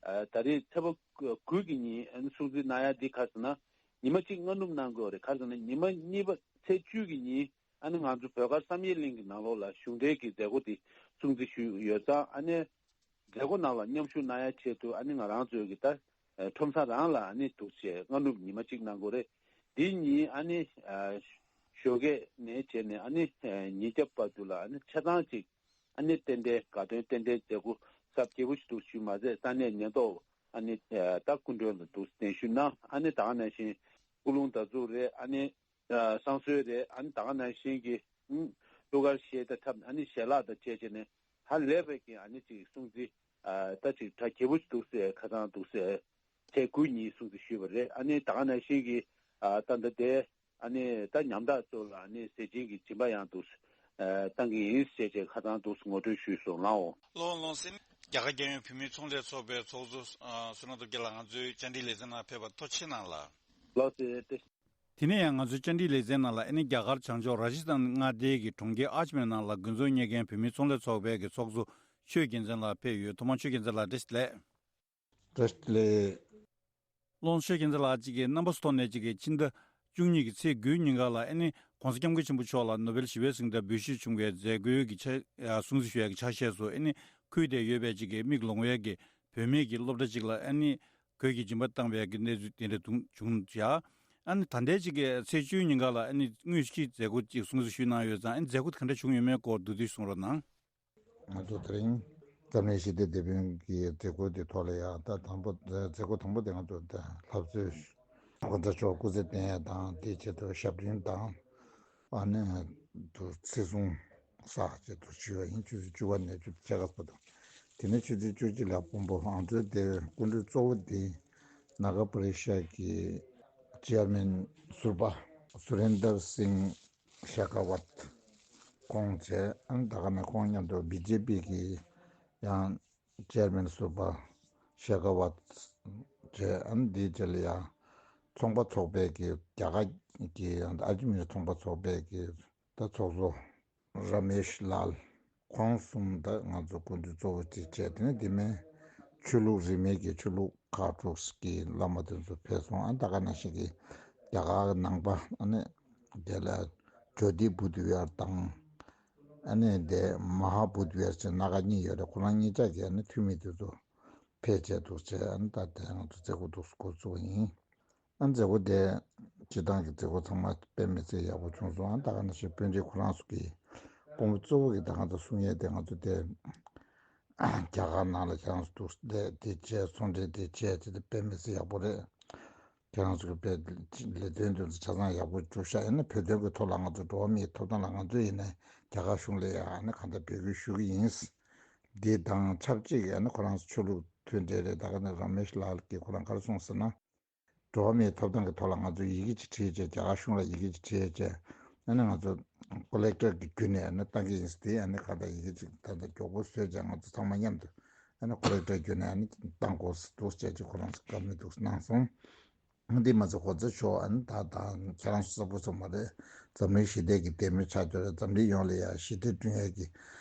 ད་རེས་ཚེས་པ་དགུ་གི་ཉིན་ཨ་ནི་སྲུང་བརྩི་གནང་ཡ་འདི་ག་ཟེར་ན་ཉི་མ་གཅིག་སྔ་ནུབ་གནང་དགོས་རེད། ག་ཟེར་ན་ཉི་མ་གཉིས་པ་ཚེས་བཅུ་གི་ཉིན་ཨ་ནི་ང་ཚོ་བོད་སྒར་བསམ་ཡས་གླིང་གི་ནང་ལོགས་ལ་གཞུང་འབྲེལ་གྱི་མཛད་སྒོ་འདི་སྲུང་བརྩི་ཞུས་ཡོད་ཙང་ཨ་ནི་མཛད་སྒོ་ནང་ལ་མཉམ་ཞུགས་གནང་ཡ་ཆེད་དུ་ཨ་ནི་ང་རང་ཚོའི་གི་ད་ཁྲོམ་ས་རང་ལ་ཨ་ནི་འདུག་བྱས་སྔ་ནུབ་ཉི་མ་གཅིག་གནང་དགོས་རེད། འདི་ཉིན་ཨ་ནི་ཞོགས་ཀས་ནས་བྱས་ནས་ཨ་ནི་ཉིན་རྒྱབ་བར་དུ་ལ་ཨ་ནི་ཆ་ཚང་གཅིག་ཨ་ནི་ཏན་ཏན་དགའ་སྟོན་ཏན་ཏན་མཛད་སྒོ་གཟབ་རྒྱས་པོ་ཞིག་འདུག་ཞུས་མ་ཟད་ས་གནས་ཉེན་རྟོག་ཨ་ནི་ད་སྐུ་མགྲོན་ལ་འདུག་གདན་ཞུ་གནང་ཨ་ནི་ད་ག་ནང་བཞིན་སྐུ་རླུང་ཟླ་གཟུགས་རེད། ཨ་ནི་བསང་གསོལ་རེད། ཨ་ནི་ད་ག་ནང་བཞིན་གྱི་གླུ་གར་གཞས་དང་འཁྲབ་ཨ་ནི་ཞལ་ལག་དང་བཅས་བྱས་ནས་ཧ་ལས་པའི་གི་ཨ་ནི་ཅིག་སྲུང་བརྩི་ད་ཅིག་གྲ་རྒྱས་པོ་ཞིག་འདུག་ཟེར་ཁ་སང་འདུག་ཟེར་ཚེས་དགུ་ཉིན་སྲུང་བརྩི་ཞུས་པ་རེད། ཨ་ནི་ད་ག་ནང་བཞིན་གྱི་ད་ལྟ་དེ་ཨ་ནི་ད་ཉམ་ཐག་ཚོ་ལ་ཨ་ནི་ཟས་སྦྱིན་གྱི་སྦྱིན་པ་ཡང་འདུག་བཏང་གི་ཡིན་ཞེས་བྱས་ཁ་སང་འདུག་ངོ་སྤྲོད་ཞུས་སོང་ལགས། ལགས་ལགས་སོ། རྒྱ་གར་རྒྱལ་ཡོངས་བུད་མེད་ཚོང་ལས་ཚོགས་པའི་ཚོགས་གཙོ་བསོད་ནམས་སྟོབས་རྒྱལ་ལགས་ང་ཚོའི་བཅར་འདྲིའི་ལེ་ཚན་ནང་ཕེབས་པར་ཐུགས་རྗེ་གནང་ལགས། ལགས་སོ། དེ་ནས་ཡང་ང་ཚོའི་བཅར་འདྲིའི་ལེ་ཚན་ནང་ལ་ཨ་ནི་རྒྱ་གར་བྱང་ཕྱོགས་ར་ཇི་སྟན་མངའ་སྡེའི་གི་གྲོང་ཁྱེར་ཨཇ་མེར་ནང་ལ་དགོན་ཚོགས་གཉེར་མཁན་བུད་མེད་ཚོང་ལས་ཚོགས་པའི་གི་ཚོགས་གཙོ་ཆོས་རྒྱལ་མཚན་ལགས་ཕེབས་ཡོད། ཐོག་མར་ཆོས་རྒྱལ་མཚན་ལགས་བཀྲ་ཤིས་བདེ་ལེགས། བཀྲ་ཤིས་བདེ་ལེགས། ལགས་སོ། ཆོས་རྒྱལ་མཚན་ལགས་གཅིག་གི་རྣམ་པ་ཚོ་ཐོག་ནས་གཅིག་གི་ཕྱི་ཟླ་བཅུ་གཉིས་ཀྱི་ཚེས་དགུའི་ཉིན་ག་ལ་ཨ་ནི་༸གོང་ས་༸སྐྱབས་མགོན་ཆེན་པོ་མཆོག་ལ་ནོ་བེལ་ཞི་བའི་གཟེངས་རྟགས་འབུལ་བཞེས་བྱུང་བའི་མཛད་སྒོའི་གི་ཆ་སྲུང་བརྩི་ཞུ་ཡ་གི་ཆ་ཤས་སུ་ཨ་ནི་ཁུལ་དེར་ཡོད་པའི་གཅིག་གི་མིག་ལོང་བའི་གི་བུད་མེད་ཀྱི་སློབ་གྲྭ་གཅིག་ལ་ཨ་ནི་གོས་ཀྱི་སྦྱིན་པ་བཏང་བའི་གི་གནས་ཚུལ་དེ་འདྲ་བྱུང་བྱུང་བྱ། ཨ་ནི་ད་ལྟའི་གཅིག་གི་ཚེས་བཅུའི་ཉིན་ག་ལ་ཨ་ནི་དངོས་གཞི་མཛད་སྒོ་གཅིག་སྲུང་བརྩི་ཞུས་གནང་ཡོད་ཙང་ཨ་ནི་མཛད་སྒོ་དེ་ག་འདྲ་བྱུང་ཡོད་མེད་སྐོར་བསྡུས་བསྡུས་གསུང་རོགས་གནང་། ང་ཚོ་དེ་རིང་འཛམ་གླིང་ཞི་བདེ་དེད་དཔོན་གྱི་མཛད་སྒོ་དེ་ཐོག་ལ་ཡང་ད་དང་པོ་མཛད་སྒོ་དང་པོ་དེ་ང་ཚོ་ད་ལྷ་གཙོས་གོང་ས་མཆོག་སྐུ་ཚེ་བརྟན་ཡ་དང་དེའི་ཆེད་དུ་ཞབས་འབྲིང་དང་ཨ་ནི་དུ་ཚེ་སྲུང་བསགས་ཆེད་དུ་ཞུ་བ་ཡིན། ཆུ་ཚོད་བཅུ་པ་ནས་བཅུ་ཕྱེད་ཀ་བར་དུ། དེ་ནས་ཆུ་ཚོད་བཅུ་གཅིག་ལ་དཔོན་པོ་ཨང་གཙོའི་དེ་སྐུ་མགྲོན་གཙོ་བོ་དེ་ནཱ་ག་པུ་རི་ཤ་གི་ཅེར་མེན་ཟུར་པ་སུ་རེན་དར་སིང་ཤེ་ཁ་ཝད་ཁོང་བྱས། ཨ་ནི་ད་ག་ནས་ཁོང་མཉམ་དུ་བི་ཇེ་པི་གི་ཡང་ཅེར་མེན་ཟུར་པ་ཤེ་ཁ་ཝད་བྱས། ཨ་ནི་དེའི་རྗེས་ལ་ཡང་ཚོང་པ་ཚོགས་པའི་གི་རྒྱ་གར་གི་ཨ་ཇི་མིར་ཚོང་པ་ཚོགས་པའི་གི་ད་ཚོགས་གཙོ་ར་མེཤ་ལཱལ་ཁོང་གསུམ་ད་ང་ཚོ་སྐུ་མགྲོན་གཙོ་བོ་ཅིག་བྱས། དེ་ནས་དེ་མིན་ཆོས་ལུགས་རིས་མེད་ཀྱི་ཆོས་ལུགས་ཁག་དྲུག་གི་བླ་མ་དེ་ཚོ་ཕེབས་སོང་། ཨ་ད་ག་ནང་བཞིན་གྱི་རྒྱ་གར་ནང་པ་ཨ་ནི་དེ་ལ་ཇོ་ཏི་བུད་ཝེར་དང་ཨ་ནི་དེ་མ་ཧཱ་བུད་ཝེར་ཟེར་སྣ་ཁ་གཉིས་ཡོད་རེད། ཁོ་རང་གཉིས་ཆ་གི་ཨ་ནི་འཐུས་མི་དེ་ཚོ་ཕེབས་བྱས་འདུག་བྱས། ཨ་ནི་ད་དེ་ང་ཚོ་མཛད་སྒོ་འདུག་འགོ་བཙུགས་པ་ཡིན། ཨ་མཛད་སྒོ་དེ་སྤྱི་བཏང་གི་མཛད་སྒོ་ཚང་མ་དཔེ་མི་སྲིད་ཡག་པོ་བྱུང་སོང་། ཨ་ད་ག་ནང་བཞིན་སྤུན་མཆེད་ཁོ་རང་ཚོ་གི་དཔོན་པོ་གཙོ་བོ་གི་ད་ང་ཚོ་གསུང་ཡས་དེ་ང་ཚོ་དེ་རྒྱ་གར་ནང་ལ་ཁྱེད་རང་ཚོ་འདུག་བསྡད་དེ་བྱས་ཚོང་འབྲེལ་དེ་བྱས་དེ་དེ་དཔེ་མི་སྲིད་ཡག་པོ་རེད། ཁྱེད་རང་ཚོ་གི་དཔེ་ལས་དོན་དེ་ཚོ་ཆ་ཚང་ཡག་པོ་བསྒྲུབས་ཤག་ཡིན་ན་བོད་དོན་གི་ཐོག་ལ་ང་ཚོ་འགྲོ་བ་མིའི་ཐོབ་ཐང་ལ་ང་ཚོ་ཡིན་ནའི་རྒྱ་གར་གཞུང་ལ་ཡང་ཨ་ནི་གང་ལྟར་འབོད་སྐུལ་ཞུ་གི་ཡིན། འདི་དང་ཆབས་ཅིག་ཨ་ནི་ཁོ་རང་ཚོ་ཆོས་ལུགས་མཐུན་འབྲེལ་རེད། ད་ག་ནི་ར་མེཤ་ལཱལ་གྱིས་ཁོ་རང་ག་རེ་གསུངས་ཟེར་ན། འགྲོ་བ་མིའི་ཐོབ་ཐང་གི་ཐོག་ལ་ང་ཚོས་ཡི་གེ་ཅིག་བྲིས་བྱས། རྒྱ་གར་གཞུང་ལ་ཡི་གེ་ཅིག་བྲིས་བྱས། ཨ་ནི་ང་ཚོ་ཀོ་ལེག་ཊར་གྱི་བརྒྱུད་ནས་ཨ་ནི་བཏང་གི་ཡིན་ཟེར། དེ་ཨ་ནི་ག་ད་ཡི་གེ་ཅིག་ད་ལྟ་མགྱོགས་པོ་བཟོས་བྱས་ང་ཚོ་ཚང་མ་མཉམ་དུ་ཨ་ནི་ཀོ་ལེག་ཊར་བརྒྱུད་ནས་ཨ་ནི་བཏང་དགོས་ཟེར་འདུག་བྱས་ཅིག་ཁོ་རང་ཚོ་བཀའ་མོལ་འདུག་གནང་སོང་། འདི་མ་ཚད་གོང་ས་མཆོག་ཨ་ནི་ད་ད་ཁྱེད་རང་ཚོ་གསལ་པོ་ཚང་མ་རེད། འཛམ་གླིང་ཞི་བདེ་གི་འདེམས་མི་ཆགས་རྒྱུ་རེད། འཛམ་གླིང་ཡོངས་ལ་ཡ་ཞི་བདེ་བསྐྲུན་ཡས་ཀྱི་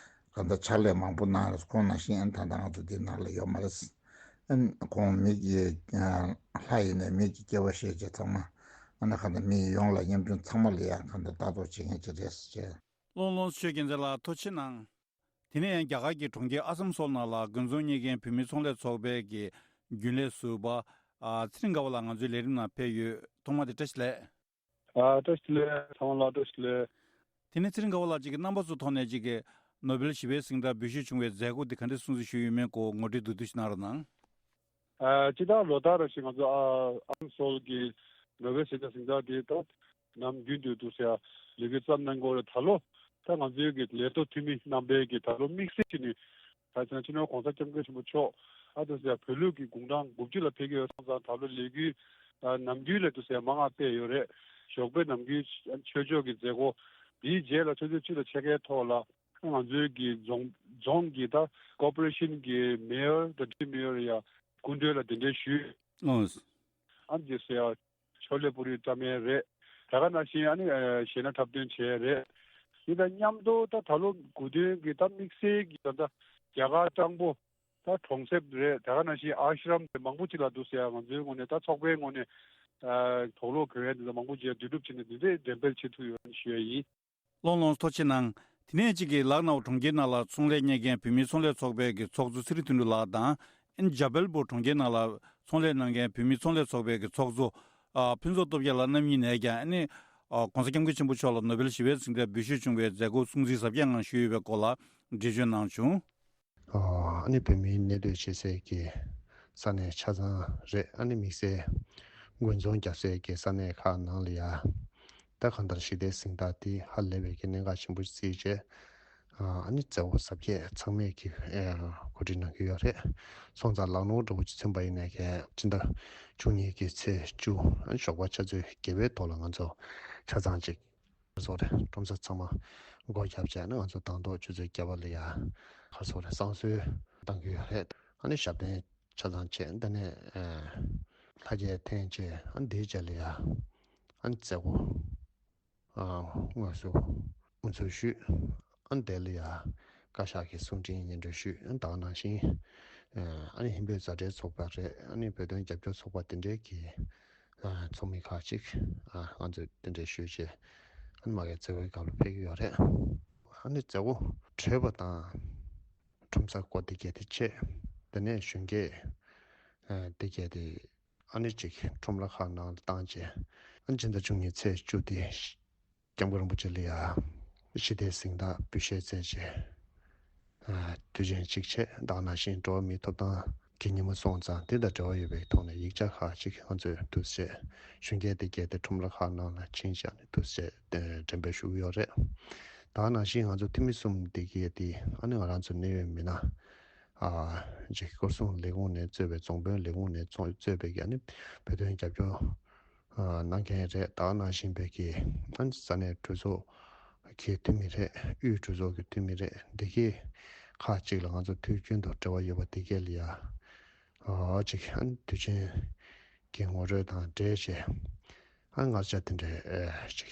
ག་ད་ཕྱག་ལས་མང་པོ་གནང་རེད། ཁོང་ནང་བཞིན་ཨ་ནི་ད་ད་ང་ཚོ་འདི་ནང་ལ་ཡོད་མ་རེད། ཨ་ནི་ཁོང་མི་གི་ལྷ་ཡིན་ནའི་མི་གི་སྐྱེ་བ་བཞེས་བྱས་ཚང་མ་ ཨ་ནི་གང་ལྟར་མི་ཡོངས་ལ་ཉམ་ཆུང་ཚང་མ་ལ་ཡང་གང་ལྟར་ལྟ་རྟོག་བྱེད་མཁན་ཅིག་རེད་ཟེར་བྱས། ལོང་ལོང་ཆོས་རྒྱལ་མཚན་ལགས་ཐུགས་རྗེ་གནང་། དེ་ནས་ཡང་རྒྱ་གར་གྱི་གྲོང་ཁྱེར་ཨ་སམ་སོལ་ནང་ལ་དགུན་ཚོང་གཉེར་མཁན་བོད་མིའི་ཚོང་ལས་ཚོགས་པའི་གི་རྒྱུན་ལས་ཟུར་པ་ཨ་ཚེ་རིང་དགའ་བ་ལགས་ང་ཚོའི་ལས་རིམ་ནང་ཕེབས་ཡོད། ཐོག་མ་དེ་བཀྲ་ཤིས་བདེ་ལེགས། ཨ་བཀྲ་ཤིས་བདེ་ལེགས། ཚང་མ་ལ་བཀྲ་ཤིས་བདེ་ལེགས། དེ་ནས་ཚེ་རིང་དགའ་བ་ལགས་ཀྱིས་རྣམ་པ་ཚོའི་ཐོག་ནས་ཅིག་གི་ནོ་བེལ་ཞི་བའི་གཟེངས་རྟགས་འབུལ་ཞུས་བྱུང་བའི་མཛད་སྒོ་དེ་ག་འདྲ་སྲུང་བརྩི་ཞུས་ཡོད་མེད་སྐོར་ངོ་སྤྲོད་བསྡུས་བསྡུས་ཤིག་གནང་རོགས་གནང་། ཨ་སྤྱིར་བཏང་ལོ་ལྟར་རེ་བཞིན་ང་ཚོ་ཨ་ཨ་སམ་སོལ་གྱི་ནོ་བེལ་ཞི་བདེ་གཟེངས་རྟགས་དེ་ད་ནམ་རྒྱུན་དུ་འདུག་ཟེར་ལས་འགུལ་བརྩམས་གནང་གི་ཡོད་རེད། ད་ལོ་ད་ང་ཚོའི་གི་ལས་ཐོག་འཐུས་མི་རྣམ་པའི་གི་ད་ལོ་དམིགས་བསལ་གྱི་ནི་ད་ཆ་སྤྱི་ནོར་༸གོང་ས་༸སྐྱབས་མགོན་ཆེན་པོ་མཆོག་ཨ་འདུག་ཟེར་བོད་ལུགས་ཀྱི་དགུང་གྲངས་དགུ་བཅུ་ལ་ཕེབས་ཀྱི་ཡོད་སོང་ཙང་ད་ལོ་ལས་འགུལ་ཨ་ནམ་རྒྱུན་ལས་འདུག་ཟེར་མང་ང་སྤེལ་ཡོད་རེད། ཞོགས་པའི་ནམ་རྒྱུན་ཆོས་ཕྱོགས་ཀྱི་མཛད་སྒོ་དེའི་རྗེས་ལ་ཆུ་ཚོད་བཅུ་དང་ཕྱེད་ཀའི་ཐོག་ལ་ང་ཚོའི་གི་རྫོང་རྫོང་གི་ད་ཀོར་པོ་རེ་ཤན་གི་མེ་ཡོར་དང་ཌི་སི་ཊིག་མེ་ཡོར་ཡ་སྐུ་མགྲོན་ལ་གདན་འདྲེན་ཞུས། ཨོ། ཨ་འདི་ཟེར་ཡ་ཆོ་ལེ་པུ་རི་བཀྲམ་ཡས་རེད། དེ་ག་ནང་བཞིན་ཨ་ནི་གཞས་སྣ་འཁྲབ་སྟོན་བྱས་རེད། དེ་དང་མཉམ་དུ་ད་ད་ལོ་དགུང་སྟོན་གྱི་ད་དམིགས་བསལ་གྱི་ད་ད་རྒྱ་གར་སྤྲང་པོ་ད་གྲོང་གསེབ་རེད། དེ་ག་ནང་བཞིན་ཨ་ཤི་རམ་རེད། མང་པོ་ཅིག་ལ་འདུག་ཟེར་ཡ་ང་ཚོའི་ངོས་ནས་ད་ཚོགས་པའི་ངོས་ནས་དོགས་སློང་གི་ཡ་འདི་ཚོ་མང་པོ་ཅིག་ཡ་འདུས་གྲུབ་བྱས་ནས་འདི་འདྲའི་འགྲེམས་སྤེལ་བྱེད་ཐུབ་ཡོད་ཞུ་ཡ་ཡིན། ལོང་ལོང་ཐུགས་རྗེ་གནང་། དེ་ནས་གཅིག་གིས་ལག་ན་བ་གྲོང་ཁྱེར་ནང་ལ་ཚོང་ལས་གཉེར་མཁན་བོད་མིའི་ཚོང་ལས་ཚོགས་པའི་གི་ཚོགས་གཙོ་ཚེ་རིང་དོན་གྲུབ་ལགས་དང་། ཨན་ཇ་བལ་པུར་གྲོང་ཁྱེར་ནང་ལ་ཚོང་ལས་གནང་མཁན་བོད་མིའི་ཚོང་ལས་ཚོགས་པའི་གི་ཚོགས་གཙོ་ཨ་ཕུན་ཚོགས་སྟོབས་རྒྱལ་ལགས་རྣམ་གཉིས་ནས་ཀྱང་ཨ་ནི་ཨ་༸གོང་ས་༸སྐྱབས་མགོན་ཆེན་པོ་མཆོག་ལ་ནོ་བེལ་ཞི་བའི་གཟེངས་རྟགས་འབུལ་ཞུས་བྱུང་བའི་མཛད་སྒོ་སྲུང་བརྩི་གཟབ་རྒྱས་ངང་ཞུས་ཡོད་པའི་སྐོར་ལ་འགྲེལ་བརྗོད་གནང་བྱུང་། ཨ་ནི་བོད་མིའི་གནས་སྡོད་བྱེད་སའི་གི་ས་གནས་ཆ་ཚང་རེད། ཨ་ནི་དམིགས་བསལ་དགུན་ཚོང་རྒྱག་སའི་གི་ས་གནས་ཁག་ནང་ལ་ཡ་ད་གང་ལྟར་ཞི་བདེའི་གཟེངས་རྟགས་དེ་ཧ་ལས་པའི་གི་གནད་འགག་ཆེན་པོ་བརྩིས་བྱས་ཨ་ནི་མཛད་སྒོ་གཟབ་རྒྱས་ཚང་མས་གི་གོ་སྒྲིག་གནང་གི་ཡོད་རེད། སོང་ཙང་ལག་ནོར་འདྲ་བོ་ཅིག་མཚོན་པ་ཡིན་ནའི་གི་སྤྱི་ཟླ་བཅུ་གཉིས་ཀྱི་ཚེས་བཅུ་ཨ་ནི་ཞོགས་པ་ཆུ་ཚོད་བརྒྱད་པའི་ཐོག་ལ་ང་ཚོ་ཆ་ཚང་ཅིག་ཁ་སོ་རེད། ཁྲོམ་ས་ཚང་མ་སྒོ་བརྒྱབ་བྱས་ནས་ང་ཚོ་དང་ཐོག་ཆུ་ཚོད་བརྒྱད་པ་ལ་ཡ་ཁ་སོ་རེད། བསང་གསོལ་བཏང་གི་ཡོད་རེད། ཨ་ནི་ཞབས་བརྟན་ཆ་ཚང་བྱས། འདི་ནས་ཨ་ལྷ་རྒྱལ་འཐེན་བྱས། ཨ་ནི་དེའི་རྗེས་ལ་ཡ་ཨ་ནི་མཛད་སྒོ་ཨ་དངོས་སུ་དབུ་འཛུགས་ཞུས། ཨ་ནི་དེ་ལ་ཡ་བཀའ་ཤག་གི་གསུང་འཕྲིན་སྙན་སྒྲོན་ཞུས། ཨ་ནི་ད་ག་ནང་བཞིན་ཨ་ནི་ཧིན་བོད་མཛའ་འབྲེལ་ཚོགས་པ་རེད། ཨ་ནི་བོད་དོན་རྒྱབ་སྐྱོར་ཚོགས་པ་དེ་འདྲའི་གི་ཚོགས་མི་ཁག་ཅིག་ང་ཚོས་དེ་འདྲའི་ཞུས་བྱས་ཨ་ནི་མ་གི་མཛད་སྒོའི་སྐབས་ལ་ཕེབས་ཀྱི་ཡོད་རེད། ཨ་ནི་མཛད་སྒོ་གྲོལ་བ་དང་ཁྲོམ་ས་སྒོ་དེ་གས་དེ་ཕྱེ། དེ་ནས་གཞོན་སྐྱེས་དེ་གས་དེ་ཨ་ནི་ཅིག་ཁྲོམ་ར་ཁག་ནང་ལ་བཏང་བྱས་ཨ་ནི་སྤྱི་ཟླ་བཅུ་གཉིས་ཚེས་བཅུ་དེ་སྐྱབས་མགོན་རིན་པོ་ཆེ་ལ་ཡ་ཞི་བདེའི་གཟེངས་རྟགས་འབུལ་བཞེས་མཛད་བྱས། དུས་ཆེན་གཅིག་བྱས། ད་ག་ནང་བཞིན་འགྲོ་བ་མིའི་ཐོབ་ཐང་གི་ཉིན་མོ་སོང་ཙང་དེ་དང་འབྲེལ་བ་ཡོད་པའི་ཐོག་ནས་ཡིག་ཆ་ཁག་ཅིག་ང་ཚོས་འདུག་སེ་བྱས། གཞོན་སྐྱེས་དེ་གས་དེ་ཁྲོམ་ར་ཁག་ནང་ལ་ཕྱིན་བྱས་ནས་འདུག་སེ་འགྲེམས་སྤེལ་ཞུ་གི་ཡོད་རེད། ད་ག་ནང་བཞིན་ང་ཚོ་འཐུས་མི་གསུམ་དེ་གས་དེ་ཨ་ནི་ང་རང་ཚོ་གནད་ཡོད་མི་སྣ་ཅིག་སྐོར་སྲུང་ལས་ཁུངས་ནས་གཙོས་པའི་རྫོང་དཔོན་ལས་ཁུངས་ནས་གཙོས་པའི་གི་ཨ་ནི་བོད་དོན་རྒྱབ་སྐྱོར་གནང་མཁན་རེད། ད་ག་ནང་བཞིན་པའི་གི་ས་གནས་གྲོས་ཚོགས་ཀྱི་འཐུས་མི་རེད། དབུས་གྲོས་ཚོགས་ཀྱི་འཐུས་མི་རེད། འདི་གའི་ཁག་ཅིག་ལ་ང་ཚོ་དུས་རྒྱུན་དུ་འབྲེལ་བ་ཡོད་པ་འདི་གས་ལ་ཡ་ཅིག་དུས་ཆེན་གྱི་ངོ་སྤྲོད་དང་འབྲེལ་བྱས་ཨ་ངར་ལྕགས་དེ་འདྲའི་ཅིག་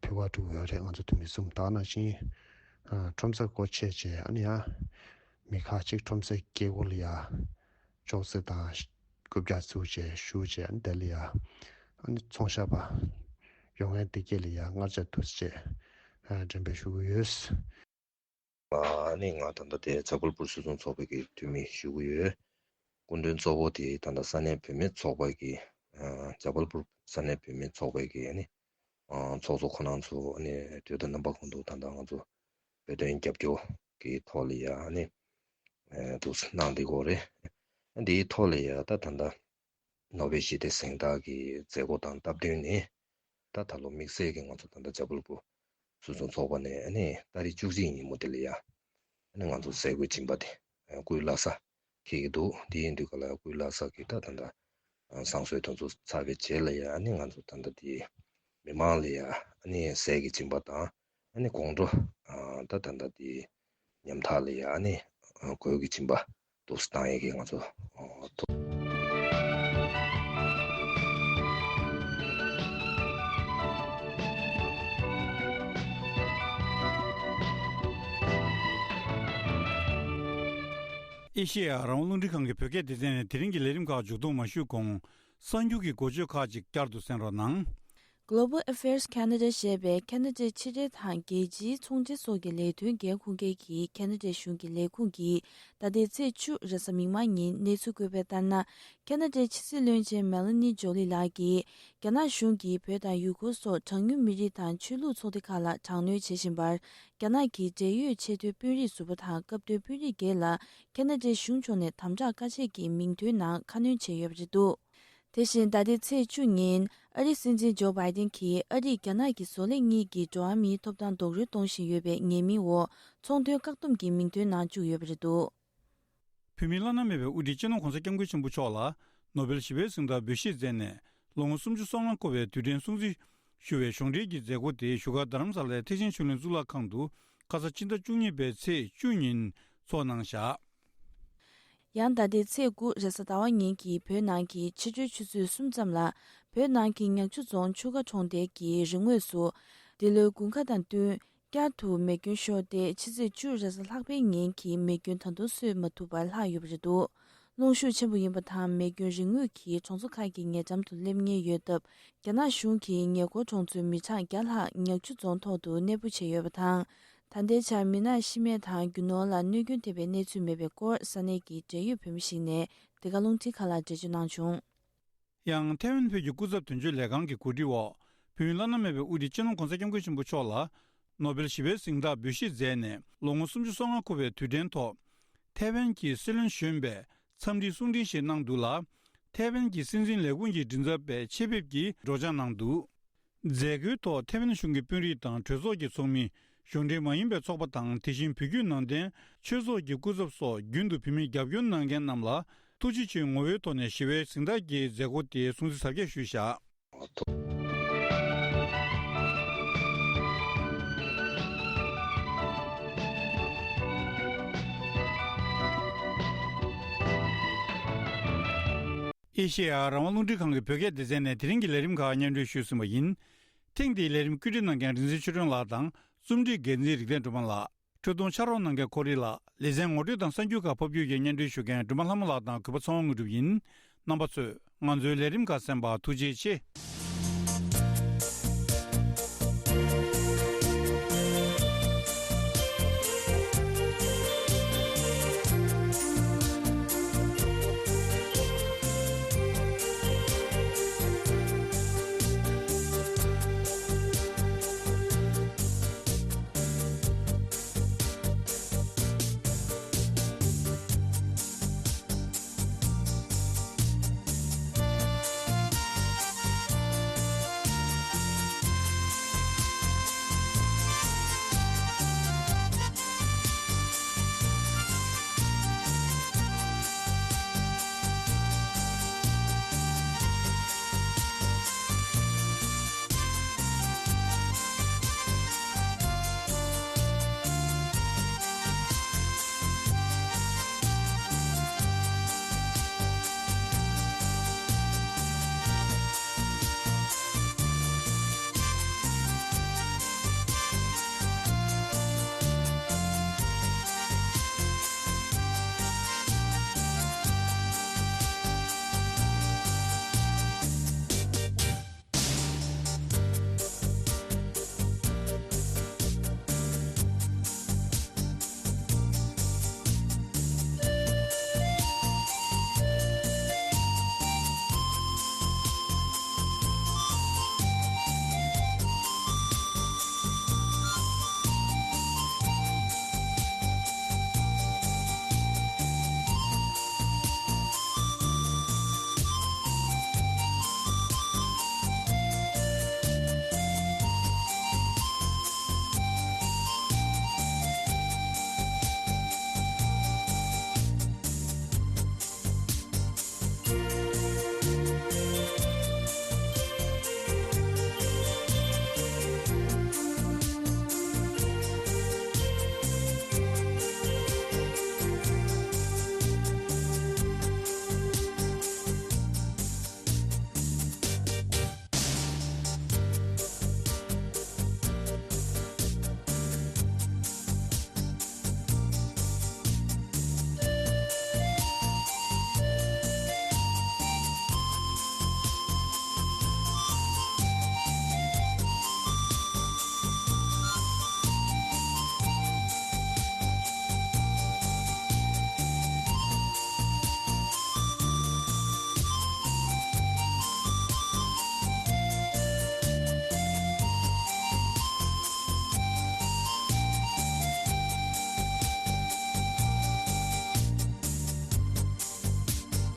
ཕུལ་བ་འགྲོ་གི་ཡོད་རེད། ང་ཚོ་འཐུས་མི་གསུམ་ད་ག་ནང་བཞིན་ཁྲོམ་ས་སྒོ་ཕྱེ་བྱས་ཨ་ནི་ཡ་མི་ཁག་ཅིག་ཁྲོམ་སའི་སྐེད་སྒོ་ལ་ཡ་ཅོག་ཙེ་དང་རྐུབ་བཀྱག་བཙུགས་བྱས་བཞུགས་བྱས་ཨ་ནི་དེ་ལ་ཡ་ཨ་ནི་ཚོང་ཤག་པ་ཡོང་མཁན་དེ་གས་ལ་ཡ་མངར་ལྕགས་འདུག་སེ་བྱས་འགྲེམས་སྤེལ་ཞུ་གི་ཡོད། ཨ་ནི་ང་ད་ལྟ་དེ་ཇ་བལ་པུར་སུད་ཚོང་ཚོགས་པའི་གི་འཐུས་མི་ཞུ་གི་ཡོད། སྐུ་མགྲོན་གཙོ་བོ་དེ་ད་ལྟ་ས་གནས་བུད་མེད་ཚོགས་པ་གི་ཇ་བལ་པུར་ས་གནས་བུད་མེད་ཚོགས་པའི་གི་ཨ་ནི་ཚོགས་གཙོ་ཁོ་རང་ཚོ་ཨ་ནི་དུས་དང་རྣམ་པ་ཀུན་ཏུ་ད་ལྟ་ང་ཚོ་བོད་དོན་རྒྱབ་སྐྱོར་གྱི་ཐོག་ལ་ཡ་ཨ་ནི་འདུག་གནང་བསྡད་ཀྱི་ཡོད་རེད། ཨ་འདིའི་ཐོག་ལ་ཡ་ད་ད་ལྟ་ནོ་བེལ་ཞི་བདེ་གཟེངས་རྟགས་ཀྱི་མཛད་སྒོ་དང་སྟབས་བསྟུན་ནས་ད་ད་ལོ་དམིགས་བསལ་གྱི་ང་ཚོ་ད་ལྟ་ཇ་བལ་པུར་སུད་ཚོང་ཚོགས་པ་ནས་ཨ་ནི་ཏ་རིག་བཅུ་གཅིག་ཉིན་མོ་དེ་ལ་ཡ་ཨ་ནི་ང་ཚོ་ཟས་གོས་སྦྱིན་པ་དེ་སྐུའི་བླ་གཟའ་འཁེལ་གྱི་འདུག་དེ་ཡིན་དུས་ག་ལ་ཡ་སྐུའི་བླ་གཟའ་གི་ད་ད་ལྟ་བསང་གསོལ་དེ་ཚོ་ཚར་བའི་རྗེས་ལ་ཡ་ཨ་ནི་ང་ཚོ་ད་ལྟ་དེ་མི་མང་ལ་ཡ་ཨ་ནི་ཟས་ཀྱི་སྦྱིན་པ་དང་ཨ་ནི་དགོང་དྲོ་ད་ད་ལྟ་དེ་ཉམ་ཐག་ལ་ཡ་ཨ་ནི་གོས་ཀྱི་སྦྱིན་པ་འདུག་སེ་བཏང་ཡས་ཀྱི་ང་ཚོ་ཐུགས། ཨེ་ཤེ་ཡ་རང་དབང་རླུང་འཕྲིན་ཁང་གི་བོད་སྐད་སྡེ་ཚན་ནས་དེ་རིང་གི་ལས་རིམ་ཁག་མཇུག་བསྡོམས་མ་ཞུས་གོང་ གསར་འགྱུར་གྱི་འགོ་བརྗོད་ཁག་ཅིག་བསྐྱར་དུ་གསན་རོགས་གནང་། Global Affairs Canada ཞེས་པའི་ཁ་ན་ཌའི་ཕྱི་འབྲེལ་དང་རྒྱལ་སྤྱིའི་ཚོང་འབྲེལ་སོགས་ཀྱི་ལས་དོན་འགན་འཁུར་མཁན་གྱི་ཁ་ན་ཌའི་གཞུང་གི་ལས་ཁུངས་ཀྱིས་ད་ལྟའི་ཚེས་བཅུ་རེས་གཟའ་མིག་དམར་ཉིན་གནས་ཚུལ་བཀོད་པ་ལྟར་ན། ཁ་ན་ཌའི་ཕྱི་སྲིད་བློན་ཆེན་མེ་ལ་ནི་ཇོ་ལི་ལགས་ཀྱིས་རྒྱ་ནག་གཞུང་གིས་བོད་དང་ཡུ་གུར་སོགས་གྲངས་ཉུང་མི་རིགས་དང་ཆོས་ལུགས་ཚོགས་སྡེ་ཁག་ལ་དྲག་གནོན་བྱེད་བཞིན་པར། རྒྱ་ནག་གི་འབྲེལ་ཡོད་ཆེས་མཐོའི་དཔོན་རིགས་ཟུར་པ་དང་སྐབས་དོན་དཔོན་རིགས་བརྒྱད་ལ་ཁ་ན་ཌའི་གཞུང་ཕྱོགས་ནས་དམ་དྲག་བཀའ་ཆད་ཀྱི་མིང་ཐོའི་ནང་ཁ་སྣོན་བྱས་ཡོད་པ་རེད་འདུག་དེ་བཞིན་ད་ལྟའི་ཚེས་བཅུ་ཉིན་ཨ་རིའི་སྲིད་འཛིན་ཇོ་བྷའི་ཏིན་གྱིས་ཨ་རིས་རྒྱ་ནག་གི་བཟོ་ལས་གཉིས་ཀྱི་འགྲོ་བ་མིའི་ཐོབ་ཐང་རྡོག་རོལ་གཏོང་བཞིན་ཡོད་པའི་ཉེས་མིང་འོག་ཚོང་དོན་བཀག་སྡོམ་གྱི་མིང་ཐོའི་ནང་བཅུག་ཡོད་པ་རེད་འདུག་བོད་མིའི་བླ་ན་མེད་པའི་དབུ་ཁྲིད་སྤྱི་ནོར་༸གོང་ས་༸སྐྱབས་མགོན་ཆེན་པོ་མཆོག་ལ་ནོ་བེལ་ཞི་བའི་གཟེངས་རྟགས་འབུལ་བཞེས་མཛད་ནས་ལོ་ངོ་སུམ་ཅུ་སོ་ལྔ་འཁོར་བའི་དུས་དྲན་སྲུང་བརྩི་ཞུ་བའི་གཞུང་འབྲེལ་གྱི་མཛད་སྒོ་དེ་བཞུགས་སྒར་རྡ་རམ་ས་ལའི་ཐེག་ཆེན་ཆོས་གླིང་གཙུག་ལག་ཁང་དུ་ཁ་ས་ཕྱི་ཟླ་བཅུ་གཉིས་པའི་ཚེས་བཅུ་ཉིན་འཚོགས་གནང་བཞག་ཡང་ད་ལྟའི་ཚེས་དགུ་རེས་གཟའ་ཟླ་བ་ཉིན་གྱི་བོད་ནང་གི་ཕྱི་དྲོའི་ཆུ་ཚོད་གསུམ་ཙམ་ལ་བོད་ནང་གི་ཉག་ཆུ་རྫོང་ཆུ་དགའ་གྲོང་རྡལ་གྱི་རི་ངོས་སུ་འདི་ལོའི་དགུན་ཁ་དང་བསྟུན། བསྐྱར་དུ་མེ་སྐྱོན་ཤོར་ཏེ་ཕྱི་ཚེས་བཅུ་རེས་གཟའ་ལྷག་པའི་ཉིན་གྱི་མེ་སྐྱོན་ད་དུང་གསོད་མ་ཐུབ་པར་ལྷག་ཡོད་པ་རེད་འདུག་རླུང་ཤུགས་ཆེན་པོ་ཡིན་པ་དང་མེ་སྐྱོན་རི་ངོས་ཀྱི་གྲོང་ཚོ་ཁག་གི་ཉེ་འགྲམ་དུ་སླེབས་ངེས་ཡོད་སྟབས། རྒྱ་ནག་གཞུང་གིས་ཉེ་འཁོར་གྲོང་ཚོའི་མི་གྲངས་བརྒྱ་ལྷག་ཉག་ཆུ་རྫོང་ཐོག་ཏུ་གནས་སྤོ་བྱས་ཡོད་པ་དང་། ད་ལྟའི་ཆར་མི་སྣ་ཤི་རྨས་དང་རྒྱུ་ནོར་ལ་གནོད་སྐྱོན་ཐེབས་པའི་གནས་ཚུལ་མེད་པའི་སྐོར་ས་གནས་ཀྱི་འབྲེལ་ཡོད་བོད་མི་ཞིག་ནས་འདི་ག་རླུང་འཕྲིན་ཁང་ལ་འགྲེལ་བརྗོད་གནང་བྱུང་། ཡང་ཐའེ་ཝན་བོད་ཀྱི་སྐུ་ཚབ་དོན་གཅོད་ལས་ཁང་གི་གོ་སྒྲིག་འོག་བོད་མིའི་བླ་ན་མེད་པའི་དབུ་ཁྲིད་སྤྱི་ནོར་༸གོང་ས་༸སྐྱབས་མགོན་ཆེན་པོ་མཆོག་ལ་ནོ་བེལ་ཞི་བའི་གཟེངས་རྟགས་འབུལ་བཞེས་མཛད་ནས་ལོ་ངོ་སུམ་ཅུ་སོ་ལྔ་འཁོར་བའི་དུས་དྲན་ཐོག་ཐའེ་ཝན་གྱི་སྲིད་བློན་གཞོན་པས་འཚམས་འདྲིའི་གསུང་འཕྲིན་ཞིག་གནང་འདུག་ལ། ཐའེ་ཝན་གྱི་སྲིད་འཛིན་ལས་ཁུངས་ཀྱི་མགྲིན་ཚབ་པས་ཆེད་ཕེབས་ཀྱིས་སྒྲོག་སྦྱང་གནང་འདུག་མཛད་སྒོའི་ཐོག་ཐའེ་ཝན་གཞུང་གི་དཔོན་རིགས་དང་གྲོས་ཚོགས་ཀྱི་ཚོགས་མི། གཞུང་འབྲེལ་མ་ཡིན་པའི་ཚོགས་པ་དང་དེ་བཞིན་བོད་བརྒྱུད་ནང་བསྟན་ཆོས་ཚོགས་ཀྱི་སྐུ་ཚབ་སོགས་རྒྱུན་དུ་བོད་མིར་རྒྱབ་སྐྱོར་གནང་མཁན་རྣམས་ལ་ཐུགས་རྗེ་ཆེའི་ངོ་བོའི་ཐོག་ནས་ཞི་བའི་གཟེངས་རྟགས་ཀྱི་མཛད་སྒོ་དེ་སྲུང་བརྩི་གཟབ་རྒྱས་ཞུས་བཞག་ཨེ་ཤེ་ཡ་རང་དབང་རླུང་འཕྲིན་ཁང་གི་བོད་སྐད་སྡེ་ཚན་ནས་དེ་རིང་གི་ལས་རིམ་ཁག་སྙན་སྒྲོན་ཞུས་ཟིན་པ་ཡིན། ཐེངས་འདིའི་ལས་རིམ་བཀོད་སྒྲིག་གནང་མཁན་རིག་འཛིན་ཆོས་སྒྲོན་ལགས་དང་རྩོམ་སྒྲིག་འགན་འཛིན་རིག་ལྡན་སྒྲོལ་མ་ལགས། འཕྲོད་གཏོང་ཕྱག་རོགས་གནང་མཁན་ཁོ་རི་ལགས། ལེ་ཚན་ངོ་སྤྲོད་དང་གསར་འགྱུར་ཁག་ཕབ་སྒྱུར་གྱིས་སྙན་སྒྲོན་ཞུ་མཁན་སྒྲོལ་མ་ལྷ་མོ་ལགས་དང་གུས་པ་ཚེ་དབང་དངོས་གྲུབ་ཡིན། རྣམ་པ་ཚོས་ང་ཚོའི་ལས་རིམ་ཁག་གསན་པར་ཐུགས་རྗེ་ཆེ།